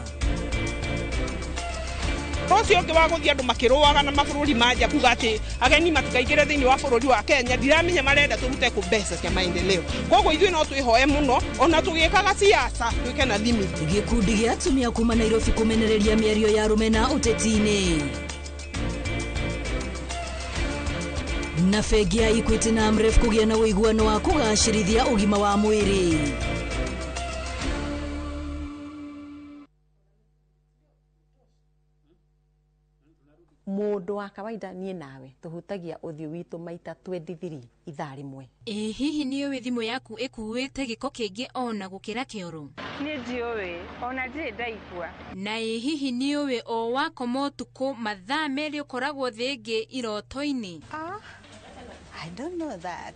Speaker 16: Ũcio ũngĩ wa gũthiĩ andũ makĩrũaga na mabũrũri ma nja kuga atĩ ageni matikaingĩre thĩinĩ wa bũrũri wa Kenya, ndiramenya marenda tũrute kũ mbeca cia maendeleo. Koguo ithuĩ no twĩhoe mũno ona tũgĩkaga siasa twĩke na limit.
Speaker 15: Gĩkundi gĩa atumia kuma Nairobi kũmenereria mĩario ya rũmena ũteti-inĩ. Na bengi ya Equity na Amref kũgĩa na ũiguano wa kũgacĩrithia ũgima wa mwĩrĩ.
Speaker 11: Mundu wa kawaida nie nawe tuhutagia uthiu witu maita 23 ithaa rimwe.
Speaker 23: Ĩ hihi nĩ ũĩ thimũ yaku ĩkuĩte gĩko kĩingĩ ona gũkĩra kĩoro?
Speaker 17: Niĩ ndiũĩ ona ndirĩ ndaigua.
Speaker 23: Na ĩ hihi nĩ ũĩ o wakoma ũtukũ mathaa 2 ũkoragwo thĩ ĩngĩ iroto-inĩ?
Speaker 12: I don't know that.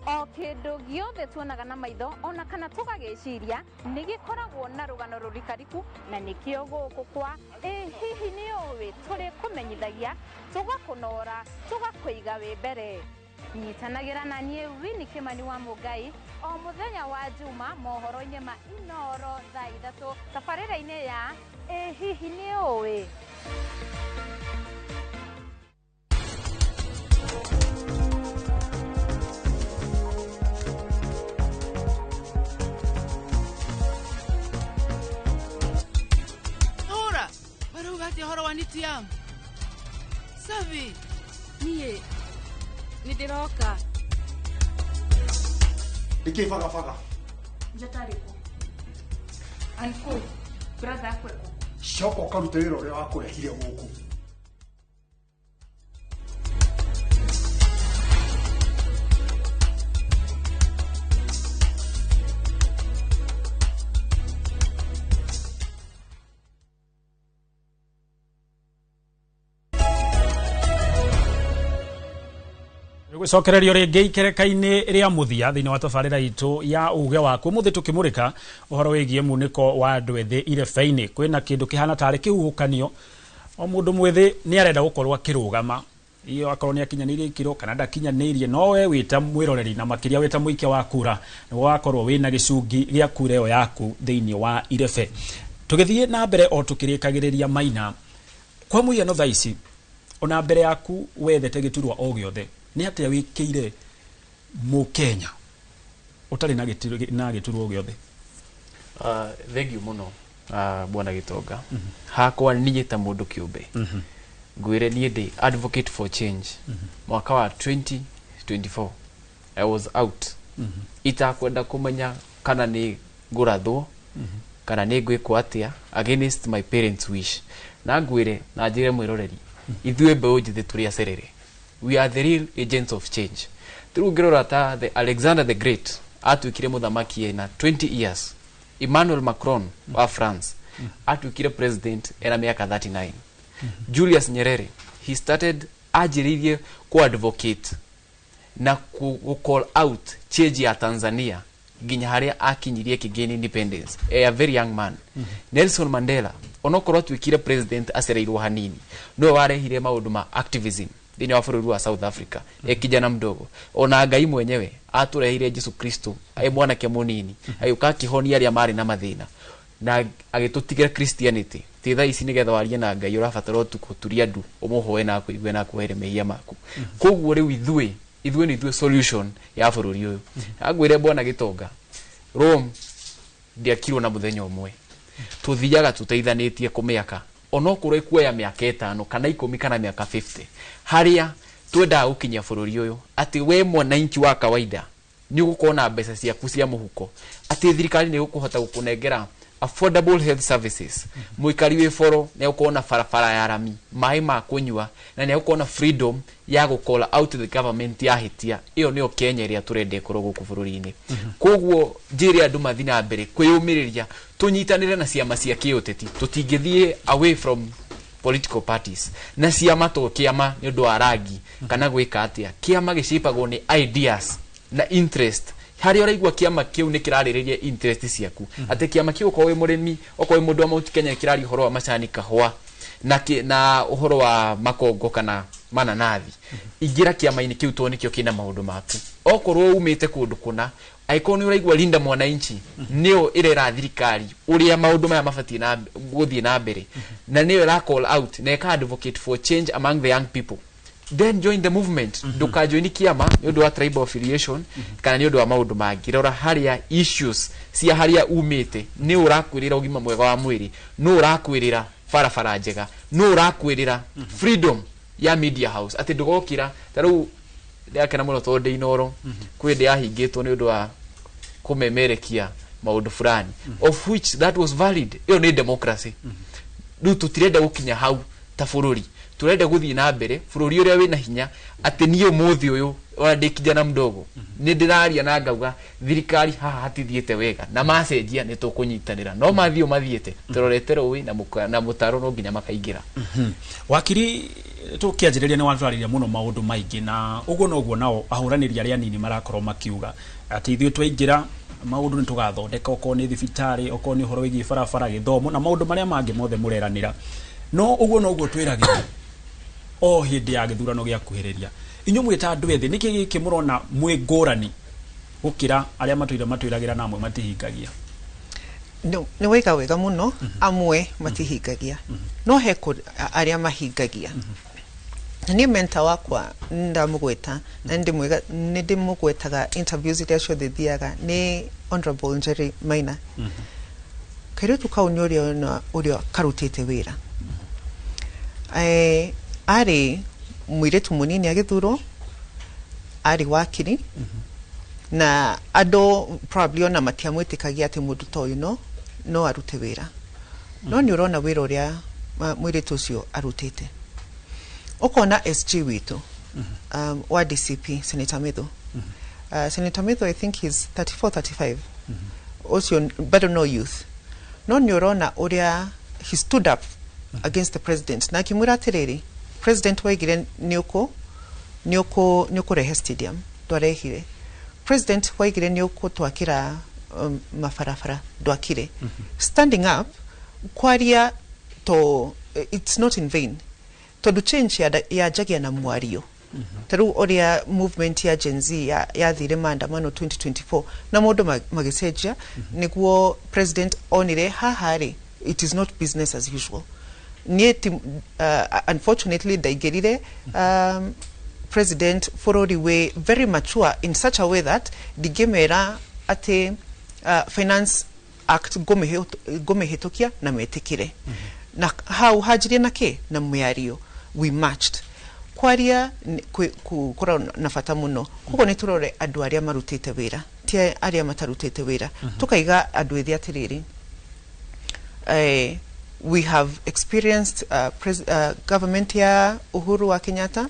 Speaker 17: O kĩndũ gĩothe tuonaga na maitho ona kana tũgagĩciria nĩ gĩkoragwo na rũgano rũrikariku, na nĩkĩo gũkũ kwa ĩ hihi nĩ ũĩ tũrĩ kũmenyithagia, tũgakũnora, tũgakũiga wĩ mbere. Nyitanagĩra na niĩ Winnie Kimani wa Mũngai o mũthenya wa Juma mohoro-inĩ ma Inooro thaa 3 tabarĩra-inĩ ya ĩ hihi nĩ ũĩ.
Speaker 18: Horo wa nitiam savi
Speaker 23: niĩ nĩ ndĩroka.
Speaker 20: Nĩkĩ bagabaga
Speaker 17: njatarĩkũ anko brother akweko
Speaker 20: coka ũkarute wĩra ũrĩa wakũrehire gũkũ.
Speaker 1: Gũcokererio rĩngĩ ikereka-inĩ rĩa mũthia thĩinĩ wa tabarĩra itũ ya uge waku. Ũmũthĩ tũkĩmũrĩka ũhoro wĩgiĩ munĩko wa andũ ethĩ irebe-inĩ. Kwĩna kĩndũ kĩhana tarĩ kĩhuhũkanio, o mũndũ mwĩthĩ nĩ arenda gũkorwo akĩrũgama, iyo akorwo nĩ akinyanĩirie ikĩro kana ndakinyanĩirie, no we wĩta mwĩroreri na makĩria wĩta mũikia wa kura nĩ wakorwo wĩna gĩcungi gĩa kura ĩyo yaku thĩinĩ wa irebe. Tũgĩthiĩ na mbere o tũkĩrĩkagĩrĩria Maina, kwa mũhiano thaa ici ona mbere yaku wethete gĩturwa o gĩothe, nĩ atĩa wĩkĩire mũkenya ũtarĩ na gĩturwa gĩothe?
Speaker 14: Thank you mũno bwana Gĩtonga. Hakwa niĩ ta mũndũ kĩũmbe ngwĩre niĩ ndĩ advocate for change. Mwaka wa 2024 I was out itakwenda kũmenya kana nĩ ngũrathwo kana nĩ ngwĩkwo atĩa against my parents wish. Na ngwĩre na njĩre mwĩroreri, ithuĩ mbeũ njĩthĩ tũrĩ acerere. We are the real agents of change. Rĩu ũngĩrora ta the Alexander the Great atuĩkire mũthamaki ena 20 years. Emmanuel Macron wa France atuĩkire president ena mĩaka 39. Julius Nyerere, he started anjĩrĩirie ku advocate na ku call out change ya Tanzania nginya harĩa akinyirie kĩgain independence, a very young man. Nelson Mandela onokorwo atuĩkire president acereirwo hanini, no warehire maũndũ ma activism thĩinĩ wa bũrũri wa South Africa e kijana mdogo. Ona Ngai mwenyewe atũreheire Jesu Kristo e mwanake mũnini, agĩũka akĩhonia arĩa marĩ na mathĩna na agĩtũtigĩra Christianity. Ti thaa ici nĩgetha warie na Ngai ũrabatara ũtukũ turia ndu ũmũhoe na akũigue na akũhere mehia maku. Koguo rĩu ithuĩ nĩ ithuĩ solution ya bũrũri ũyũ. Angwĩre bwana Gĩtonga, Rome ndĩakirwo na mũthenya ũmwe, tũthiaga tũteithanĩtie kũmĩaka onokorwo ĩkuoya mĩaka 5 kana 10 kana mĩaka 50, harĩa twendaga gũkinyia bũrũri ũyũ atĩ we mwananchi wa kawaida nĩ ũgũkorwo na mbeca ciaku cia mũhuko, atĩ thirikari nĩ ĩgũkũhota gũkũnengera affordable health services, mũikari wĩ boro nĩ egũkorwo na barabara ya rami, maĩ ma kũnyua, na nĩ egũkorwo na freedom ya gũ call out the government yahĩtia. Ĩyo nĩyo Kenya ĩrĩa tũrenda ĩkorwo gũkũ bũrũri-inĩ. Koguo njĩre andũ mathiĩ na mbere kwĩyũmĩrĩria, tũnyitanĩre na ciama cia kĩũteti, tũtingĩthiĩ away from political parties. Na ciama to kĩama nĩ ũndũ wa rangi kana gwĩka atĩa, kĩama gĩcĩpagwo nĩ ideas na interest. Harĩa ũraigua kĩama kĩu nĩ kĩrarĩrĩria interest ciaku, atĩ kĩama kĩu okorwo wĩ mũrĩmi, okorwo wĩ mũndũ wa Mount Kenya kĩraria ũhoro wa macani, kahũa na ũhoro wa makongo kana mananathi, ingĩra kĩama-inĩ kĩu tondũ nĩkĩo kĩna maũndũ maku. Okorwo umĩte kũndũ kũna, angĩkorwo nĩ ũraigua Linda Mwananchi nĩyo ĩrera thirikari ũrĩa maũndũ maya mabatiĩ na gũthiĩ na mbere, na nĩyo ĩra call out na ĩka advocate for change among the young people, then join the movement. Ndũkajoini kĩama nĩ ũndũ wa tribal affiliation kana nĩ ũndũ wa maũndũ mangĩ. Rora harĩa issues cia harĩa umĩte, nĩ ũrakwĩrĩra ũgima mwega wa mwĩrĩ, nĩ ũrakwĩrĩra barabara njega, nĩ ũrakwĩrĩra freedom ya media house, atĩ ndũgokĩra ta rĩu Ndĩrakena mũno tondũ ndĩ Inooro kwĩ ndĩ yahingĩtwo nĩ ũndũ wa kũmemerekia maũndũ fulani, of which that was valid. Ĩyo nĩ democracy. Rĩu tũtirenda gũkinya hau ta bũrũri, turenda gũthiĩ na mbere bũrũri ũrĩa wĩna hinya, atĩ niĩ ũmũthĩ ũyũ ona ndĩ kijana mdogo nĩ ndĩraria na ngauga thirikari haha hatithiĩte wega, na macenjia nĩ tũkũnyitanĩra, no mathiĩ mathiĩte tũrorete rũĩ na mũtaro no nginya makaingĩra.
Speaker 1: Wakiri, tũkĩanjĩrĩria nĩ watwarĩria mũno maũndũ maingĩ, na ũguo noguo nao ahũranĩri arĩa anini marakorwo makiuga atĩ ithuĩ twaingĩra maũndũ nĩ tũgathondeka, okorwo nĩ thibitarĩ, okorwo nĩ ũhoro wĩgiĩ barabara, gĩthomo na maũndũ marĩa mangĩ mothe mũreranĩra. No ũguo noguo twĩragĩrwo o hĩndĩ ya gĩthurano gĩakuhĩrĩria. Inyuĩ mwĩ ta andũ ethĩ, nĩkĩ gĩkĩ mũrona mwĩ ngũrani gũkĩra arĩa matũire matwĩragĩra na amwe matihingagia?
Speaker 9: No, nĩ waiga wega mũno. Amwe matihingagia, no he arĩa mahingagia. Na niĩ mentor wakwa ndamũgweta na nĩ ndĩmũgwetaga interviews iria ciothe thiaga, nĩ Honorable Njeri Maina. Kairĩtu kau nĩ ũrĩa ona ũrĩa karutĩte wĩra. Arĩ mũirĩtu mũnini agĩthurwo, arĩ wakiri, na andũ probably ona matiamwĩtĩkagia atĩ mũndũ ta ũyũ no arute wĩra, no nĩ ũrona wĩra ũrĩa mũirĩtu ũcio arutĩte. Ũkona SG witũ wa DCP, Senator Methu. Senator Methu, I think he's 34, 35, ũcio bado no youth, no nĩ ũrona ũrĩa he stood up against the president na akĩmwĩra atĩrĩrĩ, "President, waigire nĩ ũkũrehe stadium, ndwarehire. President, waigire nĩ ũkũtwakĩra mabarabara, ndwakire." Standing up, kwaria to, it's not in vain, tondũ change yanjagia na mwario. Ta rĩu ũrĩa movement ya Gen Z yathire maandamano 2024 na mũndũ magĩcenjia, nĩguo president onire haha rĩ, it is not business as usual. Niĩ ti, unfortunately ndaingĩrire president bũrũri wĩ very mature in such a way that ndingĩmera atĩ Finance Act ngũmĩhĩtũkia na metĩkĩre, na hau hanjirie na kĩ na mĩario. We matched. Kwaria gũkoragwo na bata mũno. Koguo nĩ tũrore andũ arĩa marutĩte wĩra, ti arĩa matarutĩte wĩra. Tũkaiga andũ ethĩ atĩrĩrĩ, we have experienced government ya Uhuru wa Kenyatta,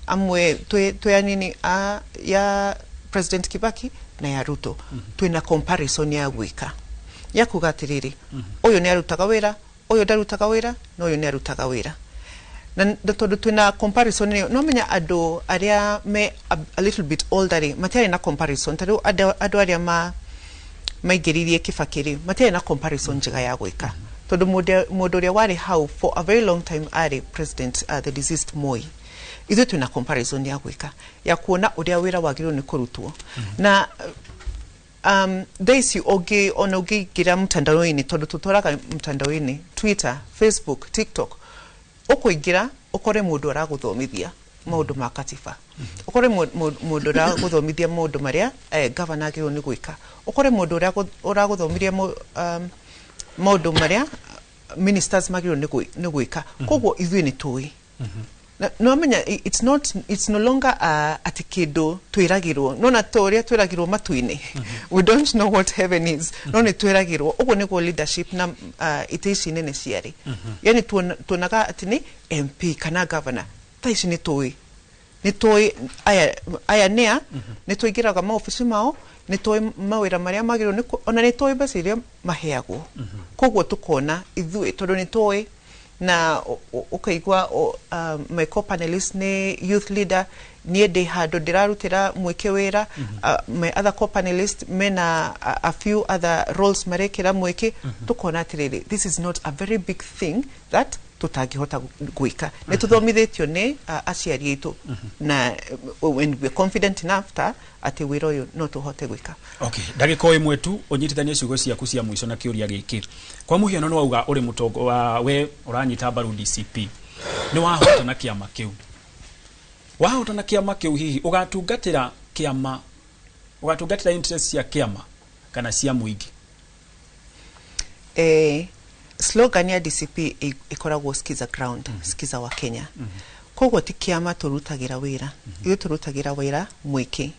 Speaker 9: amwe twĩ anini a ya President Kibaki na ya Ruto. Twĩna comparison ya gwĩka ya kuga atĩrĩrĩ, ũyũ nĩ arutaga wĩra, ũyũ ndarutaga wĩra, na ũyũ nĩ arutaga wĩra. Na tondũ twĩna comparison ĩyo, no menya andũ arĩa me a little bit older rĩ, matiarĩ na comparison. Ta rĩu andũ arĩa maingĩririe Kibaki rĩ, matiarĩ na comparison njega ya gwĩka, tondũ mũndũ ũrĩa warĩ hau for a very long time arĩ president, the deceased Moi. Ithuĩ twĩna comparison ya gwĩka ya kuona ũrĩa wĩra wagĩrĩirwo nĩ kũrutwo. Na thaa ici ũngĩ ona ũngĩingĩra mtandao-inĩ, tondũ tũtwaraga mtandao-inĩ, Twitter, Facebook, TikTok, ũkũingĩra ũkore mũndũ aragũthomithia maũndũ ma katiba, ũkore mũndũ ũragũthomithia maũndũ marĩa governor agĩrĩirwo nĩ gwĩka, ũkore mũndũ ũrĩa ũragũthomithia maũndũ marĩa ministers magĩrĩirwo nĩ gwĩka. Koguo ithuĩ nĩ tũĩ. No menya it's no longer ati kĩndũ twĩragĩrwo, no na ta ũrĩa twĩragĩrwo matu-inĩ, we don't know what heaven is, no nĩ twĩragĩrwo. Ũguo nĩguo leadership na itĩ ici nene ciarĩ. Yani tuonaga atĩ nĩ MP kana governor. Thaa ici nĩ tũĩ aya nĩa nĩ tũingĩraga maobici mao, nĩ tũĩ mawĩra marĩa magĩrĩirwo nĩ ona nĩ tũĩ mbeca iria maheagwo. Koguo tũkona ithuĩ tondũ nĩ tũĩ na ũkaigua my co-panelist nĩ youth leader, niĩ ndĩ handũ ndĩrarutĩra mwĩke wĩra, my other co-panelist mena a few other roles marekĩra mwĩke. Tũkona atĩrĩrĩ, this is not a very big thing that tũtangĩhota gwĩka. Nĩ tũthomithĩtio nĩ aciari aitũ na when we're confident enough ta atĩ wĩra ũyũ no tũhote gwĩka.
Speaker 1: Okay, ndagĩka o ĩmwe tu ũnyitithanie ciugo ciaku cia mũico na kĩũria gĩkĩ. Kwa mũhiano, nĩ wauga ũrĩ mũtongo wa we ũranyita mbaru DCP, nĩ wahotana kĩama kĩu, wahotana kĩama kĩu, hihi ũgatungatĩra kĩama, ũgatungatĩra interest cia kĩama kana cia mũingĩ?
Speaker 9: Slogan ya DCP ĩkoragwo "Skiza ground, skiza wa Kenya". Koguo ti kĩama tũrutagĩra wĩra, ithuĩ tũrutagĩra wĩra mũingĩ.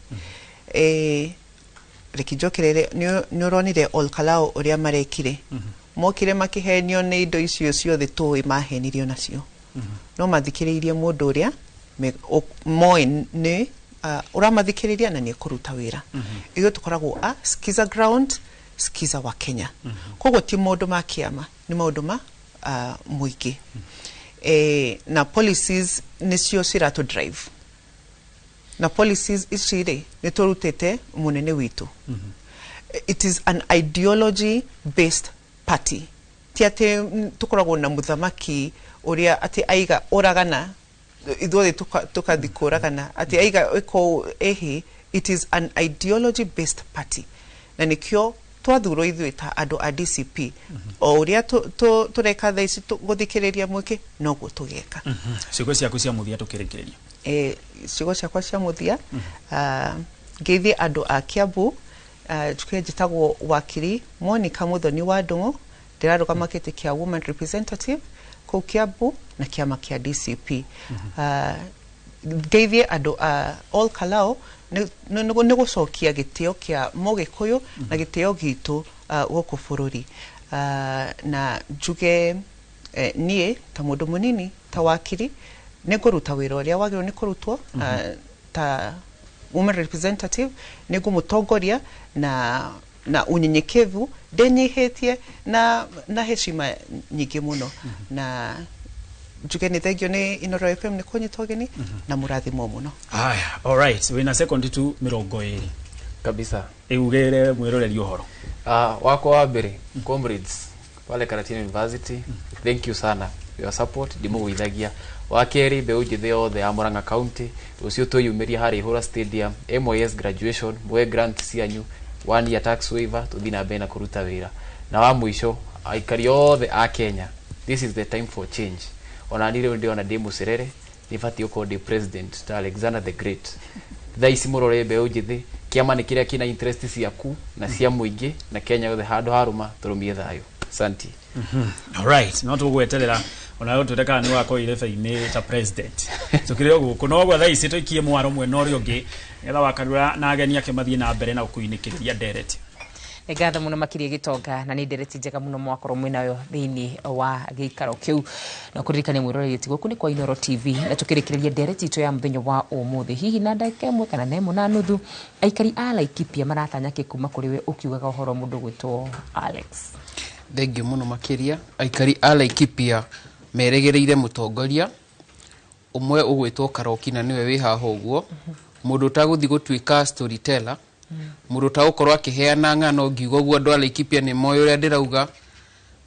Speaker 9: Reke njokerere, nĩ ũronire Olkalao ũrĩa marekire. Mokire makĩhenio nĩ indo icio ciothe tũĩ mahenirio nacio, no mathikĩrĩirie mũndũ ũrĩa moĩ nĩ ũramathikĩrĩria na nĩ ekũruta wĩra. Ithuĩ tũkoragwo a skiza ground, skiza wa Kenya. Koguo ti maũndũ ma kĩama, nĩ maũndũ ma mũingĩ. Na policies nĩcio ciratũ drive, na policies ici rĩ, nĩ tũrutĩte mũnene witũ. It is an ideology based party. Ti atĩ tũkoragwo na mũthamaki ũrĩa atĩ aiga ũragana, ithuothe tũkathi kũragana, atĩ aiga ĩko ĩhĩ. It is an ideology based party, na nĩkĩo twathurwo ithuĩ ta andũ a DCP, o ũrĩa tũreka thaa ici gũthikĩrĩria mũingĩ, noguo tũgeka.
Speaker 1: Ciugo ciaku cia mũthia tũkĩrĩkĩrĩria.
Speaker 9: Ciugo ciakwa cia mũthia, ngeithie andũ a Kiambu. Njuke njĩtagwo wakiri Monica Muthoni wa Ndung'u, ndĩrarũgama gĩtĩ kĩa woman representative kũu Kiambu na kĩama kĩa DCP. Ngeithie andũ a Ol Kalou nĩ gũcokia gĩtĩo kĩa mũgĩkũyũ na gĩtĩo gitũ gũkũ bũrũri. Na njuge niĩ ta mũndũ mũnini, ta wakiri, nĩ ngũruta wĩra ũrĩa wagĩrĩirwo nĩ kũrutwo ta woman representative. Nĩ ngũmũtongoria na unyenyekevu, ndĩnyihĩtie na heshima nyingĩ mũno. Na njuge nĩ thengio nĩ Inooro FM nĩ kũnyita ũgeni, na mũrathimwo mũno.
Speaker 1: Haya, alright, wĩna sekondi tu 20.
Speaker 14: Kabisa.
Speaker 1: Ĩugĩre mwĩroreri ũhoro.
Speaker 14: Wakwa wa mbere, comrades pale Karatina University, thank you sana your support, ndimũgũithagia. Wa kerĩ, mbeũ njĩthĩ yothe ya Murang'a County, rũciũ twĩyumĩria harĩa Ihũra Stadium, MYS graduation, muoe grant cianyu, one year tax waiver, tũthiĩ na mbere na kũruta wĩra. Na wa mũico, aikari othe a Kenya, this is the time for change. Ona niĩ rĩu ndĩrona ndĩ mũcerere, nĩ batiĩ gũkorwo ndĩ president ta Alexander the Great. Thaa ici mũrore mbeũ njĩthĩ, kĩama nĩ kĩrĩa kĩna interest ciaku na cia mũingĩ na Kenya yothe. Handũ harũma tũrũmie thayũ. Asante.
Speaker 1: Alright, no tũgweterera ona twĩre kana nĩ wakorwo irebe-inĩ ta president tũkĩrĩ o gũkũ. No gwa thaa ici tũikie mwaro mwena ũrĩa ũngĩ, nĩgetha Wakarura na ageni ake mathiĩ na mbere na gũkũinĩkĩrĩria ndereti.
Speaker 10: Nĩ ngatho mũno makĩria Gĩtonga, na nĩ ndereti njega mũno mwakorwo mwĩnayo thĩinĩ wa gĩikaro kĩu. Na kũririkania mwĩroreri atĩ gũkũ nĩ kwa Inooro TV, na tũkĩrĩkĩrĩria ndereti itũ ya mũthenya wa ũmũthĩ, hihi na ndagĩka 1 kana na 1.5, aikari a Laikipia maratanya kĩ kuma kũrĩ we ũkiugaga ũhoro mũndũ gwĩtwo Alex?
Speaker 4: Thengiũ mũno makĩria. Aikari a Laikipia meregereire mũtongoria ũmwe ũgwĩtwo Karoki, na nĩwe wĩ haha ũguo, mũndũ ũtagũthiĩ gũtuĩka storyteller, mũndũ ũtagũkorwo akĩheana ng'ano. Ngiuga ũguo, andũ a Laikipia nĩ moĩ ũrĩa ndĩrauga.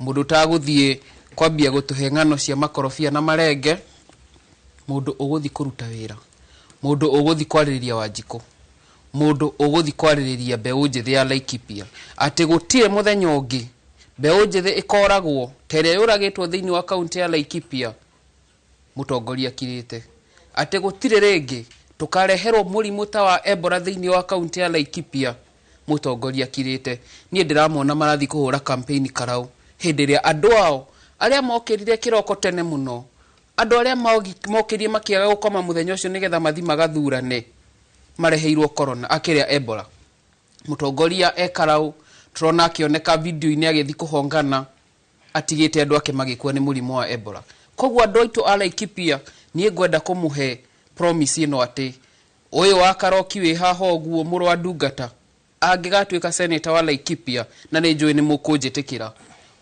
Speaker 4: Mũndũ ũtagũthiĩ kwambia gũtũhe ng'ano cia makorobia na marenge, mũndũ ũgũthiĩ kũruta wĩra, mũndũ ũgũthiĩ kwarĩrĩria Wanjikũ, mũndũ ũgũthiĩ kwarĩrĩria mbeũ njĩthĩ ya Laikipia, atĩ gũtirĩ mũthenya ũngĩ mbeũ njĩthĩ ĩkoragwo ta ĩrĩa yũragĩtwo thĩinĩ wa kaunti ya Laikipia mũtongoria akirĩte, atĩ gũtirĩ rĩngĩ tũkareherwo mũrimũ ta wa Ebola thĩinĩ wa kaunti ya Laikipia mũtongoria akirĩte. Niĩ ndĩramona marathiĩ kũhũra campaign karau hĩndĩ ĩrĩa andũ ao arĩa mokĩrire kĩroko tene mũno, andũ arĩa mokĩrire makĩaga gũkoma mũthenya ũcio nĩgetha mathiĩ magathurane, mareheirwo corona akĩrĩa Ebola. Mũtongoria e karau, tũrona akĩoneka video-inĩ agĩthiĩ kũhongana, atigĩte andũ ake magĩkua nĩ mũrimũ wa Ebola. Koguo andũ aitũ a Laikipia, niĩ ngwenda kũmũhe promise ĩno atĩ ũyũ wa Karoki wĩ haha ũguo, mũrũ wa ndungata, angĩgatuĩka senator wa Laikipia, na nĩ njũĩ nĩ mũkũnjĩtĩkĩra,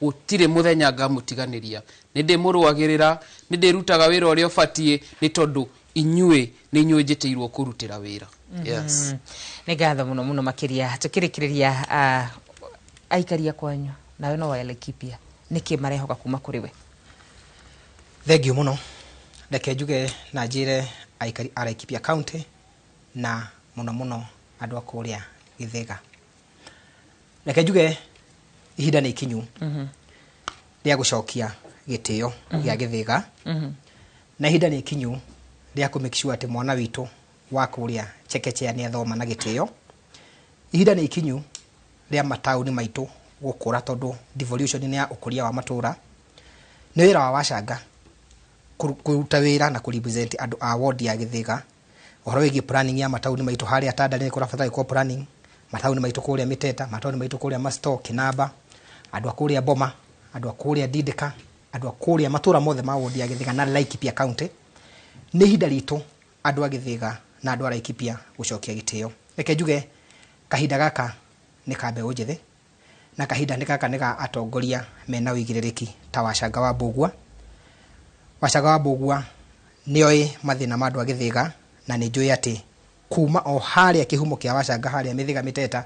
Speaker 4: gũtirĩ mũthenya ngamũtiganĩria. Nĩ ndĩmũrũagĩrĩra, nĩ ndĩrutaga wĩra ũrĩa ũbatiĩ, nĩ tondũ inyuĩ nĩ inyuĩ njĩtĩirwo kũrutĩra wĩra. Yes.
Speaker 10: Nĩ ngatho mũno mũno makĩria. Tũkĩrĩkĩrĩria, aikaria kwanyu nawe no wa Laikipia, nĩkĩ marehoka kuma kũrĩ we?
Speaker 25: Thengiũ mũno. Reke njuge na njĩre aikari a Laikipia County, na mũno mũno andũ a kũrĩa Gĩthĩga, reke njuge ihinda nĩ ikinyu rĩa gũcokia gĩtĩo gĩa Gĩthĩga, na ihinda nĩ ikinyu rĩa kũ make sure atĩ mwana witũ wa kũrĩa chekechea nĩ athoma na gĩtĩo. Ihinda nĩ ikinyu rĩa mataũni maitũ gũkũra, tondũ devolution nĩ ya ũkũria wa matũra. Nĩ wĩra wa Wacanga Kũruta wĩra na kũ-represent andũ a ward ya Gĩthĩga ũhoro wĩgiĩ planning ya mataũni maitũ. Harĩa Tandale nĩ kũrabatara gwĩkwo planning, mataũni maitũ kũrĩa Mĩteta, mataũni maitũ kũrĩa Masto, Kĩnamba, andũ a kũrĩa Boma, andũ a kũrĩa Ndindĩka, andũ a kũrĩa matũra mothe ma ward ya Gĩthĩga na Laikipia County. Nĩ ihinda ritũ andũ a Gĩthĩga na andũ a Laikipia gũcokia gĩtĩo. Reke njuge kahinda gaka nĩ ka mbeũ njĩthĩ, na kahinda nĩ gaka nĩ ga atongoria mena ũigĩrĩrĩki ta Wacanga wa Mbũgua. Wacanga wa Mbũgua nĩoĩ mathĩna ma andũ a Gĩthĩga, na nĩ njũĩ atĩ kuma o harĩa kĩhumo kĩa Wacanga harĩa Mĩthĩga Mĩteta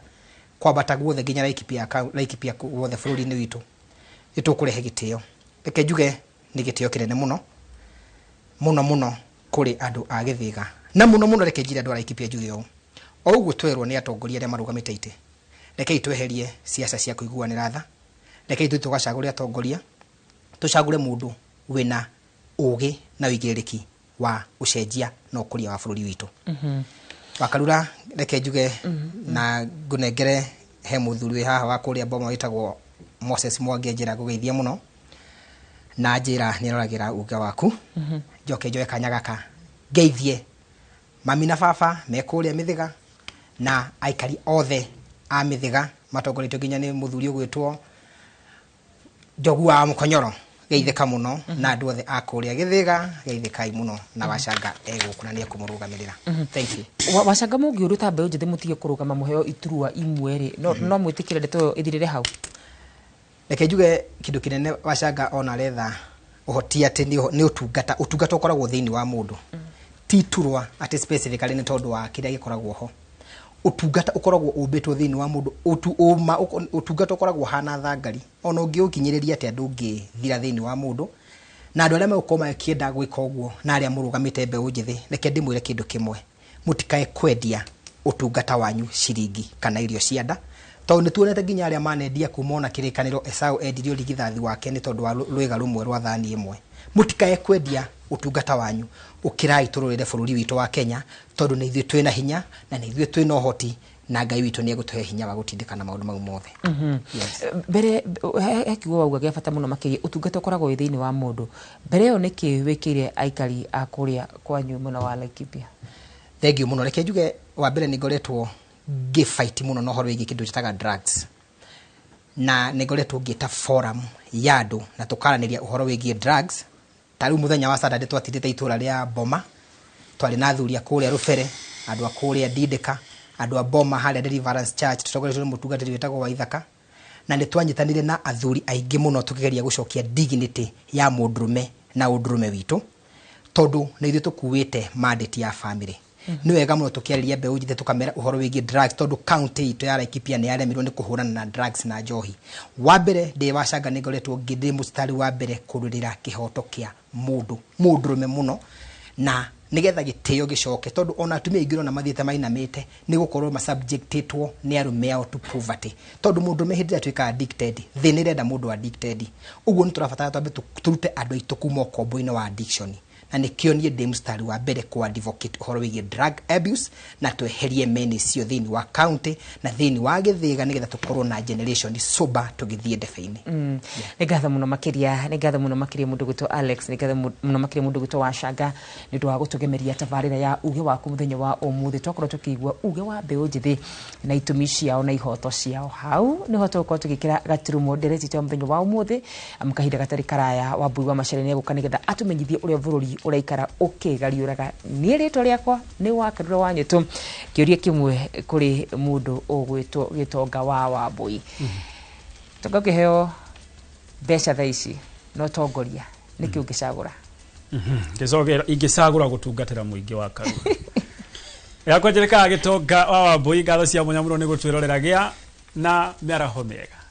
Speaker 25: kwambata guothe nginya Laikipia, Laikipia guothe bũrũri-inĩ witũ nĩ tũkũrehe gĩtĩo. Reke njuge nĩ gĩtĩo kĩnene mũno mũno mũno kũrĩ andũ a Gĩthĩga, na mũno mũno reke njire andũ a Laikipia njuge ũũ: o ũguo twerwo nĩ atongoria arĩa marũgamĩte itĩ, rekei tweherie siasa cia kũiguanĩra tha. Rekei tũthiĩ tũgacagũre atongoria, tũcagũre mũndũ wĩna ũgĩ na ũigĩrĩrĩki wa ũcenjia na ũkũria wa bũrũri witũ. Wakarura, reke njuge na ngũnengere he mũthuri wĩ haha wa kũrĩa Boma wĩtagwo Moses Mwangi, njĩra ngũgeithia mũno na njĩra nĩ aroragĩra uga waku. Njoke njoe kanya gaka ngeithie mami na baba me kũrĩa Mĩthĩga na aikari othe a Mĩthĩga matongoretio nginya nĩ mũthuri ũgwĩtwo Njogu wa Mũkonyoro, geithĩka mũno, na andũ othe a kũrĩa Gĩthĩga geithĩkai mũno, na Wacanga egũkũ na nĩ ekũmũrũgamĩrĩra. Thank you.
Speaker 10: Wacanga, mũngĩũrio ta mbeũ njĩthĩ mũtige kũrũgama mũheo iturwa imwe rĩ, no mwĩtĩkĩre ndeto ĩyo ĩthirĩre hau?
Speaker 25: Reke njuge kĩndũ kĩnene Wacanga ona aretha ũhoti atĩ nĩ ũtungata. Ũtungata ũkoragwo thĩinĩ wa mũndũ, ti iturwa atĩ specifically nĩ tondũ wa kĩrĩa gĩkoragwo ho. Ũtungata ũkoragwo ũmbĩtwo thĩinĩ wa mũndũ. Ũtungata ũkoragwo ũhana thangari, ona ũngĩũkinyĩrĩria atĩa ndũngĩthira thĩinĩ wa mũndũ. Na andũ arĩa megũkorwo makĩenda gwĩka ũguo na arĩa mũrũgamĩte mbeũ njĩthĩ, reke ndĩmwĩre kĩndũ kĩmwe: mũtikae kwendia ũtungata wanyu ciringi kana irio cia nda, tondũ nĩ tuonete nginya arĩa manendia kuma ona kĩrĩkanĩro. Esau endirio rigithathi wake nĩ tondũ wa rwĩga rũmwe rwa thani ĩmwe. Mũtikae kwendia ũtungata wanyu. Ũkĩrai tũrũrĩre bũrũri witũ wa Kenya, tondũ nĩ ithuĩ twĩna hinya na nĩ ithuĩ twĩna ũhoti, na Ngai witũ nĩ egũtũhe hinya wa gũtindĩkana maũndũ mau mothe. Yes.
Speaker 10: Mbere he kiugo wauga gĩa bata mũno makĩria, ũtungata ũkoragwo wĩ thĩinĩ wa mũndũ. Mbere ĩyo, nĩkĩ wĩkĩire aikari a kũrĩa kwanyu mwena wa Laikipia?
Speaker 25: Thank you mũno. Reke njuge wa mbere nĩ ngoretwo ngĩfight mũno na ũhoro wĩgiĩ kĩndũ njĩtaga drugs, na nĩ ngoretwo ngĩta forum ya andũ na tũkaranĩria ũhoro wĩgiĩ drugs. Ta rĩu mũthenya wa Saturday twatindĩte itũra rĩa Boma, twarĩ na athuri a kũrĩa Rũbere, andũ a kũrĩa Ndindĩka, andũ a Boma harĩa Deliverance Church, tũtongoretio nĩ mũtungatĩri wĩtagwo Waithaka, na nĩ twanyitanire na athuri aingĩ mũno tũkĩgeria gũcokia dignity ya mũndũrũme na ũndũrũme witũ, tondũ nĩ ithuĩ tũkuĩte mandate ya family. Nĩ wega mũno tũkĩarĩria mbeũ njĩthĩ tũkamera ũhoro wĩgiĩ drugs, tondũ county itũ ya Laikipia nĩ yaremirwo nĩ kũhũrana na drugs na njohi. Wa mbere ndĩ Wacanga nĩ ngoretwo ndĩ mũstari wa mbere kũrũĩrĩra kĩhoto kĩa mũndũ mũndũrũme mũno, na nĩgetha gĩtĩo gĩcoke, tondũ ona atumia aingĩ ũrona mathiĩte mainamĩte nĩ gũkorwo masubjectĩtwo nĩ arũme ao to poverty, tondũ mũndũrũme hĩndĩ ĩrĩa atuĩka addicted, thĩ nĩ ĩrenda mũndũ addicted. Ũguo nĩ tũrabatara twambe tũrute andũ aitũ kuma ũkombo-inĩ wa addiction, na nĩkĩo niĩ ndĩ mũstari wa mbere ku advocate ũhoro wĩgiĩ drug abuse na tweherie menace ĩyo thĩinĩ wa county na thĩinĩ wa Gĩthĩga, nĩgetha tũkorwo na generation sober tũgĩthiĩ ndebe-inĩ.
Speaker 10: Nĩ ngatho mũno makĩria, nĩ ngatho mũno makĩria mũndũ gwĩtwo Alex, nĩ ngatho mũno makĩria mũndũ gwĩtwo Wacanga nĩ ũndũ wa gũtũgemeria tabarĩra ya uge waku mũthenya wa ũmũthĩ. Twakorwo tũkĩigua uge wa mbeũ njĩthĩ na itũmi ciao na ihoto ciao. Hau nĩho tũgũkorwo tũgĩkĩra gaturumo ndereti itũ ya mũthenya wa ũmũthĩ. Amu kahinda gatarĩ karaya, Wambui wa Macharia nĩegũka nĩgetha atũmenyithie ũrĩa bũrũri ũraikara ũkĩgariũraga. Niĩ rĩtwa rĩakwa nĩ Wakarura wa Nyũtũ. Kĩũria kĩmwe kũrĩ mũndũ ũgwĩtwo Gĩtonga wa Wambui. Tonga, ũkĩheo mbeca thaa ici na ũtongoria, nĩkĩ ũngĩcagũra?
Speaker 1: Ingĩcagũra gũtungatĩra mũingĩ wa Karura. Yakwa njĩrĩkaga Gĩtonga wa Wambui. Ngatho cia mwanya mũno nĩ gũtwĩrorera. Gĩa na mĩaraho mĩega.